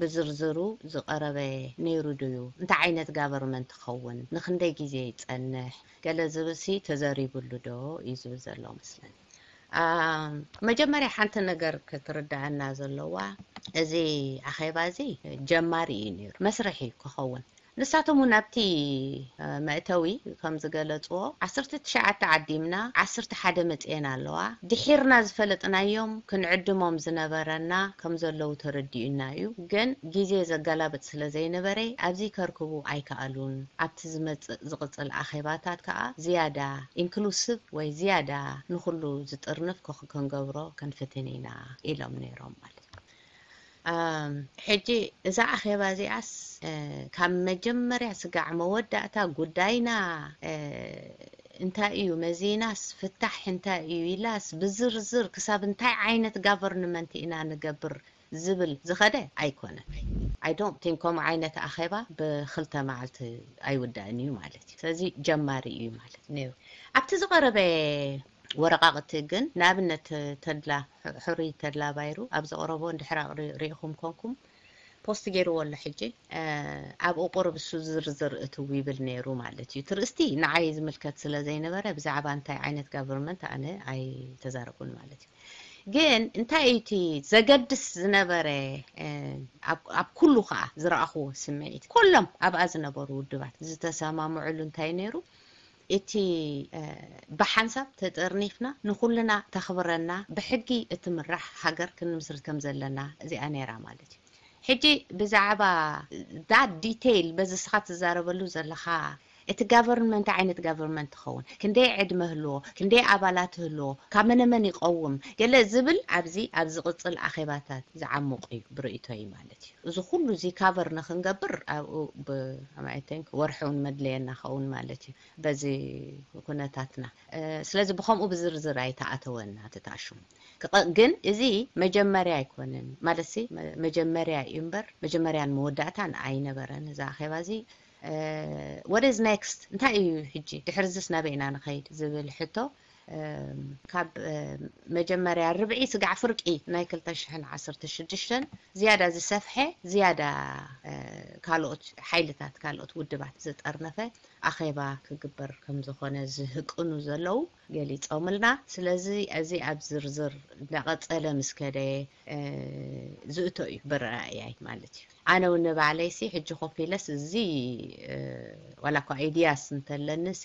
ብዝርዝሩ ዝቐረበ ነይሩ ድዩ? እንታይ ዓይነት ጋቨርመንት ትኸውን? ንክንደይ ግዜ ይጸንሕ? ገለ ዝብልሲ ተዘሪብሉ ዶ እዩ ዝብል ዘሎ መስለኒ። መጀመርያ ሓንቲ ነገር ክትርዳኣና ዘለዋ፣ እዚ ኣኼባ እዚ ጀማሪ እዩ ነይሩ፣ መስርሕ እዩ ክኸውን። ንሳቶም እውን ኣብቲ መእተዊ ከም ዝገለፅዎ ዓሰርተ ትሽዓተ ዓዲምና ዓሰርተ ሓደ መፅኤን ኣለዋ። ድሒርና ዝፈለጥናዮም ክንዕድሞም ዝነበረና ከም ዘለዉ ተረዲኡና እዩ። ግን ግዜ ዘገላብጥ ስለ ዘይነበረ ኣብዚ ከርክቡ ኣይከኣሉን። ኣብቲ ዝመፅእ ዝቕፅል ኣኼባታት ከዓ ዝያዳ ኢንክሉሲቭ ወይ ዝያዳ ንኹሉ ዝጥርንፍ ክንገብሮ ክንፍትን ኢና ኢሎም ነይሮም ማለት እዩ። ሕጂ እዛ ኣኼባ እዚኣስ ካብ መጀመርያ ስጋዕ መወዳእታ ጉዳይና እንታይ እዩ መዚናስ ፍታሕ እንታይ እዩ ኢላስ ብዝርዝር ክሳብ እንታይ ዓይነት ጋቨርንመንት ኢና ንገብር ዝብል ዝኸደ ኣይኮነን። I don't think ከምኡ ዓይነት ኣኼባ ብክልተ መዓልቲ ኣይውዳእን እዩ ማለት እዩ። ስለዚ ጀማሪ እዩ ማለት ነይሩ። ኣብቲ ዝቐረበ ወረቓቕቲ ግን ንኣብነት ተድላ ሕሩይ ተድላ ባይሩ ኣብ ዘቕረቦ እንድሕር ሪኢኹም ኮንኩም ፖስት ገይርዎ ኣሎ። ሕጂ ኣብኡ ቁርብ እሱ ዝርዝር እትው ይብል ነይሩ ማለት እዩ። እቲ ርእስቲ ንዓይ ዝምልከት ስለ ዘይነበረ ብዛዕባ እንታይ ዓይነት ጋቨርመንት ኣነ ኣይተዛረብኩን ማለት እዩ። ግን እንታይ እዩ እቲ ዘገድስ ዝነበረ ኣብ ኩሉ ከዓ ዝረኣኽዎ ስምዒት ኩሎም ኣብኣ ዝነበሩ ውድባት ዝተሰማምዕሉ እንታይ ነይሩ? እቲ ብሓንሳብ ተጠርኒፍና ንኩልና ተኽብረና ብሕጊ እትምራሕ ሃገር ክንምስርት ከም ዘለና እዚኣ ነይራ ማለት እዩ። ሕጂ ብዛዕባ that detail በዚ ስኻ ትዛረበሉ ዘለኻ እቲ ጋቨርንመንት ዓይነት ጋቨርንመንት ትኸውን፣ ክንደይ ዕድመ ህልዎ፣ ክንደይ ኣባላት ህልዎ፣ ካብ መነመን ይቐውም ገለ ዝብል ኣብዚ ኣብ ዝቕፅል ኣኼባታት ዝዓሙቕ እዩ ብርእይቶይ ማለት እዩ። እዚ ኩሉ እዚ ካቨር ንክንገብር ኣብኡ ብኣማይተንክ ወርሒ እውን መድለየና ኸውን ማለት እዩ በዚ ኩነታትና። ስለዚ ብከምኡ ብዝርዝር ኣይተኣተወን ኣተታሽሙ። ግን እዚ መጀመርያ ኣይኮነን ማለት ሲ መጀመርያ እዩ እምበር መጀመርያን መወዳእታን ኣይነበረን። እዚ ኣኼባ እዚ what is next እንታይ እዩ ሕጂ ድሕርዝስ ናበይ ኢና ንኸይድ ዝብል ሕቶ ካብ መጀመርያ ርብዒ ስጋዕ ፍርቂ ናይ ክልተ ሽሕን ዓሰርተ ሽዱሽተን ዝያዳ ዝሰፍሐ ዝያዳ ካልኦት ሓይልታት ካልኦት ውድባት ዝጠርነፈ ኣኼባ ክግበር ከም ዝኾነ ዝህቅኑ ዘለዉ ገሊፆምልና። ስለዚ እዚ ኣብ ዝርዝር እንዳቐፀለ ምስ ከደ ዝእቶ እዩ ብረኣያይ ማለት እዩ። ኣነ እውን ንባዕለይሲ ሕጂ ኮፍ ኢለስ እዚ ዋላ እኳ ኣይድያስ እንተለኒ ሲ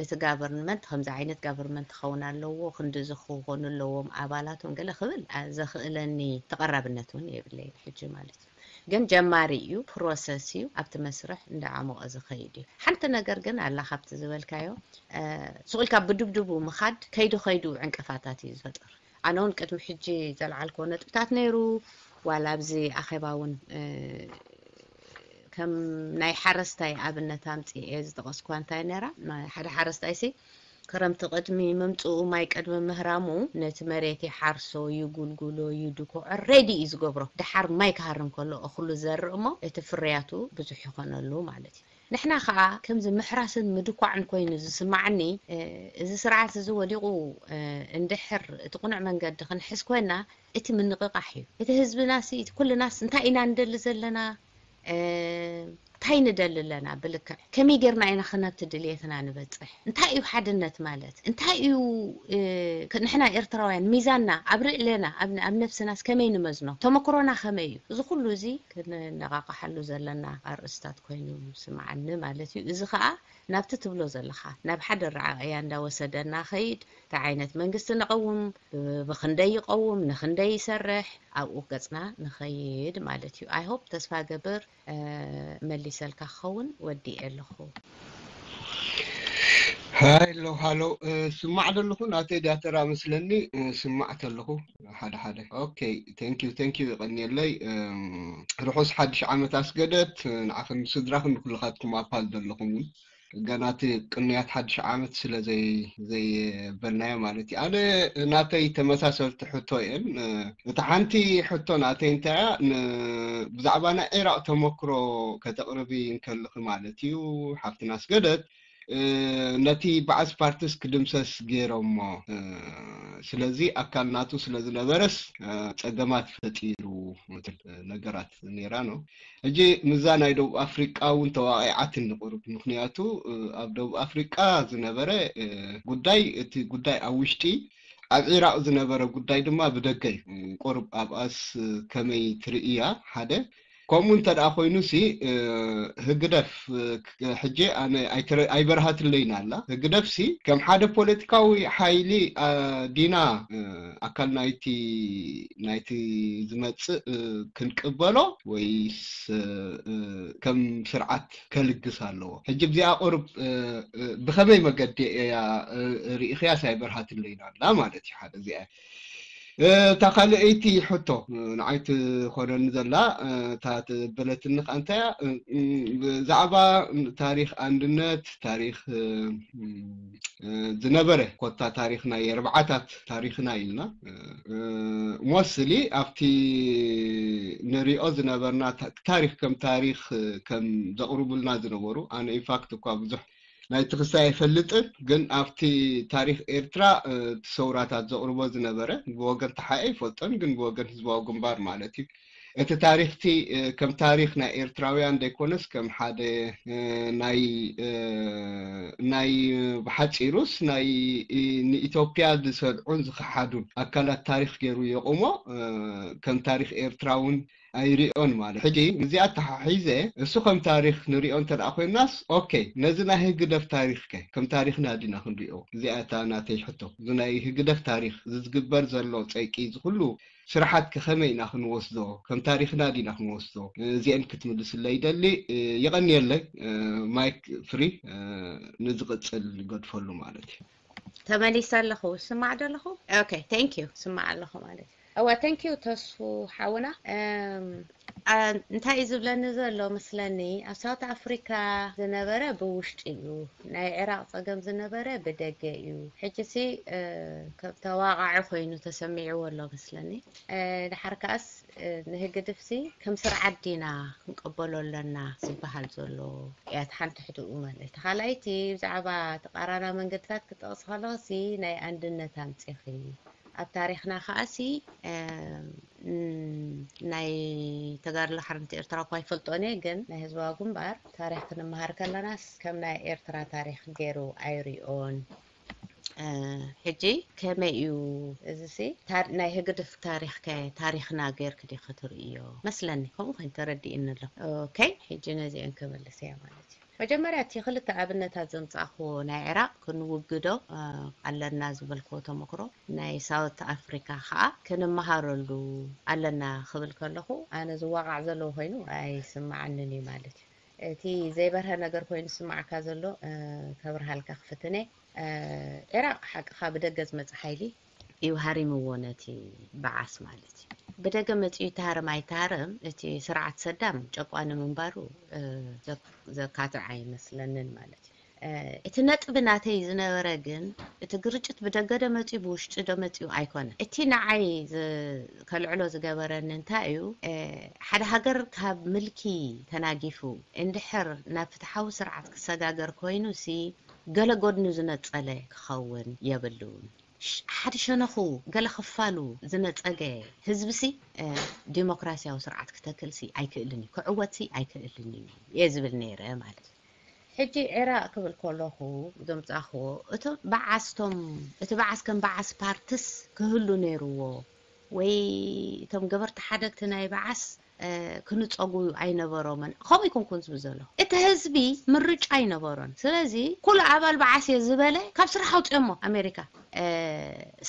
እቲ ጋቨርንመንት ከምዚ ዓይነት ጋቨርንመንት ክኸውን ኣለዎ ክንድዚ ክኾኑ ኣለዎም ኣባላቶም ገለ ክብል ዘኽእለኒ ተቐራብነት እውን የብለይን ሕጂ ማለት እዩ። ግን ጀማሪ እዩ፣ ፕሮሰስ እዩ፣ ኣብቲ መስርሕ እንዳዓሞቐ ዝኸይድ እዩ። ሓንቲ ነገር ግን ኣላ ካብቲ ዝበልካዮ ስቕ ኢልካ ብድብድቡ ምኻድ ከይዱ ከይዱ ዕንቅፋታት እዩ ዝፈጥር። ኣነ እውን ቅድሚ ሕጂ ዘልዓልኮ ነጥብታት ነይሩ ዋላ ኣብዚ ኣኼባ እውን ከም ናይ ሓረስታይ ኣብነት ኣምፂኤ ዝጠቐስኳ እንታይ ነራ ሓደ ሓረስታይ ሲ ክረምቲ ቅድሚ ምምፅኡ ማይ ቅድሚ ምህራሙ ነቲ መሬት ይሓርሶ ይጉልጉሎ ይድኮዖ ሬዲ እዩ ዝገብሮ። ድሓር ማይ ክሃር እንከሎ እኽሉ ዘርእ እሞ እቲ ፍርያቱ ብዙሕ ይኾነሉ ማለት እዩ። ንሕና ከዓ ከምዚ ምሕራስን ምድኳዕን ኮይኑ ዝስማዓኒ እዚ ስርዓት እዚ ወዲቑ እንድሕር እቲ ቁኑዕ መንገዲ ክንሕዝ ኮይና እቲ ምንቕቓሕ እዩ። እቲ ህዝብናሲ እቲ ኩልናስ እንታይ ኢና ንደሊ ዘለና? እንታይ ንደሊ ኣለና ብልክዕ? ከመይ ጌርና ኢና ክነብቲ ድልየትና ንበጽሕ? እንታይ እዩ ሓድነት ማለት? እንታይ እዩ ንሕና ኤርትራውያን ሚዛንና ኣብ ርእለና ኣብ ነፍስናስ ከመይ ንመዝኖ? ተመክሮና ከመይ እዩ? እዚ ኩሉ እዚ ክንነቓቕሓሉ ዘለና ኣርእስታት ኮይኑ ስምዓኒ ማለት እዩ። እዚ ኸኣ ናብቲ ትብሎ ዘለኻ ናብ ሓደ ኣረዓቕያ እንዳወሰደና ኸይድ፣ እንታይ ዓይነት መንግስቲ ነቐውም፣ ብኽንደይ ይቐውም፣ ንኽንደይ ይሰርሕ፣ ኣብኡ ገጽና ንኸይድ ማለት እዩ። I hope፣ ተስፋ ገብር መሊሰልካ ክኸውን ወዲኤ ኣለኹ። ሃሎ ሃሎ፣ ስማዕ ዘለኹ ናተይ ዳተራ መስለኒ። ስማዕ ተለኹ ሓደ ሓደ። Okay, thank you, thank you፣ ይቐንየለይ። ርሑስ ሓድሽ ዓመት ኣስገደት ንዓኽን ስድራኽን ንኩልኻትኩም ኣፓል ዘለኹም እውን። ገና እቲ ቅንያት ሓድሽ ዓመት ስለ ዘይ ዘይበልናዮ ማለት እዩ። ኣነ ናተይ ተመሳሰልቲ ሕቶ እየን። እቲ ሓንቲ ሕቶ ናተይ እንታይ እያ፣ ብዛዕባ ናይ ዒራቕ ተመክሮ ከተቕርቢ እንከልኺ ማለት እዩ። ሓፍትና ኣስገደት ነቲ ባዕስ ፓርቲስ ክድምሰስ ገይሮሞ፣ ስለዚ ኣካል ናቱ ስለ ዝነበረስ ጸገማት ፈጢሩ ትብል ነገራት ነይራ ነው። ሕጂ ምዛ ናይ ደቡብ ኣፍሪቃ እውን ተዋቒዓትኒ ቁሩብ፣ ምክንያቱ ኣብ ደቡብ ኣፍሪቃ ዝነበረ ጉዳይ፣ እቲ ጉዳይ ኣብ ውሽጢ፣ ኣብ ዒራቕ ዝነበረ ጉዳይ ድማ ብደገ እዩ። ቁሩብ ኣብኣስ ከመይ ትርእያ? ሓደ ከምኡ እንተ ደኣ ኮይኑ ሲ ህግደፍ፣ ሕጂ ኣነ ኣይበርሃትለይን ኣላ። ህግደፍ ሲ ከም ሓደ ፖለቲካዊ ሓይሊ ዲና ኣካል ናይቲ ናይቲ ዝመጽእ ክንቅበሎ ወይስ ከም ስርዓት ከልግስ ኣለዎ? ሕጂ ብዚኣ ቁርብ ብኸመይ መገዲ እያ ርኢኽያስ ኣይበርሃትለይን ኣላ ማለት እዩ። ሓደ እዚኣ እታ ካልኣይቲ ሕቶ ንዓይ ትኾነኒ ዘላ፣ እታ ትበለትኒ ከኣ እንታይ እያ? ብዛዕባ ታሪኽ ኣንድነት፣ ታሪኽ ዝነበረ ኮታ ታሪኽ ናይ ኣርባዓታት ታሪኽና ኢልና፣ ሞስሊ ኣብቲ ንሪኦ ዝነበርና ታሪኽ ከም ታሪኽ ከም ዘቕርቡልና ዝነበሩ፣ ኣነ ኢንፋክት እኳ ብዙሕ ናይቲ ክስታይ ኣይፈልጥን፣ ግን ኣብቲ ታሪኽ ኤርትራ እቲ ሰውራታት ዘቕርቦ ዝነበረ፣ ብወገን ተሓኤ ይፈልጦን፣ ግን ብወገን ህዝባዊ ግንባር ማለት እዩ። እቲ ታሪኽቲ ከም ታሪኽ ናይ ኤርትራውያን ዘይኮነስ ከም ሓደ ናይ ናይ ብሓጺሩስ ናይ ንኢትዮጵያ ዝሰልዑን ዝኸሓዱን ኣካላት ታሪኽ ገይሩ የቑሞ። ከም ታሪኽ ኤርትራ እውን ኣይሪኦን ማለት። ሕጂ እዚኣ ተሓሒዘ እሱ ከም ታሪኽ ንሪኦ እንተ ደኣ ኮይናስ፣ ኦኬ፣ ነዚ ናይ ህግደፍ ታሪኽ ከ ከም ታሪኽና ዲና ክንሪኦ? እዚኣ እታ ናተይ ሕቶ። እዚ ናይ ህግደፍ ታሪኽ፣ እዚ ዝግበር ዘሎ ጸይቂ፣ እዚ ኩሉ ስራሓት ከ ከመይ ኢና ክንወስዶ? ከም ታሪኽና ዲና ክንወስዶ? እዚአን ክትምልስለይ ይደሊ። የቐንየለይ። ማይክ ፍሪ ንዝቕጽል ገድፈሉ ማለት እዩ። ተመሊሰ ኣለኹ። ስማዕ ዶ ኣለኹ? Okay, thank you። ስማዕ ኣለኹ ማለት እዩ። እወ፣ thank you ተስፉ ሓውና። እንታይ እዩ ዝብለኒ ዘሎ መስለኒ፣ ኣብ ሳውት ኣፍሪካ ዝነበረ ብውሽጢ እዩ፣ ናይ ዒራቕ ጸገም ዝነበረ ብደገ እዩ። ሕጂ ሲ ከም ተዋቓዒ ኮይኑ ተሰሚዕዎ ኣሎ መስለኒ። ድሓር ከኣስ ንህግድፍሲ ከም ስርዓት ዲና ክንቀበሎ ኣለና ዝበሃል ዘሎ እያ፣ እቲ ሓንቲ ሕትኡ ማለት። እቲ ካልኣይቲ ብዛዕባ ተቃራና መንገድታት ክጠቕስ ከለኽሲ ናይ ኣንድነት ኣምጺኺ። ኣብ ታሪኽና ከኣሲ ናይ ተጋድሎ ሓርነት ኤርትራ እኳ ይፈልጦን እየ፣ ግን ናይ ህዝባዊ ግንባር ታሪኽ ክንመሃር ከለናስ ከም ናይ ኤርትራ ታሪኽ ገይሩ ኣይሪኦን። ሕጂ ከመይ እዩ እዚሲ? ናይ ህግድፍ ታሪኽ ከ ታሪኽና ጌርክ ዲኺ ትርእዮ? መስለኒ ከምኡ ኮይኑ ተረዲእኒ ኣሎ። ኦኬ፣ ሕጂ ነዚአን ክምልስ እያ ማለት እዩ። መጀመርያ እቲ ክልተ ኣብነታት ዘምጻእክዎ ናይ ዒራቕ ክንውግዶ ኣለና ዝበልክዎ ተመክሮ፣ ናይ ሳውት ኣፍሪካ ከዓ ክንመሃረሉ ኣለና ክብል ከለኹ፣ ኣነ ዝዋቃዕ ዘለዎ ኮይኑ ኣይስምዓንን እዩ ማለት እዩ። እቲ ዘይበርሀ ነገር ኮይኑ ዝስምዓካ ዘሎ ከብርሃልካ ክፍትነ። ዒራቕ ሓቅኻ ብደገ ዝመጽእ ሓይሊ እዩ ሃሪምዎ ነቲ በዓስ ማለት እዩ። ብደገ መጺኡ ይተሃረም ኣይተሃረም፣ እቲ ስርዓት ሰዳም ጨቋኒ ምንባሩ ዘካትዕ ኣይመስለንን ማለት እዩ። እቲ ነጥቢ ናተይ ዝነበረ ግን፣ እቲ ግርጭት ብደገ ዶ መጺኡ ብውሽጢ ዶ መጺኡ ኣይኮነን። እቲ ንዓይ ከልዕሎ ዝገበረኒ እንታይ እዩ፣ ሓደ ሃገር ካብ ምልኪ ተናጊፉ እንድሕር ናብ ፍትሓዊ ስርዓት ክሰጋገር ኮይኑሲ፣ ገለ ጎድኑ ዝነጸለ ክኸውን የብሉን። ሓደ ሸነኹ ገለ ክፋሉ ዝነጸገ ህዝቢ ሲ ዲሞክራሲያዊ ስርዓት ክተክል ሲ ኣይክእልን እዩ፣ ክዕወት ሲ ኣይክእልን እዩ እየ ዝብል ነይረ ማለት እዩ። ሕጂ ዒራቕ ክብል ከለኹ ዘምጻእኽዎ እቶም በዓስቶም እቲ በዓስ ከም በዓስ ፓርትስ ክህሉ ነይርዎ ወይ እቶም ገበርቲ ሓደግቲ ናይ በዓስ ክንጸጉ ኣይነበሮምን። ከምኡ ይኮንኩን ዝብል ዘሎ እቲ ህዝቢ ምርጫ ኣይነበሮን። ስለዚ ኩሉ ኣባል በዓስ እየ ዝበለ ካብ ስራሕ ኣውፅኦሞ ኣሜሪካ።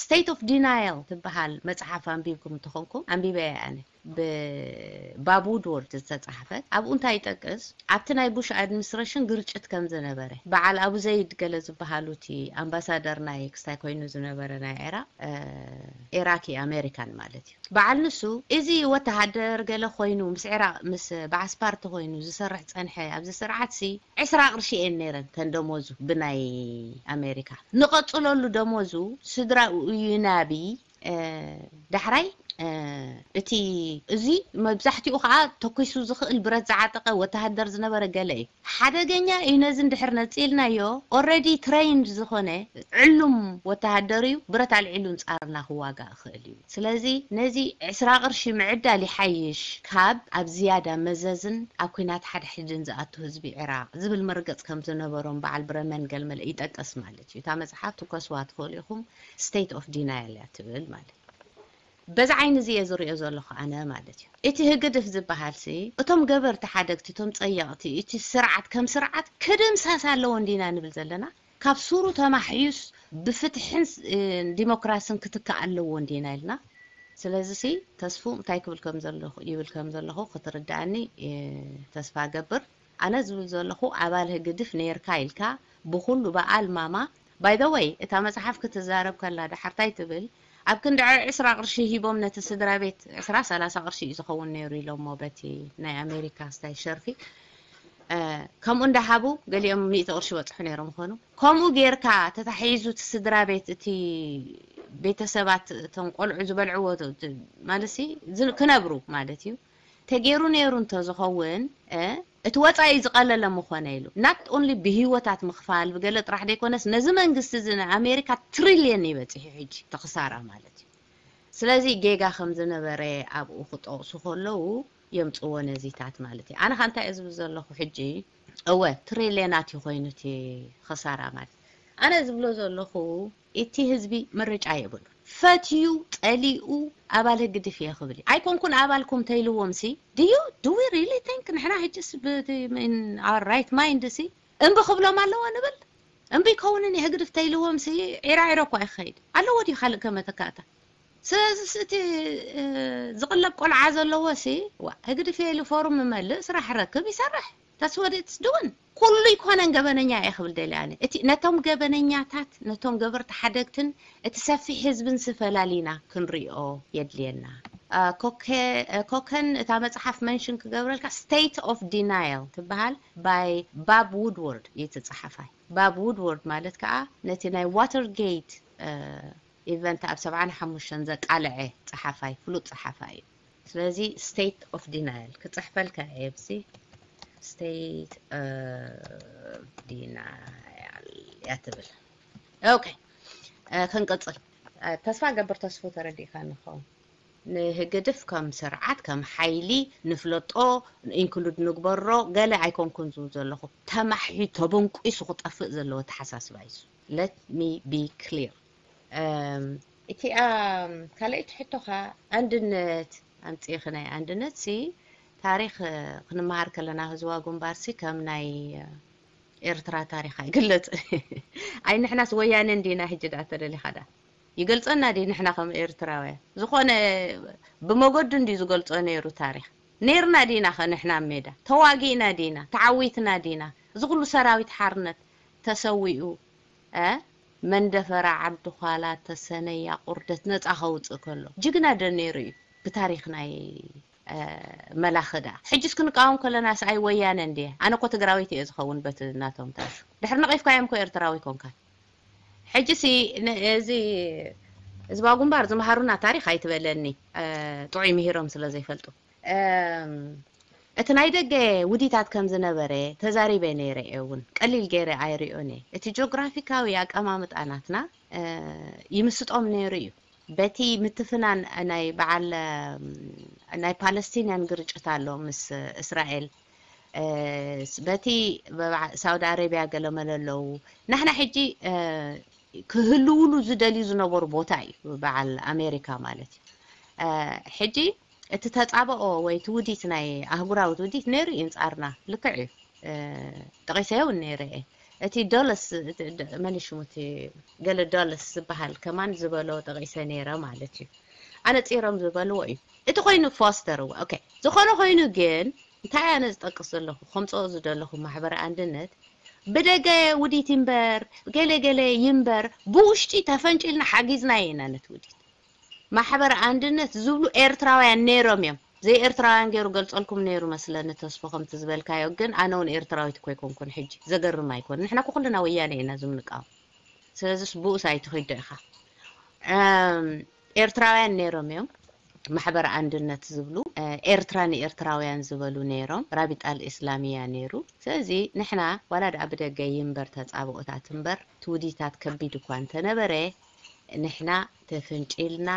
State of Denial ትበሃል መፅሓፍ ኣንቢብኩም እንተኾንኩም፣ ኣንቢበ እየ ኣነ፣ ብባብ ውድወርድ ዝተፃሕፈት። ኣብኡ እንታይ ይጠቅስ? ኣብቲ ናይ ቡሽ ኣድሚኒስትሬሽን ግርጭት ከም ዝነበረ፣ በዓል ኣቡ ዘይድ ገለ ዝበሃሉ እቲ ኣምባሳደር ናይ ክስታይ ኮይኑ ዝነበረ ናይ ዒራቅ፣ ኢራክ ኣሜሪካን ማለት እዩ። በዓል ንሱ እዚ ወተሃደር ገለ ኮይኑ ምስ ዒራቅ ምስ ባዕስ ፓርቲ ኮይኑ ዝሰርሕ ጸንሐ ኣብዚ ስርዓት ሲ ዕስራ ቅርሺ እየን ነይረን ተን ደሞዙ ብናይ ኣሜሪካ። ንቐጽለሉ ደሞዙ ስድራኡ እዩ ናቢ ዳሕራይ እቲ እዚ መብዛሕትኡ ከዓ ተኩሱ ዝኽእል ብረት ዝዓጠቀ ወተሃደር ዝነበረ ገለ እዩ። ሓደገኛ እዩ። ነዚ እንድሕር ነፂልናዮ already trained ዝኾነ ዕሉም ወተሃደር እዩ። ብረት ኣልዒሉ ንፃርና ክዋጋእ ይኽእል እዩ። ስለዚ ነዚ ዕስራ ቅርሺ ምዕዳል ይሓይሽ ካብ ኣብ ዝያዳ መዘዝን ኣብ ኲናት ሓድሕድን ዝኣቱ ህዝቢ ዒራቕ ዝብል መርገፅ ከም ዝነበሮም በዓል ብረመን ገልመለ ይጠቅስ ማለት እዩ። እታ መፅሓፍ ትከስዋ ትኽእሉ ኢኹም። State of Denial እያ ትብል ማለት እዩ። በዚ ዓይኒ እዚ እየ ዝሪኦ ዘለኹ ኣነ ማለት እዩ። እቲ ህግድፍ ዝበሃል ሲ እቶም ገበርቲ ሓደግቲ እቶም ፀየቕቲ እቲ ስርዓት ከም ስርዓት ክድምሰስ ኣለዎ እንዲና ንብል ዘለና። ካብ ሱሩ ተማሕዩስ ብፍትሕን ዲሞክራስን ክትካእ ኣለዎ እንዲና ኢልና። ስለዚ ሲ ተስፉ እንታይ ክብል ከም ዘለኹ ይብል ከም ዘለኹ ክትርዳእኒ ተስፋ ገብር። ኣነ ዝብል ዘለኹ ኣባል ህግድፍ ነይርካ ኢልካ ብኩሉ በኣል ማማ። By the way እታ መፅሓፍ ክትዛረብ ከላ ዳሕርታይ ትብል ኣብ ክንዲ ዕስራ ቅርሺ ሂቦም ነቲ ስድራ ቤት ዕስራ ሰላሳ ቅርሺ እዩ ዝኸውን ነይሩ ኢሎሞ በቲ ናይ ኣሜሪካ ስታይ ሸርፊ። ከምኡ እንዳሃቡ ገሊኦም ሚእቲ ቅርሺ በፅሑ ነይሮም ይኾኑ። ከምኡ ጌርካ ተታሒዙ እቲ ስድራ ቤት እቲ ቤተሰባት እቶም ቆልዑ ዝበልዕዎ ማለት ክነብሩ ማለት እዩ። ተገይሩ ነይሩ እንተዝኸውን እቲ ወፃኢ ዝቐለለ ምኾነ ኢሉ not only ብህይወታት ምኽፋል ብገለ ጥራሕ ዘይኮነስ ነዚ መንግስቲ እዚ ናይ ኣሜሪካ ትሪልየን ይበፅሕ እዩ ሕጂ ተኽሳራ ማለት እዩ። ስለዚ ጌጋ ከም ዝነበረ ኣብኡ ክጠቕሱ ከለዉ የምፅዎ ነዚታት ማለት እዩ። ኣነ ከ እንታይ እየ ዝብል ዘለኹ ሕጂ? እወ ትሪልየናት እዩ ኮይኑ እቲ ኽሳራ ማለት። ኣነ ዝብሎ ዘለኹ እቲ ህዝቢ ምርጫ የብሉ። ፈትዩ ጠሊኡ ኣባል ህግድፍ እየ ክብል እዩ። ኣይኮንኩን ኣባልኩም ተይልዎም ሲ do you do we really think ንሕና ሕጅስ right mind ሲ እምቢ ክብሎም ኣለዎ ንብል? እምቢ ይከውንን ህግድፍ ተይልዎም ሲ ዒራ ዒሮ እኳ ይኸይድ ኣለዎ ድዩ ካልእ ከመተካእታ? ስለዚ እቲ ዝቕለብ ቆልዓ ዘለዎ ሲ ህግድፍ ኢሉ ፎርም ይመልእ ስራሕ ረክብ ይሰርሕ። That's what it's doing። ኩሉ ይኮነን ገበነኛ እየ ክብል ደልየ ኣነ። እቲ ነቶም ገበነኛታት ነቶም ገበርቲ ሓደግትን እቲ ሰፊሕ ህዝብን ሲ ፈላሊና ክንሪኦ የድልየና። ኮከን እታ መፅሓፍ መንሽን ክገብረልካ State of Denial ትበሃል by Bob Woodward እዩ እቲ ፀሓፋይ። Bob Woodward ማለት ከዓ ነቲ ናይ Watergate event ኣብ ሰብዓን ሓሙሽተን ዘቃልዐ ፀሓፋይ ፍሉጥ ፀሓፋይ እዩ። ስለዚ State of Denial ክፅሕፈልካ እየ ኣብዚ State of Denial እያ ትብል። ኦኬ ክንቅፅል። ተስፋ ገብር ተስፉ ተረዲእካ ንኸውን ንህግድፍ ከም ስርዓት ከም ሓይሊ ንፍለጦ include ንግበሮ ገለ ኣይኮንኩን ዝብል ዘለኹ ተማሕዩ ተበንቂሱ ክጠፍእ ዘለዎ ተሓሳስባ እዩ። Let me be clear። እቲኣ ካልኣይቲ ሕቶኻ ኣንድነት ኣምፂእኺ ናይ ኣንድነት ሲ ታሪክ ክንመሃር ከለና ህዝባዊ ግንባር ሲ ከም ናይ ኤርትራ ታሪክ ኣይግለፅ። ኣይ ንሕናስ ወያነ እንዲና ሕጂ ዳ ተደሊኻ ዳ ይገልፀና ዲ ንሕና ከም ኤርትራውያን ዝኾነ ብመገዱ እንዲ ዝገልፆ ነይሩ ታሪክ ነይርና ዲና ከ ንሕና ሜዳ ተዋጊእና ዲና ተዓዊትና ዲና እዚ ኩሉ ሰራዊት ሓርነት ተሰዊኡ መንደፈራ ዓዲ ኳላ ተሰነያ ቁርደት ነፃ ከውፅእ ከሎ ጅግና ደ ነይሩ እዩ ብታሪክ ናይ መላኺ ደኣ ሕጅስ ክንቃወም ከለና ሰኣይ ወያነ እንድየ ኣነ እኮ ትግራዊት እየ ዝኸውን በቲ ናቶም ታሪክ ድሕሪ ነቒፍካዮም እኮ ኤርትራዊ ኮንካ ሕጂ ሲ እዚ ህዝባዊ ግንባር ዝመሃሩና ታሪክ ኣይትበለኒ ጥዑይ ምሂሮም ስለ ዘይፈልጡ እቲ ናይ ደገ ውዲታት ከም ዝነበረ ተዛሪበ ነይረ እየ እውን። ቀሊል ገይረ ኣይሪኦን እየ። እቲ ጂኦግራፊካዊ ኣቀማምጣ ናትና፣ እ፣ ይምስጦም ነይሩ እዩ። በቲ ምትፍናን ናይ በዓል፣ እም፣ ናይ ፓለስቲንያን ግርጭት ኣሎ ምስ እስራኤል። እ፣ ስ-፣ በቲ በበዓ-፣ ሳውዲ ኣረቢያ ገለ መለ ኣለዉ። ናሕና ሕጂ፣ እ፣ ክህልውሉ ዝደልዩ ዝነበሩ ቦታ እዩ፣ በዓል ኣሜሪካ ማለት እዩ። እ፣ ሕጂ እቲ ተጻብኦ ወይ እቲ ውዲት ናይ ኣህጉራዊ ውዲት ነይሩ እዩ፣ እንጻርና ልክዕ እዩ። እ፣ ጠቒሰዮ እውን ነይረ እየ። እቲ ዶለስ፣ እቲ ደ-፣ መን እዩ ሽሙ እቲ ገለ ዶለስ ዝበሃል ከማን ዝበሎ ጠቒሰ ነይረ ማለት እዩ። ኣነጺሮም ዝበልዎ እዩ። እቲ ኮይኑ ፎስተር፣ እወ፣ ኦኬ። ዝኾነ ኮይኑ ግን እንታይ ኣነ ዝጠቅስ ዘለኹ፣ ከምጽኦ ዝደለኹ ማሕበረ ኣንድነት ብደገ ውዲት ይንበር፣ ገለ ገለ ይንበር፣ ብውሽጢ ተፈንጪልና ሓጊዝናዮ ኢና ነቲ ውዲት። ማሕበር ኣንድነት ዝብሉ ኤርትራውያን ነይሮም እዮም። ዘይ ኤርትራውያን ገይሩ ገልጸልኩም ነይሩ መስለኒ ተስፎ ከምቲ ዝበልካዮ፣ ግን ኣነ እውን ኤርትራዊት እኮ ኣይኮንኩን ሕጂ። ዘገርም ኣይኮን። ንሕና እኮ ኩልና ወያነ ኢና ዝምንቃወም። ስለዚስ ብኡስ ኣይትኺዶ ኢኻ። እም፣ ኤርትራውያን ነይሮም እዮም። ማሕበር ኣንድነት ዝብሉ፣ እ፣ ኤርትራ ንኤርትራውያን ዝበሉ ነይሮም። ራቢጣ ኣልእስላሚያ ነይሩ። ስለዚ ንሕና ዋላ ደኣ ብደገ ይንበር ተጻብኦታት እምበር፣ እቲ ውዲታት ከቢድ እኳ እንተነበረ፣ ንሕና ተፈንጪልና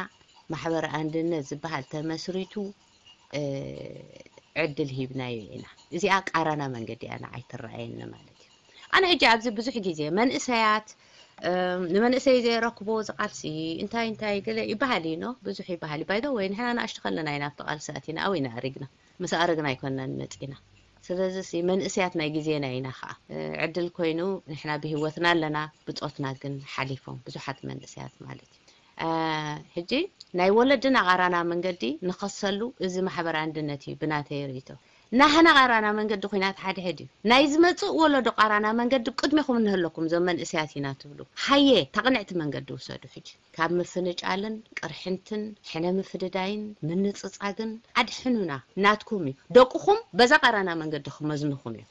ማሕበር ኣንድነት ዝበሃል ተመስሪቱ፣ እ፣ ዕድል ሂብናዮ ኢና። እዚኣ ቃራና መንገዲ እያ ንዓይ ትረኣየኒ ማለት እዩ። ኣነ ሕጂ ኣብዚ ብዙሕ ግዜ መንእሰያት፣ እ፣ ንመንእሰይ ዘይረክቦ ዝቃልሲ እንታይ እንታይ ገለ ይበሃል እዩ፣ ኖ፣ ብዙሕ ይበሃል እዩ። ባይ ዘ ወይ ንሕና ንኣሽቱ ከለና ኢና ኣብቲ ቃልሲ ኣቲና፣ ኣብኡ ኢና ኣሪግና። ምስ ኣረግና ኣይኮንናን መጺና። ስለዚ ሲ መንእሰያት ናይ ግዜና ኢና ኸኣ። እ፣ ዕድል ኮይኑ ንሕና ብህይወትና ኣለና፣ ብጾትና ግን ሓሊፎም፣ ብዙሓት መንእሰያት ማለት እዩ። እ፣ ሕጂ ናይ ወለድና ቃራና መንገዲ ንኸሰሉ እዚ ማሕበር ኣንድነት እዩ ብናተይ ርእይቶ። ናህና ቃራና መንገዲ ኲናት ሓድሕድ እዩ። ናይ ዝመጽእ ወለዶ ቃራና መንገዲ ቅድሜኹም እንህለኩም እዞም መንእሰያት ኢና ትብሉ። ሃየ፣ ታቕንዕቲ መንገዲ ውሰዱ ሕጂ። ካብ ምፍንጫልን ቅርሕንትን ሕነ ምፍድዳይን ምንጽጻግን ኣድሕኑና። ናትኩም እዩ። ደቅኹም በዛ ቃራና መንገዲ ክመዝንኹም እዮም።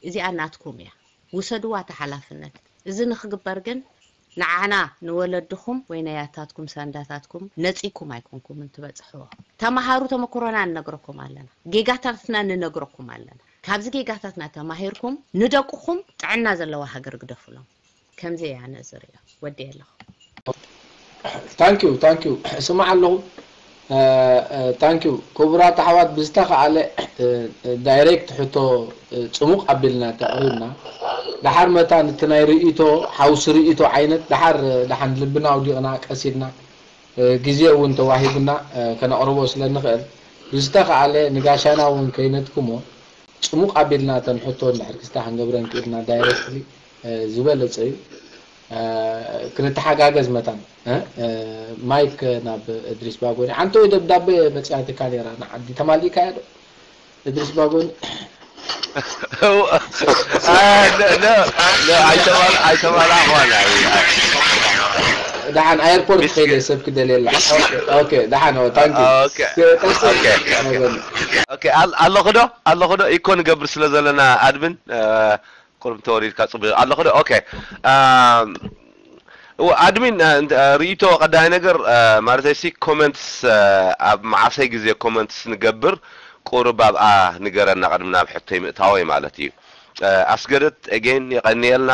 እዚኣ ናትኩም እያ። ውሰድዋ እታ ሓላፍነት። እዚ ንኽግበር ግን ንዓና ንወለድኹም ወይ ናይ ኣታትኩም ሳንዳታትኩም ነጺኩም ኣይኮንኩምን ትበጽሕዎ። ተማሃሩ፣ ተመክሮና ንነግረኩም ኣለና። ጌጋታትና ንነግረኩም ኣለና። ካብዚ ጌጋታትና ተማሂርኩም ንደቅኹም ጥዕና ዘለዋ ሃገር ግደፉሎም። ከምዚ እየ ኣነ ዝርእዮ። ወዲ ኣለኹ። ታንኪዩ ታንኪዩ። ስማዕ ኣለኹ። ታንኪዩ ክቡራት ኣሕዋት፣ ብዝተኻኣለ ዳይሬክት ሕቶ ጽሙቕ ኣቢልና ተቕሪብና፣ ደሓር መታን እቲ ናይ ርእይቶ ሓውሲ ርእይቶ ዓይነት ደሓር ደሓን ልብና ኣውዲቕና ቀስ ኢልና ግዜ እውን ተዋሂቡና ከነቕርቦ ስለ ንኽእል፣ ብዝተኻኣለ ንጋሻና እውን ከይነድክሞ ጽሙቕ ኣቢልና እተን ሕቶ እንድሕር ክስታ ክንገብረን ክኢልና ዳይሬክትሊ ዝበለጸ እዩ። ክንተሓጋገዝ መታን። ማይክ ናብ እድሪስ ባጎኒ። ሓንቲ ወይ ደብዳቤ መጽያትካ ነይራ ንዓዲ፣ ተማሊእካያ ዶ? እድሪስ ባጎኒ። ኣይተማላእኳን። ደሓን ኣየርፖርት ከይደ ሰብ ክደልየላ። ኦኬ፣ ደሓን። ታንኪ። ኦኬ፣ ኣለኹ ዶ? ኣለኹ ዶ? ኢኮ ንገብር ስለ ዘለና ኣድምን ቁሩብ ተወሪድካ ጽቡቅ ኣለኹ ዶ? ኦኬ። ኣድሚን ርእይቶ ቀዳማይ ነገር ማለት ሲ ኮመንትስ ኣብ መዓሰይ ግዜ ኮመንትስ ንገብር ቁሩብ ኣብኣ ንገረና ቅድሚ ናብ ሕቶይ ምእታወይ ማለት እዩ። ኣስገደት ኤጌን የቀንየልና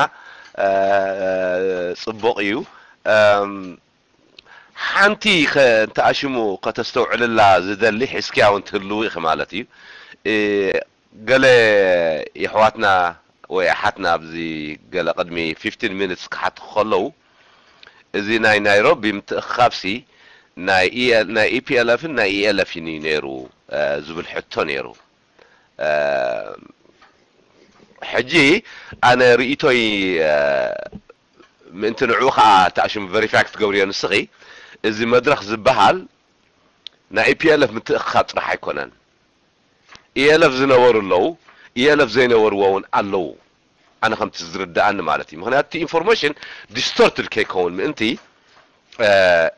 ጽቡቅ እዩ። ሓንቲ እንተ ኣሽሙ ከተስተውዕልላ ዝደሊ ሒዝክያ እውን ትህልው ኢኺ ማለት እዩ። ገለ የሕዋትና ወይ ኣሓትና ኣብዚ ገለ ቅድሚ fifteen minutes ክሓትኹ ከለዉ፣ እዚ ናይ ናይሮቢ ምትእኽኻብሲ ናይ ኢፒኤልኤፍን ናይ ኢኤልኤፍን እዩ ነይሩ ዝብል ሕቶ ነይሩ። ሕጂ ኣነ ርእይቶይ ምእንቲ ንዕኡ ከዓ ተኣሽሙ ቨሪፋይ ክትገብርዮ ንስኺ፣ እዚ መድረኽ ዝበሃል ናይ ኢፒኤልኤፍ ምትእኽኻብ ጥራሕ ኣይኮነን። ኢኤልኤፍ ዝነበሩ ኣለዉ፣ ኢኤልኤፍ ዘይነበርዎ እውን ኣለዉ። ኣነ ከምቲ ዝርድኣኒ ማለት እዩ። ምክንያቱ እቲ ኢንፎርሜሽን ዲስቶርትድ ከይከውን ምእንቲ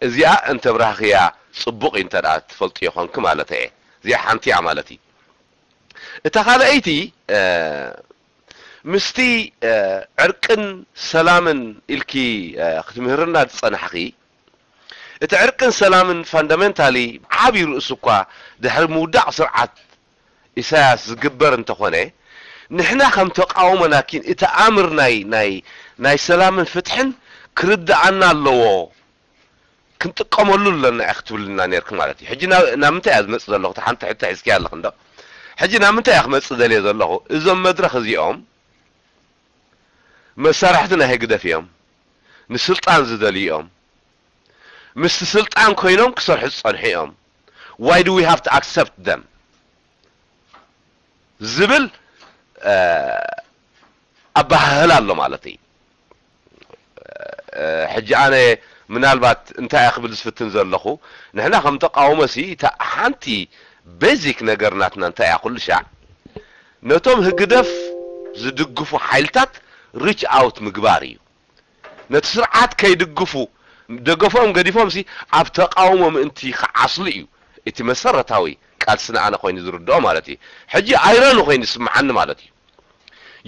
እዚኣ እንተብራህኽያ ጽቡቕ እዩ፣ እንተ ደኣ ትፈልጥዮ ኾንኪ ማለት እየ። እዚኣ ሓንቲ እያ ማለት እዩ። እታ ካልኣይቲ ምስቲ ዕርቅን ሰላምን ኢልኪ ክትምህርና ዝጸናሕኺ፣ እቲ ዕርቅን ሰላምን ፋንዳሜንታሊ ዓብዪ ርእሱ እኳ ድሕሪ ምውዳቕ ስርዓት ኢሳያስ ዝግበር እንተኾነ፣ ንሕና ከም ተቃውሞ ናኪን እቲ ኣምር ናይ ናይ ናይ ሰላምን ፍትሕን ክርድኣና ኣለዎ፣ ክንጥቀመሉ ኣለና ኢኽ ክትብልና ነርክ ማለት እዩ። ሕጂ ናብ ምንታይ እያ ዝመጽእ ዘለኹ? ሓንቲ ሕቶ ሒዝኪ ኣለኽ እንዶ። ሕጂ ናብ ምንታይ እያ ክመጽእ ደልየ ዘለኹ? እዞም መድረኽ እዚኦም መሳርሕቲ ናይ ህግደፍ እዮም። ንስልጣን ዝደልዩ እዮም። ምስቲ ስልጣን ኮይኖም ክሰርሑ ዝጸንሑ እዮም። Why do we have to accept them? ዝብል ኣባሃህላ ኣሎ ማለት እዩ። ሕጂ ኣነ ምናልባት እንታይ እየ ክብል ዝፍትን ዘለኹ፣ ንሕና ከም ተቃውሞ ሲ እታ ሓንቲ ቤዚክ ነገር ናትና እንታይ እያ፣ ኩሉ ሻዕ ነቶም ህግደፍ ዝድግፉ ሓይልታት ሪች ኣውት ምግባር እዩ። ነቲ ስርዓት ከይድግፉ፣ ደገፎም ገዲፎም ሲ ኣብ ተቃውሞ ምእንቲ ክዓስሉ እዩ እቲ መሰረታዊ ቃልስና ኣነ ኮይኑ ዝርድኦ ማለት እዩ። ሕጂ ኣይረኑ ኮይኑ ይስምዓኒ ማለት እዩ።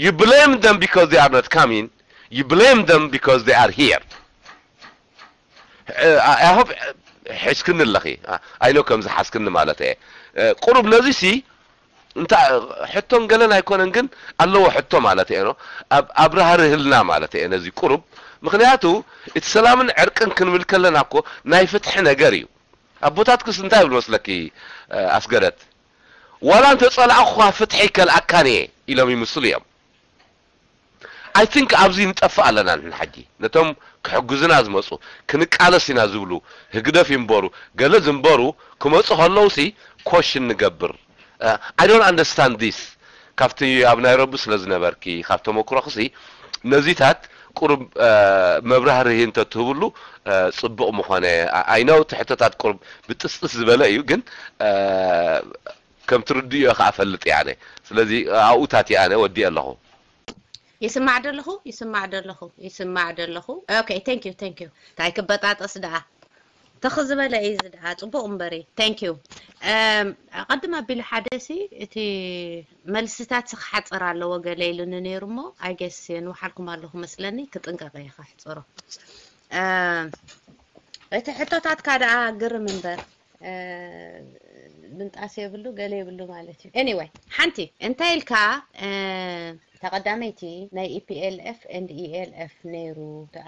You blame them because they are not coming. You blame them because they are here. I hope ሕዝክኒ ኣለኺ። I know ከም ዝሓዝክኒ ማለት እየ። ቁሩብ ነዚ ሲ እንታ ሕቶን ገለን ኣይኮነን፣ ግን ኣለዎ ሕቶ ማለት እየ። ኣብራህርህልና ማለት እየ ነዚ ቁሩብ። ምኽንያቱ እቲ ሰላምን ዕርቅን ክንብል ከለና እኮ ናይ ፍትሒ ነገር እዩ። ኣቦታትክስ እንታይ ይብሉ መስለኪ? ኣስገደት፣ ዋላ እንተ ጸላእኹኻ ፍትሒ ይከልኣካን እየ ኢሎም ይምስሉ እዮም። I think ኣብዚ ንጠፍእ ኣለና ንሕና ሕጂ። ነቶም ክሕግዙና ዝመጹ፣ ክንቃለስ ኢና ዝብሉ፣ ህግደፍ ይንበሩ ገለ ዝንበሩ ክመጹ ከለውሲ ኮሽን ንገብር። I don't understand this። ካብቲ ኣብ ናይሮቢ ስለ ዝነበርኪ፣ ካብ ተመክሮኽሲ ነዚታት ቁሩብ መብራህርሂ እንተትህብሉ ጽቡቕ ምኾነ። I know እቲ ሕቶታት ቁሩብ ብጥስጥስ ዝበለ እዩ፣ ግን ከም ትርድእዮ ከኣ ፈልጥ እየ ኣነ። ስለዚ ኣብኡታት እየ ኣነ ወዲኤ ኣለኹ። ይስማዕ ደለኹ ይስማዕ ደለኹ ይስማዕ ደለኹ okay thank you thank you እንታይ ክበጣጠስ ደኣ ተኽ ዝበለ እዩ እዚ ደኣ ጽቡቕ እምበሪ thank you ኣቐድም ኣቢሉ ሓደ ሲ እቲ መልስታት ሲ ክሓጽር ኣለዎ ገለ ኢሉኒ ነይሩ እሞ I guess የንውሓልኩም ኣለኹ መስለኒ ክጥንቀቕ እየ ከሕጽሮ እቲ ሕቶታትካ ደኣ ግርም እምበር ምንጣስ የብሉ ገለ የብሉ ማለት እዩ anyway ሓንቲ እንታይ ኢልካ ተቐዳመይቲ ናይ EPLF and ELF ነይሩ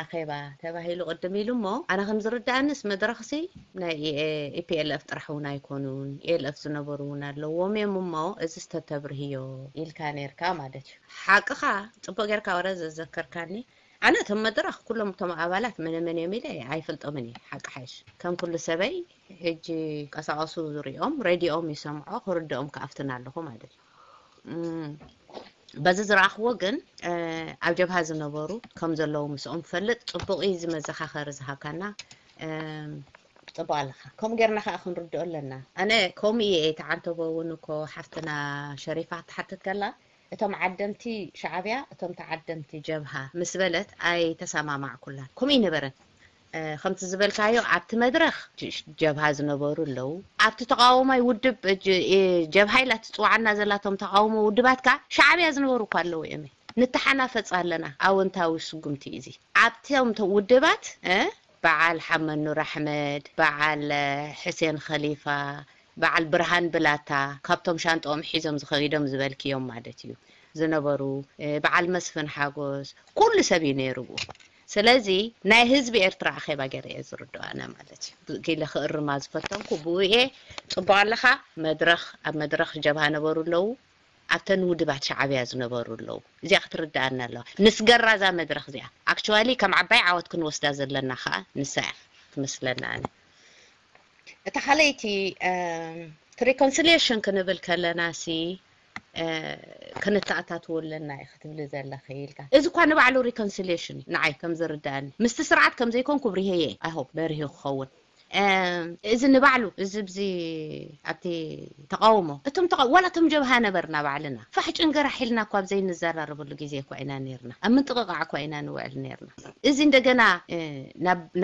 ኣኼባ ተባሂሉ ቅድም ኢሉ እሞ ኣነ ከም ዝርድኣንስ መድረኽሲ ናይ EPLF ጥራሕ እውን ኣይኮኑን ELF ዝነበሩ እውን ኣለዎም እዮም እሞ እዚ ዝተተብርህዮ ኢልካ ነርካ ማለት እዩ ሓቅኻ ጽቡቅ ጌርካ ወረ ዘዘከርካኒ ኣነ እቶም መድረኽ ኩሎም እቶም ኣባላት መነ መን እዮም ኢለ ኣይፈልጦምን እየ ሓቂ ሓይሽ ከም ኩሉ ሰበይ ሕጂ ቀሳቀሱ ዝሪኦም ሬድዮም ይሰምዖ ክርድኦም ክኣፍትን ኣለኹ ማለት እዩ በዚ ዝረኣኽዎ ግን ኣብ ጀብሃ ዝነበሩ ከም ዘለዉ ምስኦም ፈልጥ ፅቡቅ እዩ እዚ መዘኻኸሪ ዝሃብካና ፅቡቅ ኣለካ ከምኡ ጌርና ከዓ ክንርድኦ ኣለና ኣነ ከምኡ እየ ተዓንተቦ እውን እኮ ሓፍትና ሸሪፋ ክትሓትት ከላ እቶም ዓደምቲ ሻዕብያ እቶም ተዓደምቲ ጀብሃ ምስ በለት ኣይተሰማማዕኩላን። ከምኡ ኣይነበረን። ከምቲ ዝበልካዮ ኣብቲ መድረኽ ጀብሃ ዝነበሩ ኣለዉ። ኣብቲ ተቓዋማይ ውድብ ጀብሃ ኢላ ትፅውዓና ዘላ እቶም ተቓውሞ ውድባት ከዓ ሻዕብያ ዝነበሩ እኳ ኣለዉ እዮም። ንተሓናፈፅ ኣለና። ኣወንታዊ ስጉምቲ እዩ እዚ። ኣብቶም ውድባት በዓል ሓመድ ኑር ኣሕመድ፣ በዓል ሕሴን ኸሊፋ፣ በዓል ብርሃን ብላታ ካብቶም ሻንጥኦም ሒዞም ዝኸይዶም ዝበልክዮም ማለት እዩ ዝነበሩ በዓል መስፍን ሓጎስ ኩሉ ሰብ እዩ ነይሩ ብኡ ስለዚ ናይ ህዝቢ ኤርትራ ኣኼባ ገይረ እየ ዝርድኦ ኣነ ማለት እዩ ኢለ ክእርማ ዝፈተንኩ ብኡ እየ ጽቡቅ ኣለኻ መድረኽ ኣብ መድረኽ ጀብሃ ነበሩ ኣለዉ ኣብተን ውድባት ሻዕብያ ዝነበሩ ኣለዉ እዚኣ ክትርድኣና ኣለዋ ንስገራ እዛ መድረኽ እዚኣ actually ከም ዓባይ ዓወት ክንወስዳ ዘለና ከዓ ንሳ እያ ትመስለና ኣነ እታ ካልኣይቲ እቲ reconciliation ክንብል ከለና ሲ ክንተኣታትዎ ኣለና እዩ ክትብሊ ዘለኺ ኢልካ እዚ እኳ ንባዕሉ reconciliation እዩ ንዓይ ከም ዝርዳእኒ ምስቲ ስርዓት ከም ዘይኮንኩ ብርሄየ I hope በሪሁ ክኸውን እዚ ንባዕሉ እዚ ብዚ ኣብቲ ተቃውሞ እቶም ዋላ እቶም ጀብሃ ነበርና ባዕልና ፋሕ ጭንገራሕ ኢልና እኳ ኣብ ዘይንዘራረበሉ ግዜ እኳ ኢና ነርና ኣብ ምንጥቕቓዕ እኳ ኢና ንውዕል ነርና እዚ እንደገና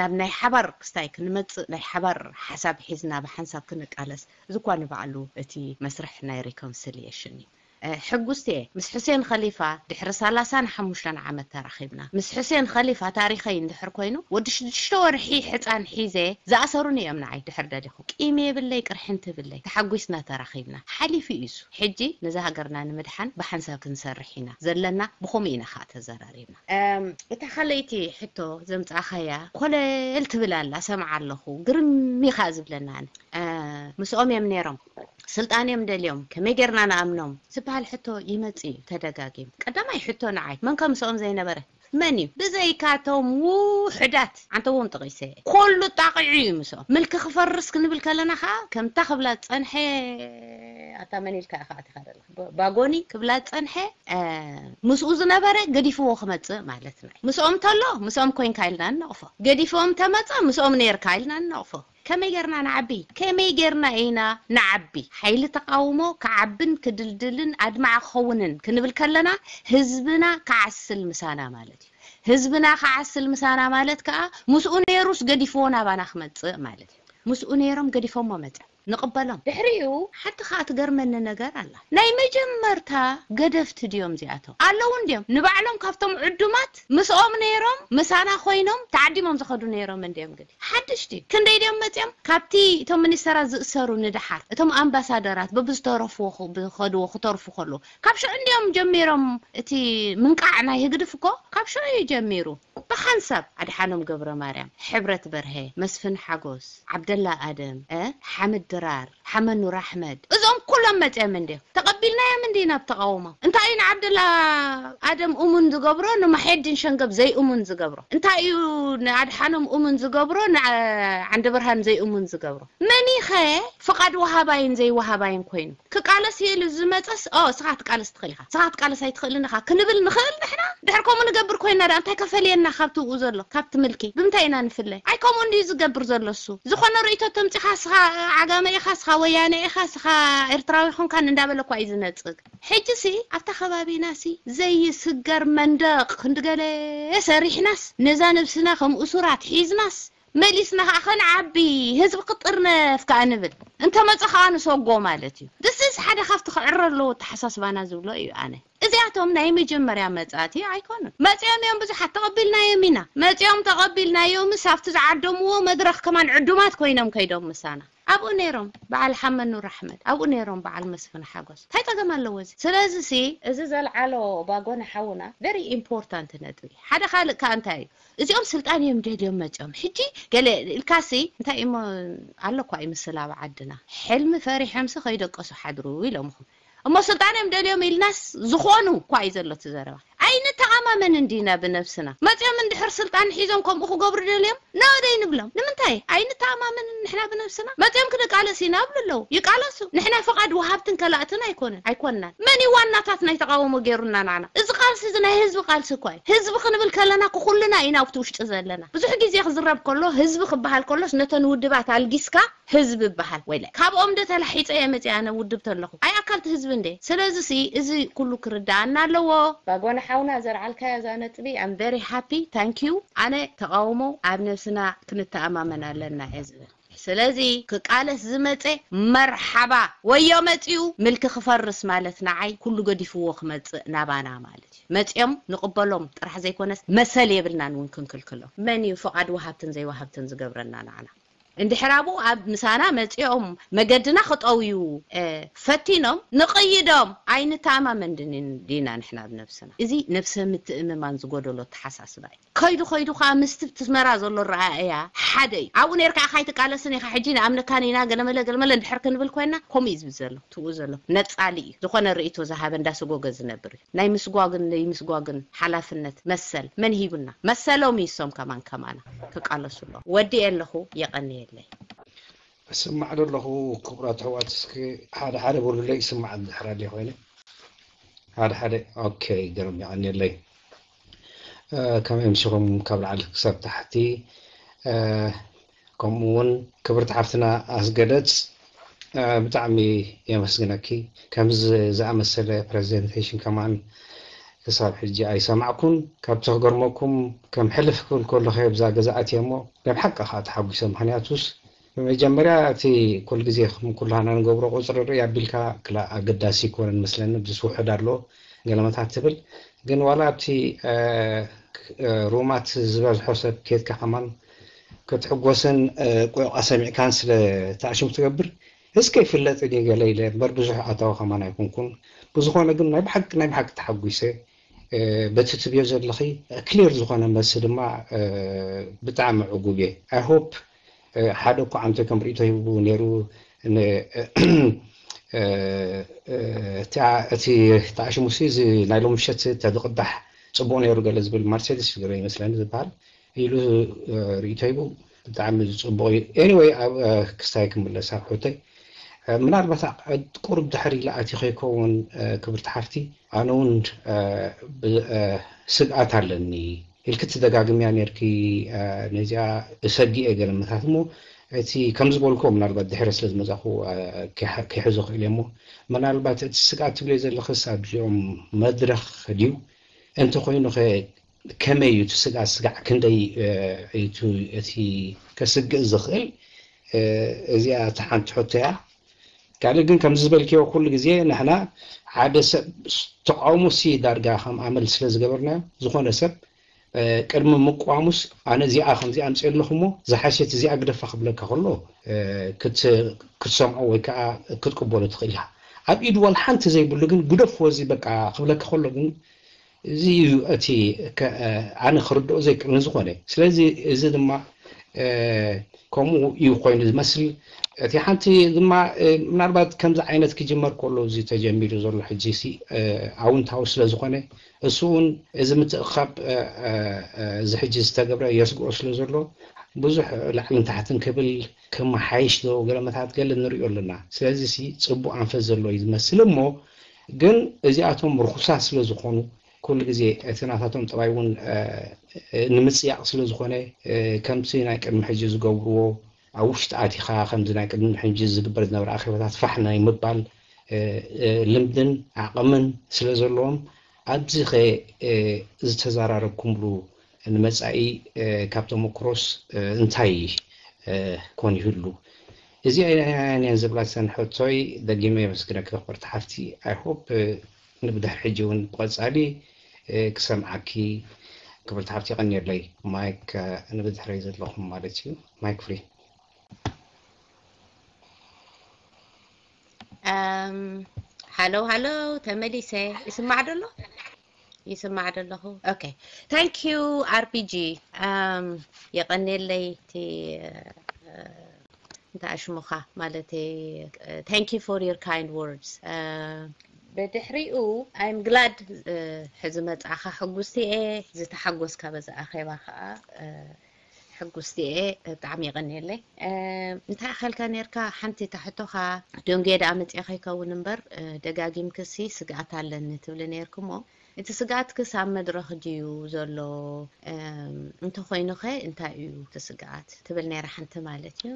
ናብ ናይ ሓባር ክስታይ ክንመፅእ ናይ ሓባር ሓሳብ ሒዝና ብሓንሳብ ክንቃለስ እዚ እኳ ንባዕሉ እቲ መስርሕ ናይ reconciliation እዩ ሕጉስቲ እየ። ምስ ሕሴን ኸሊፋ ድሕሪ ሰላሳን ሓሙሽተን ዓመት ተራኺብና። ምስ ሕሴን ኸሊፋ ታሪኸይ እንድሕር ኮይኑ፣ ወዲ ሽዱሽተ ወርሒ ሕፃን ሒዘ ዝኣሰሩኒ እዮም ንዓይ ድሕር ደሊኹም። ቂም የብለይ፣ ቅርሕንቲ የብለይ። ተሓጒስና ተራኺብና። ሓሊፉ እዩ እሱ። ሕጂ ነዛ ሃገርና ንምድሓን ብሓንሳብ ክንሰርሕ ኢና ዘለና። ብኸምኡ ኢና ኸዓ ተዘራሪብና። እታ ኻልኣይቲ ሕቶ ዘምጻእኻያ ኮለል ትብል ኣላ፣ ሰምዓ ኣለኹ። ግርም እዩ ኸዓ ዝብለና ኣነ። ምስኦም እዮም ነይሮም። ስልጣን እዮም ደልዮም፣ ከመይ ጌርና ንኣምኖም ዝበሃል ሕቶ ይመጽእ እዩ ተደጋጊሙ። ቀዳማይ ሕቶ ንዓይ፣ መን ከ ምስኦም ዘይነበረ? መን እዩ? ብዘይካቶም ውሑዳት፣ ኣንተ እውን ጠቒሰ፣ ኩሉ ጣቒዑ እዩ ምስኦም። ምልኪ ክፈርስ ክንብል ከለና ኸዓ፣ ከምታ ክብላ ዝጸንሐ፣ ኣታ መን ኢልካ ኢኻ ኣቲኻ ዘለኻ? ባ-፣ ባጎኒ ክብላ ዝጸንሐ፣ ምስኡ ዝነበረ ገዲፍዎ ክመጽእ ማለት ናይ ምስኦም ተሎ ምስኦም ኮይንካ ኢልና ንነቕፎ። ገዲፍዎም ተመጸ ምስኦም ነይርካ ኢልና ንነቕፎ። ከመይ ጌርና ንዓቢ? ከመይ ጌርና ኢና ንዓቢ? ሓይሊ ተቓውሞ ክዓብን ክድልድልን ኣድማዒ ክኸውንን ክንብል ከለና ህዝብና ክዓስል ምሳና ማለት እዩ። ህዝብና ክዓስል ምሳና ማለት ከኣ ምስኡ ነይሩስ ገዲፍዎ ናባና ክመጽእ ማለት እዩ። ምስኡ ነይሮም ገዲፎሞ መጽ ንቕበሎም። ድሕሪኡ ሓንቲ ከኣ ትገርመኒ ነገር ኣላ። ናይ መጀመርታ ገደፍቲ ድዮም እዚኣቶም? ኣለዉ እንድዮም ንባዕሎም ካብቶም ዕዱማት ምስኦም ነይሮም ምሳና ኮይኖም ተዓዲሞም ዝኸዱ ነይሮም እንድዮም። ግን ሓድሽ ድዩ? ክንደይ ድዮም መጽዮም? ካብቲ እቶም ሚኒስተራት ዝእሰሩ ንደሓር እቶም ኣምባሳደራት በብዝተረፍዎ ኽ-፣ ብኸድዎ ክተርፉ ከለዉ ካብ ሽዑ እንድዮም ጀሚሮም። እቲ ምንቃዕ ናይ ህግድፍ እኮ ካብ ሽዑ እዩ ጀሚሩ። ብሓንሳብ ኣድሓኖም ገብረ ማርያም፣ ሕብረት በርሀ፣ መስፍን ሓጎስ፣ ዓብደላ ኣደም፣ እ፣ ሓምድ ድራር፣ ሓመድ ኑር ኣሕመድ፣ እዞም ኩሎም መጽዮም እንድዮም። ተቐቢልናዮም እንዲ ናብ ተቓውሞ። እንታይ እዩ ንዓብደላ ኣደም እሙን ዝገብሮ፣ ንማሕየዲን ሸንገብ ዘይእሙን ዝገብሮ? እንታይ እዩ ንኣድሓኖም እሙን ዝገብሮ፣ ንዓንደ ብርሃን ዘይእሙን ዝገብሮ? መን እዩ ኸ ፍቓድ ወሃባይን ዘይወሃባይን ኮይኑ? ክቃለስ ኢሉ ዝመጸስ፣ ኦ፣ ስኻ ትቃለስ ትኽእል ኢኻ፣ ስኻ ክትቃለስ ኣይትኽእልን ኢኻ ክንብል ንኽእል ንሕና? ድሕር ከምኡ ንገብር ኮይና ደኣ እንታይ ከፈልየና ካብቲ ብኡ ዘሎ፣ ካብቲ ምልኪ? ብምንታይ ኢና ንፍለ? ኣይ ከምኡ እንድዩ ዝገብር ዘሎ እሱ። ዝኾነ ርእይቶ ተምጺኻ፣ ስኻ ዓጋመ ኢኻ፣ ስኻ ወያነ ኢኻ፣ ስኻ ኤርትራዊ ኾንካን እንዳበለ እኳ እዩ ዝነጽግ። ሕጂሲ ኣብታ ከባቢናሲ ዘይስገር መንደቕ ክንዲ ገለ ሰሪሕናስ፣ ነዛ ነብስና ከም እሱራት ሒዝናስ፣ መሊስና ኸዓ ከንዓቢ፣ ህዝቢ ክጥርነፍ ከኣ ንብል። እንተመጸ ኸኣ ንሰጎ ማለት እዩ። This is ሓደ ካብቲ ክዕረ ኣለዎ ኣተሓሳስባና ዝብሎ እዩ ኣነ። እዚኣቶም ናይ መጀመርያ መጻእቲ ኣይኮኑን። መጺኦም እዮም ብዙሓት፣ ተቐቢልናዮም ኢና። መጺኦም ተቐቢልናዮምስ ኣብቲ ዝዓደምዎ መድረኽ ከማን ዕዱማት ኮይኖም ከይዶም ምሳና። ኣብኡ ነይሮም በዓል ሓመድ ኑር ኣሕመድ፣ ኣብኡ ነይሮም በዓል መስፍን ሓጎስ። እንታይ ጸገም ኣለዎ እዚ? ስለዚ ሲ፣ እዚ ዘልዓሎ ባጎነ ሓውና very important ነጥቢ። ሓደ ካልእ ከኣ እንታይ እዩ? እዚኦም ስልጣን እዮም ደልዮም መጺኦም። ሕጂ ገለ ኢልካሲ፣ እንታይ እሞ ኣሎ እኳ እዩ ምስላ ኣብ ዓድና። ሕልሚ ፈሪሖምሲ ከይደቀሱ ሓድሩ ኢሎምኹም። እሞ ስልጣን እዮም ደልዮም ኢልናስ ዝኾኑ እኳ እዩ ዘሎ እቲ ዘረባ። ኣይንተኣማመንን ዲና ብነብስና? መጺኦም እንድሕር ስልጣን ሒዞም ከምኡ ክገብሩ ደልዮም? No ደይንብሎም። ንምንታይ? ኣይንተኣማመንን ንሕና ብነብስና? መጺኦም ክንቃለስ ኢና ይብሉ ኣለዉ። ይቃለሱ። ንሕና ፍቓድ ወሃብትን ከላእትን ኣይኮንን፣ ኣይኮንናን። መን እዩ ዋናታት ናይ ተቓውሞ ገይሩና ንዓና? እዚ ቃልሲ እዚ ናይ ህዝቢ ቃልሲ እኳ እዩ። ህዝቢ ክንብል ከለና ኩ-፣ ኩልና ኢና ኣብቲ ውሽጢ ዘለና። ብዙሕ ግዜ ክዝረብ ከሎ፣ ህዝቢ ክበሃል ከሎስ ነተን ውድባት ኣልጊስካ ህዝቢ ይበሃል። ወይለ ካብኦም ዶ ተላሒፀ እየ መፂኣ ኣነ ውድብ ተለኹ? ኣይ ኣካልቲ ህዝቢ እንደ። ስለዚ ሲ እዚ ኩሉ ክርዳኣና ኣለዎ። ባጎነ ሓውና ዘርዓልካያ እዛ ነጥቢ I'm very happy, thank you። ኣነ ተቓውሞ ኣብ ነብስና ክንተኣማመን ኣለና እየ ዝብል። ስለዚ ክቃለስ ዝመፀ መርሓባ ወዮ መፂኡ ምልኪ ክፈርስ ማለት ንዓይ ኩሉ ገዲፍዎ ክመፅእ ናባና ማለት እዩ። መፂኦም ንቕበሎም ጥራሕ ዘይኮነስ መሰል የብልናን እውን ክንክልክሎም። መን እዩ ፍቓድ ወሃብትን ዘይወሃብትን ዝገብረና ንዓና? እንድሕር ኣብኡ ኣብ ምሳና መፂኦም መገድና ክጠውዩ፣ እ፣ ፈቲኖም ንቕይዶም ኣይንተኣማመን ድን-፣ ዲና ንሕና ብነብስና። እዚ ነብሰ ምትእምማን ዝጎደሎ ኣተሓሳስባ እዩ። ከይዱ ከይዱ ከዓ ምስቲ ብቲ ኣስመራ ዘሎ ኣረኣእያ ሓደ እዩ። ኣብኡ ነይርካ ኢኻ ኣይትቃለስን ኢኻ፣ ሕጂ ንኣምነካን ኢና ገለመለ ገለመለ እንድሕር ክንብል ኮይና ከምኡ እዩ ዝብል ዘሎ። ትብኡ ዘሎ ነጻሊ እዩ። ዝኾነ ርእይቶ ዝሃበ እንዳሰጎገ ዝነብር እዩ። ናይ ምስጓግን ዘይምስጓግን ሓላፍነት መሰል መን ሂቡና? መሰሎም እዩ እሶም ከማን ከማና ክቃለሱ ኣለዎም። ወዲኤ ኣለኹ፣ የቐንየለይ። እስማዕ ዶ ኣለኹ ክቡራት ኣሕዋት፣ እስኪ ሓደ ሓደ በሉለይ፣ ይስማዕ እንድሕር ኣልየ ኮይነ። ሓደ ሓደ፣ ኦኬ፣ ግርም፣ የቐንየለይ። እ፣ ከመይ ኣምሲኹም ካብ ላዕሊ ክሳብ ታሕቲ? እ፣ ከምኡ እውን ክብርቲ ሓፍትና ኣስገደት፣ እ፣ ብጣዕሚ የመስግነኪ። ከምዚ ዝኣመሰለ ፕሬዘንቴሽን ከማን ክሳብ ሕጂ ኣይሰማዕኩን። ካብቲ ክገርመኩም፣ ከም ሕልፍ ክብል ከለኹ እየ ብዛ ገዛ ኣትየ እሞ፣ ናይ ብሓቂ ከኣ ተሓጒሰ። ምኽንያቱስ፣ መጀመርያ እቲ ኩሉ ግዜ ከም ኩላና ንገብሮ ቁፅሪ ርኢ ኣቢልካ ክላ ኣገዳሲ ይኮነን መስለኒ። ብዝስ ውሕድ ኣሎ ገለመታት ትብል ግን ዋላ ኣብቲ ሩማት ዝበዝሖ ሰብ ኬትካ ከማን ክትሕጎስን ቆይቋ ሰሚዕካን ስለ ተኣሽሙ ትገብር እስከ ይፍለጥ ገለ ኢለ እምበር ብዙሕ ኣታዊ ከማን ኣይኮንኩን። ብዝኾነ ግን ናይ ብሓቂ ናይ ብሓቂ ተሓጒሰ በቲ ትብዮ ዘለኺ ክሊር ዝኾነ መልሲ ድማ ብጣዕሚ ዕጉብ እየ። I hope ሓደ እኳ ዓንተ ከም ርእቶ ሂቡ ነይሩ እቲ ተኣሽሙሲ እዚ ናይ ሎሚ ምሸት ተዝቕዳሕ ፅቡቅ ነይሩ ገለ ዝብል ማርሴዲስ ፍግረ ይመስለኒ ዝበሃል ኢሉ ርእቶ ሂቡ ብጣዕሚ ፅቡቅ እዩ። Anyway ክስታይ ክምለስ ኣብ ሕቶይ ምናልባት ቁሩብ ድሕሪ ኢለ ኣቲ ከይከውን ክብርቲ ሓፍቲ ኣነ እውን ስግኣት ኣለኒ ኢልኪ ትደጋግምያ ነርኪ። ነዚኣ እሰጊ እየ ገለመታት እሞ እቲ ከም ዝበልኩ ምናልባት ድሕሪ ስለ ዝመፃኹ ክሕዞ ክእል እሞ ምናልባት እቲ ስግኣት ትብለይ ዘለኽስ ኣብዚኦም መድረኽ ድዩ እንተኮይኑ ከመይ እዩ እቲ ስግኣት ስጋዕ ክንደይ እቲ ከስግእ ዝኽእል? እዚኣ እቲ ሓንቲ ሕቶ እያ። ካልእ ግን ከምዚ ዝበልክዮ ኩሉ ግዜ ንሕና ሓደ ሰብ ተቃውሞ ሲ ዳርጋ ከም ኣመል ስለ ዝገበርናዮ ዝኾነ ሰብ ቅድሚ ምቋሙስ ኣነ እዚኣ ከምዚ ኣምፅእ ኣለኹ እሞ ዝሓሸት እዚኣ ግደፋ ክብለካ ከሎ ክትሰምዖ ወይ ከዓ ክትቅበሎ ትኽእል ኢኻ። ኣብ ኢድ ዋላ ሓንቲ ዘይብሉ ግን ግደፍዎ እዚ በቃ ክብለካ ከሎ ግን እዚ እዩ እቲ ኣነ ክርድኦ ዘይክእል ንዝኾነ። ስለዚ እዚ ድማ ከምኡ እዩ ኮይኑ ዝመስል። እቲ ሓንቲ ድማ ምናልባት ከምዚ ዓይነት ክጅመር ከሎ እዚ ተጀሚሩ ዘሎ ሕጂ ሲ ኣውንታዊ ስለ ዝኾነ እሱ እውን እዚ ምትእኻብ እዚ ሕጂ ዝተገብረ የስግኦ ስለ ዘሎ ብዙሕ ላዕልን ታሕትን ክብል ክመሓይሽ ዶ ገለመታት ገለ ንሪኦ ኣለና። ስለዚ ሲ ፅቡቅ ኣንፈት ዘሎ እዩ ዝመስል እሞ ግን እዚኣቶም ርኹሳት ስለ ዝኾኑ ኩሉ ግዜ እቲ ናታቶም ጠባይ እውን ንምፅያቕ ስለ ዝኾነ ከምቲ ናይ ቅድሚ ሕጂ ዝገብርዎ ኣብ ውሽጢ ኣቲኻ ከምዚ ናይ ቅድሚ ሕጂ ዝግበር ዝነበረ ኣኼባታት ፋሕ ናይ ምባል ልምድን ዓቕምን ስለ ዘለዎም ኣብዚ ኸ ዝተዘራረብኩምሉ ንመፃኢ ካብ ተመክሮስ እንታይ ኮን ይህሉ? እዚ ኣይናያን ዝብላ ዝሰንሐቶይ ደጊመ የመስግነኪ ክብርቲ ሓፍቲ። I hope ንብድሕሪ ሕጂ እውን ብቐፃሊ ክሰምዓኪ ክብርቲ ሓፍቲ የቐንየለይ። ማይክ ንብድሕረይ ዘለኹም ማለት እዩ። ማይክ ፍሪ። ሃሎ ሃሎ ተመሊሰ ይስማዕ ደሎ ይስማዕ ደለኹ። Okay, thank you R P G. የቐንየለይ እቲ እንታይ ሽሙኻ ማለት thank you for your kind words. ብድሕሪኡ I'm glad ሕዚ መጻእኻ ሕጉስቲ እየ። ዝተሓጎስካ በዚ ኣኼባ ከዓ ሕጉስቲ እየ። ብጣዕሚ የቐንየለይ። እንታይ ኣኸልካ ነርካ ሓንቲ ታሕቶኻ ደንጉየ ደኣ መጽአ ከይከውን እምበር ደጋጊምክሲ ስግኣት ኣለኒ ትብሊ ነርክሞ እቲ ስግኣት ክሳብ መድረኽ ድዩ ዘሎ? እንተኾይኑኸ እንታይ እዩ እቲ ስግኣት ትብል ነይራ ሓንቲ ማለት እዩ።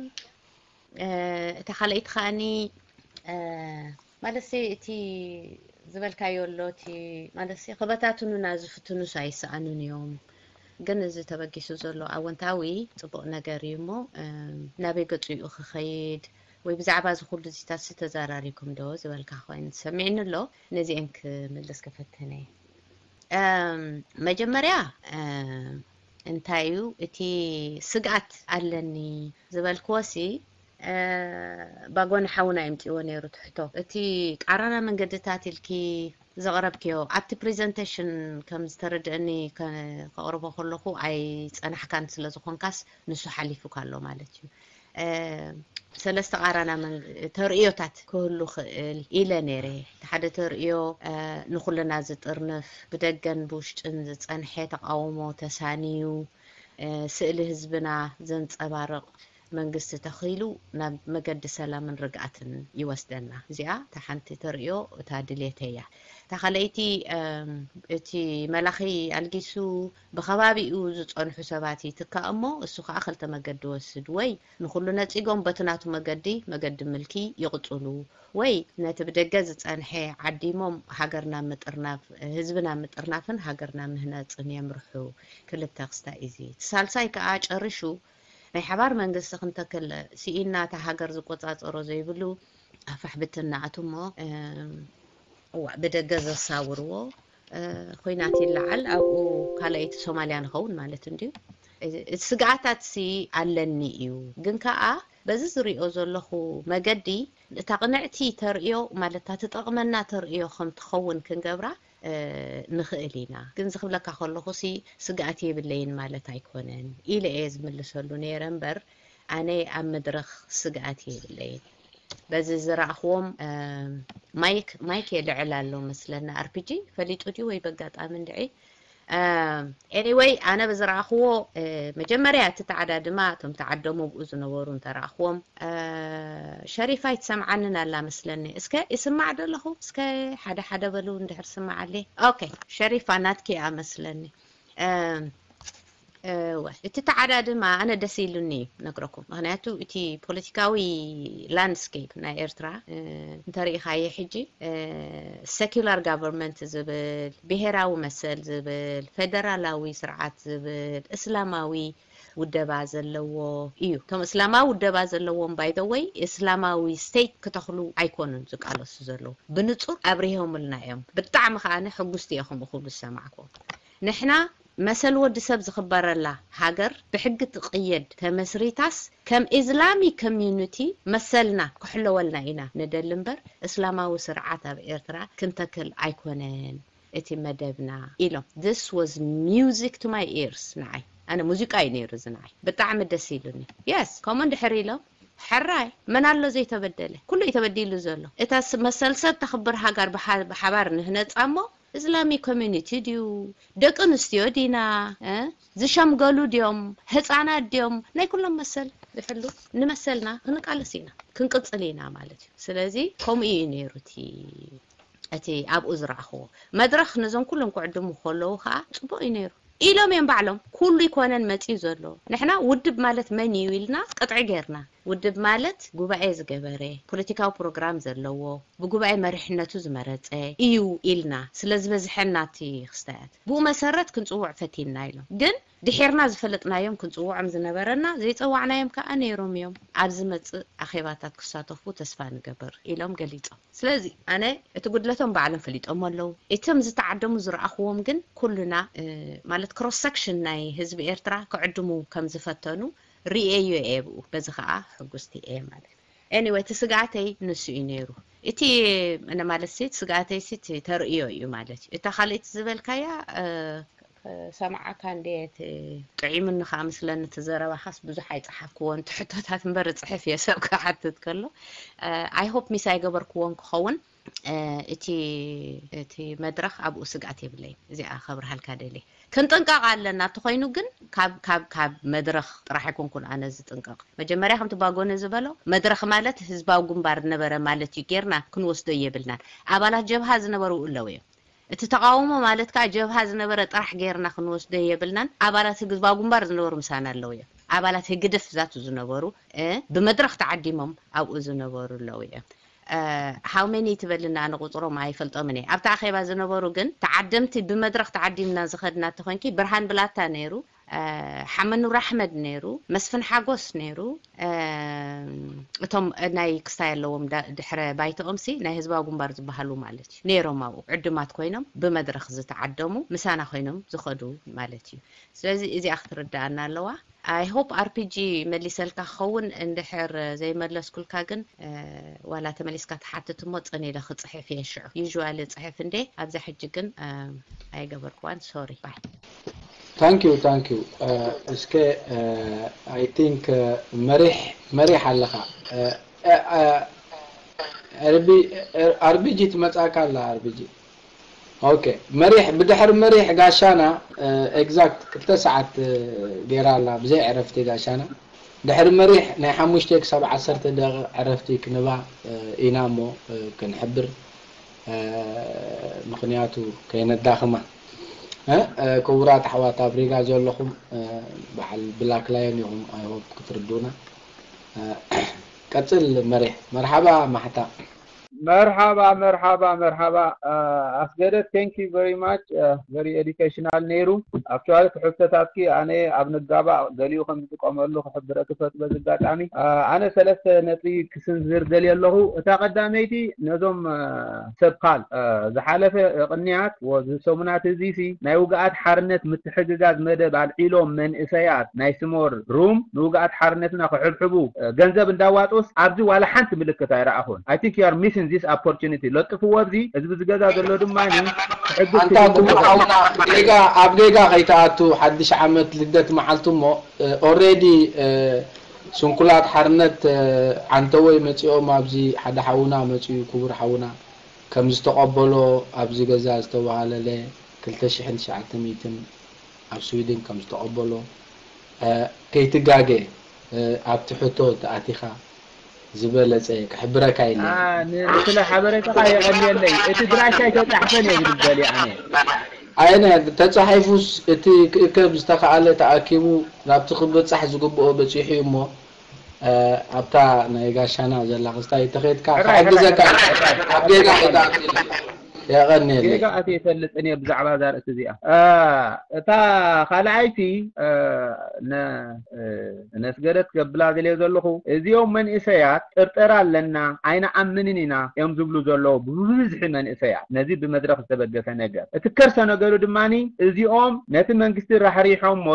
እታ ካልኣይቲ ከኣኒ ማለትሲ እቲ ዝበልካዮ ኣሎ እቲ ማለትሲ ክበታትኑና ዝፍትኑስ ኣይሰኣኑን እዮም። ግን እዚ ተበጊሱ ዘሎ ኣወንታዊ ፅቡቅ ነገር እዩ እሞ ናበይ ገፁ እዩ ክኸይድ ወይ ብዛዕባ እዚ ኩሉ እዚታት ሲ ተዘራሪኩም ዶ ዝበልካ ኮይኑ ሰሚዕኒ ኣሎ። ነዚአን ክምልስ ክፈትነ መጀመርያ እንታይ እዩ እቲ ስግኣት ኣለኒ ዝበልክዎ ሲ ባጎኒ ሓውና ይምፅዎ ነይሩ ትሕቶ እቲ ቃራና መንገድታት ኢልኪ ዘቕረብክዮ ኣብቲ ፕሬዘንቴሽን ከም ዝተረድአኒ ከቕርቦ ከለኹ ኣይፀናሕካን ስለ ዝኾንካስ ንሱ ሓሊፉካ ኣሎ ማለት እዩ። ሰለስተ ቃራና ተርእዮታት ክህሉ ክእል ኢለ ነይረ። እቲ ሓደ ተርእዮ ንኩልና ዝጥርንፍ ብደገን ብውሽጥን ዝፀንሐ ተቃውሞ ተሳንዩ ስእሊ ህዝብና ዘንፀባርቕ መንግስቲ ተኺሉ ናብ መገዲ ሰላምን ርግኣትን ይወስደና። እዚኣ እታ ሓንቲ ተርእዮ እታ ድሌተይ እያ። እታ ካልኣይቲ እቲ መላኺ ኣልጊሱ ብኸባቢኡ ዝፀንሑ ሰባት ይትካእ እሞ እሱ ከዓ ክልተ መገዲ ወስድ ወይ ንኹሉ ነፂጎም በቲ ናቱ መገዲ መገዲ ምልኪ ይቕፅሉ ወይ ነቲ ብደገ ዝፀንሐ ዓዲሞም ሃገርና ምጥርናፍ ህዝብና ምጥርናፍን ሃገርና ምህናፅን የምርሑ። ክልተ ክስታይ እዚ እቲ ሳልሳይ ከዓ ጨርሹ ናይ ሓባር መንግስቲ ክንተክል ስኢና፣ እታ ሃገር ዝቆጻጸሮ ዘይብሉ ኣፋሕብትና ኣትሞ፣ እዋ፣ ብደገ ዘሳውርዎ ኹናት ይለዓል፣ ኣብኡ ካልኣይቲ ሶማልያ ንኸውን ማለት እንድዩ። እቲ ስግኣታት ሲ ኣለኒ እዩ፣ ግን ከኣ በዚ ዝሪኦ ዘለኹ መገዲ እታ ቅንዕቲ ተርእዮ፣ ማለት እታ ትጠቕመና ተርእዮ ከም ትኸውን ክንገብራ ንኽእል ኢና። ግን እዚ ክብለካ ከለኹ ሲ ስግኣት የብለይን ማለት ኣይኮነን ኢለ እየ ዝምልሰሉ ነይረ እምበር፣ ኣነ ኣብ መድረኽ ስግኣት የብለይን። በዚ ዝረኣኽዎም ማይክ ማይክ የልዕል ኣሎ መስለኒ። ኣርፒጂ ፈሊጡ ድዩ ወይ በጋጣሚ እንድዒ? ኤኒወይ፣ ኣነ ብዝረኣኽዎ መጀመርያ እቲ ተዓዳድማ፣ እቶም ተዓደሙ ብኡ ዝነበሩ እንተረኣኽዎም፣ ሸሪፋ ኣይትሰምዓንን ኣላ መስለኒ። እስከ ይስማዕ ዶ ኣለኹ? እስከ ሓደ ሓደ በሉ እንድሕር ስማዓለይ። ኦኬ፣ ሸሪፋ ናትኪ እያ መስለኒ። እወ፣ እቲ ተዓዳድማ ኣነ ደስ ኢሉኒ ነግረኩም። ምኽንያቱ እቲ ፖለቲካዊ ላንድስኬፕ ናይ ኤርትራ እንተሪኢኻዮ ሕጂ፣ ሰኪላር ጋቨርንመንት ዝብል፣ ብሄራዊ መሰል ዝብል፣ ፌደራላዊ ስርዓት ዝብል፣ እስላማዊ ውደባ ዘለዎ እዩ። እቶም እስላማዊ ውደባ ዘለዎም ባይ ዘ ወይ እስላማዊ ስቴት ክተኽሉ ኣይኮኑን ዝቃለሱ ዘለዉ። ብንጹር ኣብሪሆምልና እዮም። ብጣዕሚ ከኣ ሕጉስቲ እየ ከምኡ ክብሉ ዝሰማዕኩዎም። ንሕና መሰል ወዲ ሰብ ዝኽበረላ ሃገር ብሕጊ ትቕየድ ተመስሪታስ ከም ኢስላሚ ኮሚዩኒቲ መሰልና ክሕለወልና ኢና ንደሊ እምበር እስላማዊ ስርዓት ኣብ ኤርትራ ክንተክል ኣይኮነን እቲ መደብና ኢሎም። This was music to my ears ንዓይ። ኣነ ሙዚቃ እዩ ነይሩ እዚ ንዓይ። ብጣዕሚ ደስ ኢሉኒ። የስ፣ ከምኡ እንድሕር ኢሎም ሕራይ መን ኣሎ ዘይተበደለ? ኩሉ እዩ ተበዲሉ ዘሎ። እታ መሰል ሰብ ተኽብር ሃገር ብሓባር ንህነጻ እሞ እስላሚ ኮሚኒቲ ድዩ? ደቂ ኣንስትዮ ዲና? ዝሸምገሉ ድዮም? ህፃናት ድዮም? ናይ ኩሎም መሰል ዝሕሉ ንመሰልና ክንቃለስ ኢና፣ ክንቅፅል ኢና ማለት እዩ። ስለዚ ከምኡ እዩ ነይሩ እቲ እቲ ኣብኡ ዝረኣኽዎ መድረኽ። ነዞም ኩሎም ክዕድሙ ከለዉ ከዓ ፅቡቅ እዩ ነይሩ ኢሎም እዮም ባዕሎም። ኩሉ ይኮነን መፅዩ ዘሎ። ንሕና ውድብ ማለት መን እዩ ኢልና ቅጥዒ ገይርና። ውድብ ማለት ጉባኤ ዝገበረ፣ ፖለቲካዊ ፕሮግራም ዘለዎ፣ ብጉባኤ መሪሕነቱ ዝመረፀ እዩ ኢልና ስለ ዝበዝሐና እቲ ክስታያት ብኡ መሰረት ክንፅውዕ ፈቲንና ኢሎም። ግን ድሒርና ዝፈለጥናዮም ክንፅውዖም ዝነበረና ዘይፀዋዕናዮም ከዓ ነይሮም እዮም። ኣብ ዝመፅእ ኣኼባታት ክሳተፉ ተስፋ ንገብር ኢሎም ገሊፆም። ስለዚ ኣነ እቲ ጉድለቶም ባዕሎም ፈሊጦም ኣለዉ። እቶም ዝተዓደሙ ዝረኣኽዎም ግን ኩልና ማለት ክሮስ ሰክሽን ናይ ህዝቢ ኤርትራ ክዕድሙ ከም ዝፈተኑ ርእየዮ እየ ብኡ። በዚ ከዓ ሕጉስቲ እየ ማለት። ኤኒወይ እቲ ስግኣተይ ንሱ እዩ ነይሩ። እቲ ማለት ሲ ስግኣተይ ሲ ተርእዮ እዩ ማለት እዩ። እታ ካልእቲ ዝበልካያ ሰማዓካ እንደ ጥዒሙኒ ከዓ ምስለኒ እቲ ዘረባኻስ ብዙሕ ኣይፀሓፍክዎን ትሕቶታት እምበር እፅሕፍ እየ ሰብ ክሓትት ከሎ። I hope ሚስ ኣይገበርክዎን ክኸውን። እቲ እቲ መድረኽ ኣብኡ ስግኣት የብለይን። እዚኣ ከብርሃልካ ደልየ። ክንጥንቀቕ ኣለና። እቲ ኮይኑ ግን ካብ ካብ ካብ መድረኽ ጥራሕ ኣይኮንኩን ኣነ ዝጥንቀቕ። መጀመርያ ከምቲ ባጎነ ዝበሎ መድረኽ ማለት ህዝባዊ ግንባር ነበረ ማለት እዩ ጌርና ክንወስዶ የብልናን። ኣባላት ጀብሃ ዝነበሩ ኣለዉ እዮም። እቲ ተቓውሞ ማለት ከዓ ጀብሃ ዝነበረ ጥራሕ ጌርና ክንወስዶ የብልናን። ኣባላት ህዝባዊ ግንባር ዝነበሩ ምሳና ኣለዉ እዮም። ኣባላት ህግደፍ ዛቱ ዝነበሩ ብመድረኽ ተዓዲሞም ኣብኡ ዝነበሩ ኣለዉ እዮም። ሃው ሜኒ ትበልና ንቁፅሮም ኣይፈልጦምን እየ። ኣብቲ ኣኼባ ዝነበሩ ግን ተዓደምቲ ብመድረኽ ተዓዲምና ዝኸድና ተኾንኪ ብርሃን ብላታ ነይሩ፣ ሓመኑር ኣሕመድ ነይሩ፣ መስፍን ሓጎስ ነይሩ። እቶም ናይ ክስታይ ኣለዎም ድሕረ ባይተኦም ሲ ናይ ህዝባዊ ግንባር ዝበሃሉ ማለት እዩ ነይሮም ኣብኡ ዕዱማት ኮይኖም ብመድረኽ ዝተዓደሙ ምሳና ኮይኖም ዝኸዱ ማለት እዩ። ስለዚ እዚኣ ክትርዳኣና ኣለዋ። I hope ኣርፒጂ መሊሰልካ ክኸውን፣ እንድሕር ዘይመለስኩልካ ግን ዋላ ተመሊስካ ትሓትት እሞ ጸኒለ ክጽሕፍ እየ ሽዑ። ዩዥዋሊ ጽሕፍ እንዴ ኣብዛ ሕጂ ግን ኣይገበርክዋን። ሶሪ ባይ። Thank you thank you እስከ I think መሪሕ መሪሕ ኣለኻ። ኣርቢጂ ትመጻካ ኣላ ኣርቢጂ። ኦኬ መሪሕ ብድሕሪ መሪሕ ጋሻና ኤግዛክት ክልተ ሰዓት ገይራ ኣላ ብዘይ ዕረፍቲ ጋሻና። ድሕሪ መሪሕ ናይ ሓሙሽተ ክሳብ ዓሰርተ ደቂቕ ዕረፍቲ ክንባ ኢና እሞ ክንሕብር ምኽንያቱ ከይነዳኽማ። ክቡራት ኣሕዋት ኣብ ሪጋ ዘለኹም በዓል ብላክ ላየን ኢኹም። I hope ክትርዱና። ቀጽል መሪሕ። መርሓባ ማሕታ። መርሓባ መርሓባ መርሓባ። ኣስገደት፣ thank you very much, very educational ነይሩ። Actually ክሕተታትኪ ኣነ ኣብ ንጋባእ ገሊኡ ከም ዝጥቀመሉ ክሕብረኪ ፈት በዚ ኣጋጣሚ። ኣነ ሰለስተ ነጥቢ ክስንዝር ደልየ ኣለኹ። እታ ቀዳመይቲ ነዞም ሰብ ካል ዝሓለፈ ቅንያት ወዚ ሰሙናት እዚ ሲ ናይ ውግኣት ሓርነት ምትሕግጋዝ መደብ ኣልዒሎም መንእሰያት ናይ ስሞር ሩም ንውግኣት ሓርነትና ክሕብሕቡ ገንዘብ እንዳዋጡስ ኣብዚ ዋላ ሓንቲ ምልክት ኣይረኣኹን። I think you are missing this opportunity። ለጥፍዎ ኣብዚ ህዝቢ ዝገዛ ዘሎ ድማ ክሕግዝ ኣንታ ክኢሉ ክቡር ዘሎ። ሓውና፣ ጌጋ ኣብ ጌጋ ከይተኣቱ ሓድሽ ዓመት ልደት መዓልቲ እሞ ኦሬዲ ስንኩላት ሓርነት ዓንተወይ መፂኦም ኣብዚ ሓደ ሓውና መፂኡ ክቡር ሓውና ከም ዝተቐበሎ ኣብዚ ገዛ ዝተባሃለለ ክልተ ሽሕን ትሽዓተ ሚእትን ኣብ ስዊድን ከም ዝተቐበሎ ከይትጋገ ኣብቲ ሕቶ ተኣቲኻ ዝበለፀ ክሕብረካ ኢለ። ስለ ሓበሬታኻ የቐንየለይ። እቲ ድራሻ ኣይተፃሕፈን እየ ዝብል ደልየ ኣነ። ኣይነ ተፃሒፉስ እቲ ክእከብ ዝተኸኣለ ተኣኪቡ ናብቲ ክበፃሕ ዝግብኦ በፂሑ እዩ እሞ ኣብታ ናይ ጋሻና ዘላ ክስታይ ተኸድካ ሕራይ፣ ሕራይ፣ ክሕግዘካ ሕራይ፣ ሕራይ። ኣብ ጌጋ ኣይተኣቱ። የቐንየለይ። ጌጋ ኣትየ ይፈልጥን እየ ብዛዕባ እዛ ርእሲ እዚኣ። እታ ካልኣይቲ ነስገደት ከብላ ዝልየ ዘለኹ እዚኦም መንእሰያት ጥርጠራ ኣለና ኣይንኣምንን ኢና እዮም ዝብሉ ዘለዉ ብብዝሒ መንእሰያት። ነዚ ብመድረኽ ዝተበገሰ ነገር እቲ ከርሰ ነገሩ ድማ እዚኦም ነቲ መንግስቲ ራሕሪሖሞ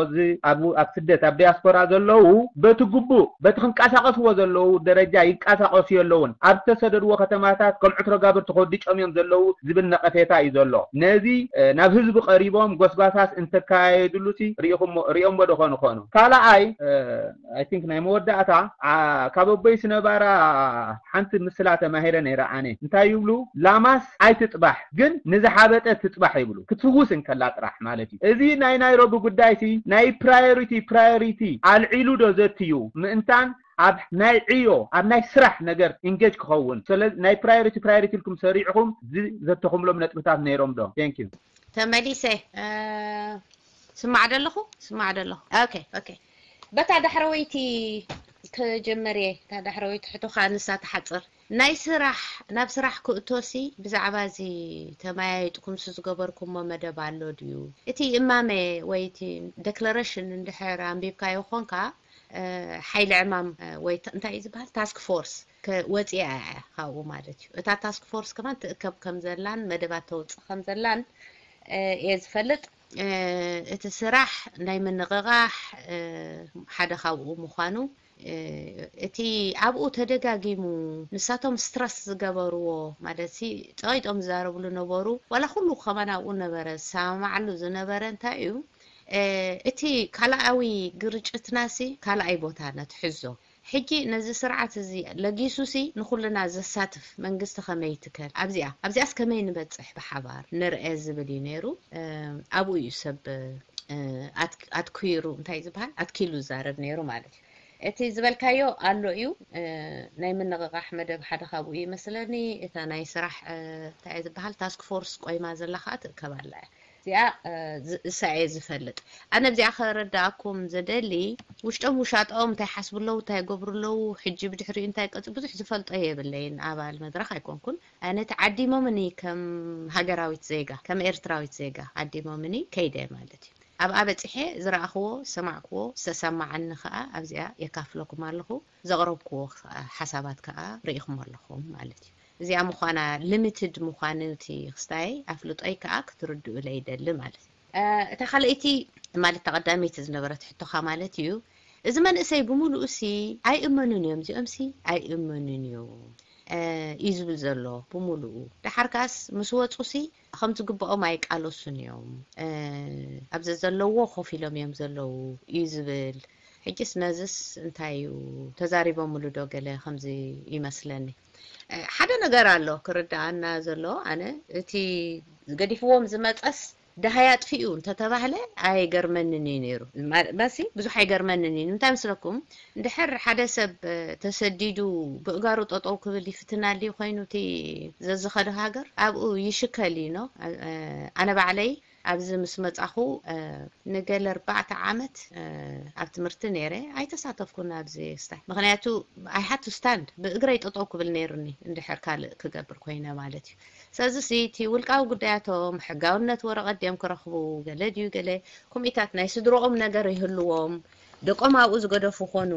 ኣብ ስደት ኣብ ዲያስፖራ ዘለዉ በቲ ግቡእ በቲ ክንቀሳቀስዎ ዘለዉ ደረጃ ይንቀሳቀሱ የለውን። ኣብ ዝተሰደድዎ ከተማታት ከም ዕትሮ ጋብር ተኮዲጮም እዮም ዘለዉ ዝብል ነቀፌታ እዩ ዘሎ። ነዚ ናብ ህዝቢ ቀሪቦም ጎስጓሳስ እንተካየድሉ ሲ ሪኦሞ ዶ ኾኑ ኾኑ? ካልኣይ I think ናይ መወዳእታ ካብ ኣቦይ ስነባራ ሓንቲ ምስላ ተማሂረ ነይረ ኣነ። እንታይ ይብሉ? ላማስ ኣይትጥባሕ ግን ንዝሓበጠ ትጥባሕ ይብሉ። ክትፍውስ እንከላ ጥራሕ ማለት እዩ። እዚ ናይ ናይሮቢ ጉዳይ ሲ ናይ ፕራዮሪቲ ፕራዮሪቲ ኣልዒሉ ዶ ዘትዩ ምእንታን ኣብ ናይ ዕዮ ኣብ ናይ ስራሕ ነገር ኢንጌጅ ክኸውን ናይ ፕራዮሪቲ ፕራዮሪቲ ኢልኩም ሰሪዕኹም ዘተኹምሎም ነጥብታት ነይሮም ዶ? Thank you። ተመሊሰ ስማዕ ደለኹ ስማዕ ደለኹ። ኦኬ ኦኬ። በታ ዳሕረወይቲ ክጅምር እየ። እታ ዳሕረወይቲ ሕቶኻ ንሳ ትሓጽር። ናይ ስራሕ ናብ ስራሕ ክእቶሲ ብዛዕባ እዚ ተመያይጥኩምሲ ዝገበርኩሞ መደብ ኣሎ ድዩ? እቲ እማመ ወይ እቲ ደክለረሽን እንድሕር ኣንቢብካዮ ኾንካ ሓይሊ ዕማም ወይ እንታይ እዩ ዝበሃል ታስክ ፎርስ ወፂኣ እያ ካብኡ ማለት እዩ። እታ ታስክ ፎርስ ከማን ትእከብ ከም ዘላን መደባት ተውፅእ ከም ዘላን እየ ዝፈልጥ። እቲ ስራሕ ናይ ምንቕቓሕ ሓደ ካብኡ ምዃኑ እቲ ኣብኡ ተደጋጊሙ ንሳቶም ስትረስ ዝገበርዎ ማለት ሲ ፀቂጦም ዝዛረብሉ ነበሩ። ዋላ ኩሉ ከማን ኣብኡ ነበረ ዝሰማማዓሉ ዝነበረ እንታይ እዩ እቲ ካልኣዊ ግርጭትናሲ ካልኣይ ቦታ ነትሕዞ። ሕጂ ነዚ ስርዓት እዚ ለጊሱሲ ንኹልና ዘሳትፍ መንግስቲ ከመይ ይትከል? ኣብዚኣ ኣብዚኣስ ከመይ ንበፅሕ ብሓባር ንርአ ዝብል እዩ ነይሩ። ኣብኡ እዩ ሰብ ኣትኪሩ እንታይ ዝበሃል ኣትኪሉ ዝዛረብ ነይሩ ማለት እዩ። እቲ ዝበልካዮ ኣሎ እዩ። ናይ ምንቕቓሕ መደብ ሓደ ካብኡ ይመስለኒ። እታ ናይ ስራሕ እንታይ ዝበሃል ታስክ ፎርስ ቆይማ ዘላ ከዓ ትእከብ ኣላ እያ። እዚኣ እሳ እየ ዝፈልጥ። ኣነ ኣብዚኣ ከረዳኣኩም ዝደሊ ውሽጦም ውሻጦም እንታይ ሓስቡ ኣለዉ እንታይ ገብሩ ኣለዉ ሕጂ ብድሕሪኡ እንታይ ቀፅ ብዙሕ ዝፈልጦ የብለይን። ኣባል መድረኽ ኣይኮንኩን። ኣነ ተዓዲሞምኒ ከም ሃገራዊት ዜጋ ከም ኤርትራዊት ዜጋ ዓዲሞምኒ ከይደ ማለት እዩ። ኣብኣ በፂሐ ዝረኣኽዎ ዝሰማዕክዎ ዝተሰማዓኒ ከዓ ኣብዚኣ የካፍለኩም ኣለኹ። ዘቕረብክዎ ሓሳባት ከዓ ርኢኹም ኣለኹም ማለት እዩ። እዚኣ ምዃና ሊሚትድ ምዃኑ እቲ ክስታይ ኣፍልጦይ ከዓ ክትርድኡለይ ይደሊ ማለት እዩ። እታ ካልኣይቲ ማለት ተቐዳመይቲ ዝነበረት ሕቶኻ ማለት እዩ። እዚ መንእሰይ ብምሉኡ ሲ ኣይእመኑን እዮም እዚኦም ሲ ኣይእመኑን እዮም እዩ ዝብል ዘሎ ብምሉኡ። ደሓር ከኣስ ምስ ወፁ ሲ ከም ዝግብኦም ኣይቃለሱን እዮም። ኣብ ዘዘለዎ ኮፍ ኢሎም እዮም ዘለዉ እዩ ዝብል። ሕጅስ ነዝስ እንታይ እዩ ተዛሪቦምሉ ዶ ገለ ከምዚ ይመስለኒ። ሓደ ነገር ኣሎ ክርድኣና ዘሎ ኣነ እቲ ገዲፍዎም ዝመፀስ ደሃይ ኣጥፊኡ እንተተባህለ ኣይገርመንን እዩ ነይሩ። መሲ ብዙሕ ኣይገርመንን እዩ። ንምንታይ ምስለኩም እንድሕር ሓደ ሰብ ተሰዲዱ ብእጋሩ ጠጠው ክብል ይፍትን ኣልዩ ኮይኑ እቲ ዘዝኸዶ ሃገር ኣብኡ ይሽከል እዩ ኖ። ኣነ ባዕለይ ኣብዚ ምስ መጻኹ፣ እ፣ ንገለ ኣርባዕተ ዓመት፣ እ፣ ኣብ ትምህርቲ ነይረ። ኣይተሳተፍኩን ኣብዚ ስታይ። ምኽንያቱ፣ I had to stand፣ ብእግረይ ጠጠው ክብል ነይሩኒ እንድሕር ካልእ ክገብር ኮይነ ማለት እዩ። ስለዚ ሲ እቲ ውልቃዊ ጉዳያቶም፣ ሕጋውነት ወረቐት ድዮም ክረኽቡ፣ ገለ ድዩ ገለ፣ ከምኡታት ናይ ስድሮኦም ነገር ይህልዎም፣ ደቆም ኣብኡ ዝገደፉ ኾኑ፣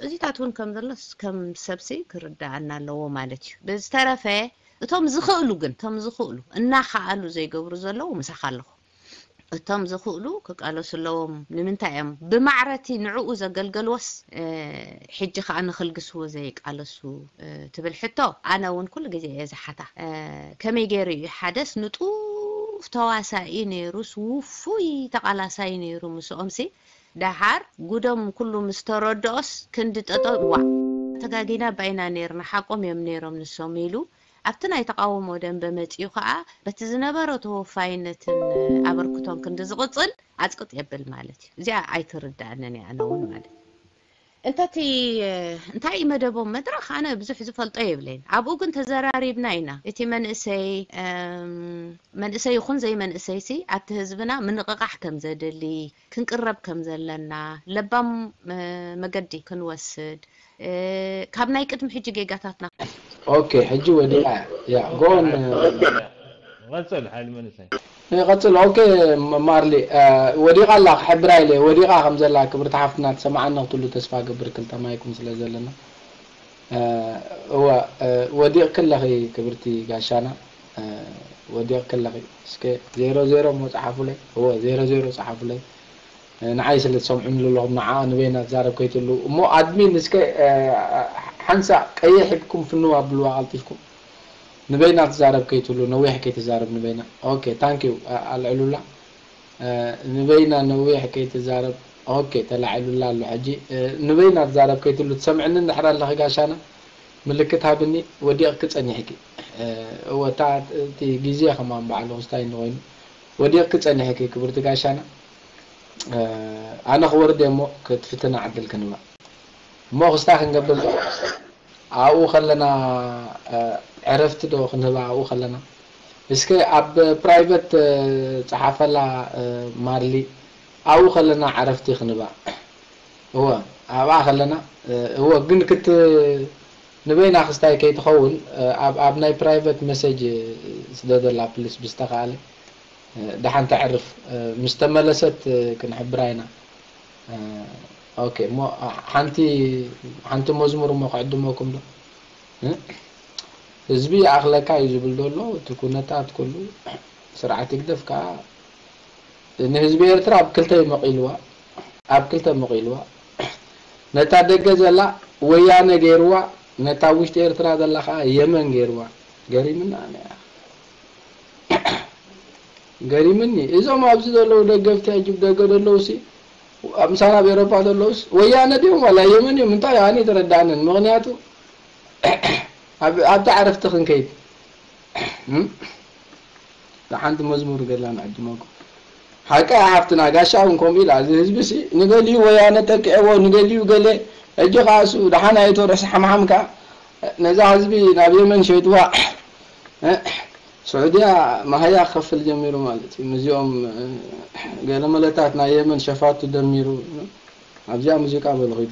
እዚታት እውን ከም ዘሎስ ከም ሰብሲ ክርዳኣና ኣለዎ ማለት እዩ። ብዝተረፈ እቶም ዝኽእሉ ግን፣ እቶም ዝኽእሉ፣ እናኸኣሉ ዘይገብሩ ዘለዉ ምሳኻ ኣለኹ። እቶም ዝኽእሉ ክቃለሱ ኣለዎም። ንምንታይ እዮም ብማዕረቲ ንዕኡ ዘገልገልዎስ፣ እ፣ ሕጂ ኸኣ ንኽልግስዎ ዘይቃለሱ፣ እ፣ ትብል ሕቶ፣ ኣነ እውን ኩሉ ግዜ እየ ዝሓታ። እ፣ ከመይ ገይሩ እዩ ሓደስ ንጡፍ ተዋሳኢ ነይሩስ ውፉይ ተቓላሳይ ነይሩ ምስኦምሲ፣ ደሓር ጉዶም ኩሉ ምስ ተረድኦስ ክንዲ ጠጠው፣ ዋእ፣ ተጋጊና ባይና ነይርና፣ ሓቆም እዮም ነይሮም ንሶም ኢሉ ኣብቲ ናይ ተቓውሞ ደንበ መጺኡ ኸኣ በቲ ዝነበሮ ተወፋይነትን ኣበርክቶን ክንዲ ዝቕጽል ዓጽቅጥ የብል ማለት እዩ። እዚኣ ኣይትርድኣንን እያ ኣነ እውን ማለት እዩ። እንተቲ እንታይ እዩ መደቦም መድረኽ ኣነ ብዙሕ ዝፈልጦ የብለይን። ኣብኡ ግን ተዘራሪብና ኢና። እቲ መንእሰይ፣ እም፣ መንእሰይ ይኹን ዘይመንእሰይሲ ኣብቲ ህዝብና ምንቕቓሕ ከም ዘድሊ፣ ክንቅረብ ከም ዘለና፣ ለባም፣ እ፣ መገዲ ክንወስድ፣ እ፣ ካብ ናይ ቅድሚ ሕጂ ጌጋታትና ኦኬ፣ ሕጂ ወዲቓ እያ። ጎን ቀጽል፣ ሓይሊ መንእሰይ። ቀጽል። ኦኬ፣ ም-፣ ማርሊ፣ እ፣ ወዲቓ ኣላ፣ ክሕብራ ኢለ፣ ወዲቓ ከም ዘላ ክብርቲ ሓፍትና ትሰምዓና ክትሉ ተስፋ ገብር፣ ክልተ ማይኩም ስለ ዘለና። እ፣ እወ፣ እ፣ ወዲቕኪ ኣለኺ ክብርቲ ጋሻና፣ እ፣ ወዲቕኪ ኣለኺ። እስከ ዜሮ ዜሮ እሞ ጸሓፉለይ። እወ፣ ዜሮ ዜሮ ጸሓፉለይ። እ፣ ንዓይ ስለ ትሰምዑኒ ዘለኹም፣ ንዓኣ ንበይና ትዛረብ ከይትህሉ። እሞ ኣድሚን እስከ፣ እ፣ ሓንሳእ ቀይሕ ሒብኩም ፍንው ኣብልዋ ቀልጢፍኩም። ንበይና ትዛረብ ከይትህሉ፣ ነዊሕ ከይትዛረብ ንበይና። ኦኬ፣ ታንክ ዩ። እ፣ ኣልዕሉላ። እ፣ ንበይና ነዊሕ ከይትዛረብ። ኦኬ፣ ተላዒሉላ ኣሎ ሕጂ። እ፣ ንበይና ትዛረብ ከይትህሉ፣ ትሰምዕኒ እንድሕር ኣለኺ ጋሻና፣ ምልክት ሃብኒ። ወዲቕኪ ጸኒሕኪ። እ፣ እወ፣ እታ፣ እቲ ግዜ ከማን ባዕሉ ክስታይ እንተኾይኑ፣ ወዲቕኪ ጸኒሕኪ ክብርቲ ጋሻና። እ፣ ኣነ ክወርድ እየ እሞ ክትፍትና ዕድል ክንባ። እሞ ክስታይ ክንገብር ዶ? ኣብኡ ከለና፣ እ፣ ዕረፍቲ ዶ ክንህባ ኣብኡ ከለና? እስከ ኣብ ፕራይቨት፣ እ፣ ጸሓፈላ፣ እ፣ ማርሊ። ኣብኡ ከለና ዕረፍቲ ክንባ። እወ፣ ኣብኣ ከለና፣ እ፣ እወ፣ ግን ክት-፣ ንበይና ክስታይ ከይትኸውን፣ እ፣ ኣብ፣ ኣብ ናይ ፕራይቨት መሴጅ፣ እ፣ ስደደላ ፕሊስ ብዝተኻእለ። እ፣ ደሓን ተዕርፍ። እ፣ ምስ ተመለሰት፣ እ፣ ክንሕብራ ኢና። እ፣ ኦኬ፣ እሞ፣ እ፣ ሓንቲ፣ ሓንቲ መዝሙር እሞ ክዕድመኩም ዶ? እ? ህዝቢ ይኣኽለካ እዩ ዝብል ዘሎ፣ እቲ ኩነታት ኩሉ ስርዓት ህግደፍ ከኣ ንህዝቢ ኤርትራ ኣብ ክልተ እዩ መቒልዋ፣ ኣብ ክልተ መቒልዋ። ነታ ደገ ዘላ ወያነ ገይርዋ፣ ነታ ውሽጢ ኤርትራ ዘላ ከኣ የመን ገይርዋ። ገሪምና ኣነ። ገሪምኒ። እዞም ኣብዚ ዘለዉ ደገፍቲ ሕጂ ደገ ዘለዉ ሲ፣ ኣብ ምሳና ኣብ ኤውሮጳ ዘለዉስ ወያነ ድዮም ዋላ የመን እዮም? እንታይ ኣነ ኣይተረዳእንን። ምኽንያቱ ኣብ-፣ ኣብታ ዕረፍቲ ክንከይድ። እም? ሓንቲ መዝሙር ገላ ንዕድመኩም። ሓቂ ሓፍትና ጋሻ እውን ከምኡ ኢላ። እዚ ህዝቢ ሲ ንገሊኡ ወያነ ጠቂዕዎ፣ ንገሊኡ ገለ። ሕጂ ከኣ እሱ ደሓን ኣይቶ ርእሲ ሓምሓም ከኣ ነዛ ህዝቢ ናብ የመን ሸይጥዋ። ስዑድያ ማህያ ክኸፍል ጀሚሩ ማለት እዩ። ምስዚኦም፣ እ፣ ገለመለታት ናይ የመን ሸፋቱ ደሚሩ ኣብዚኣ ሙዚቃ በሉ ኺዱ።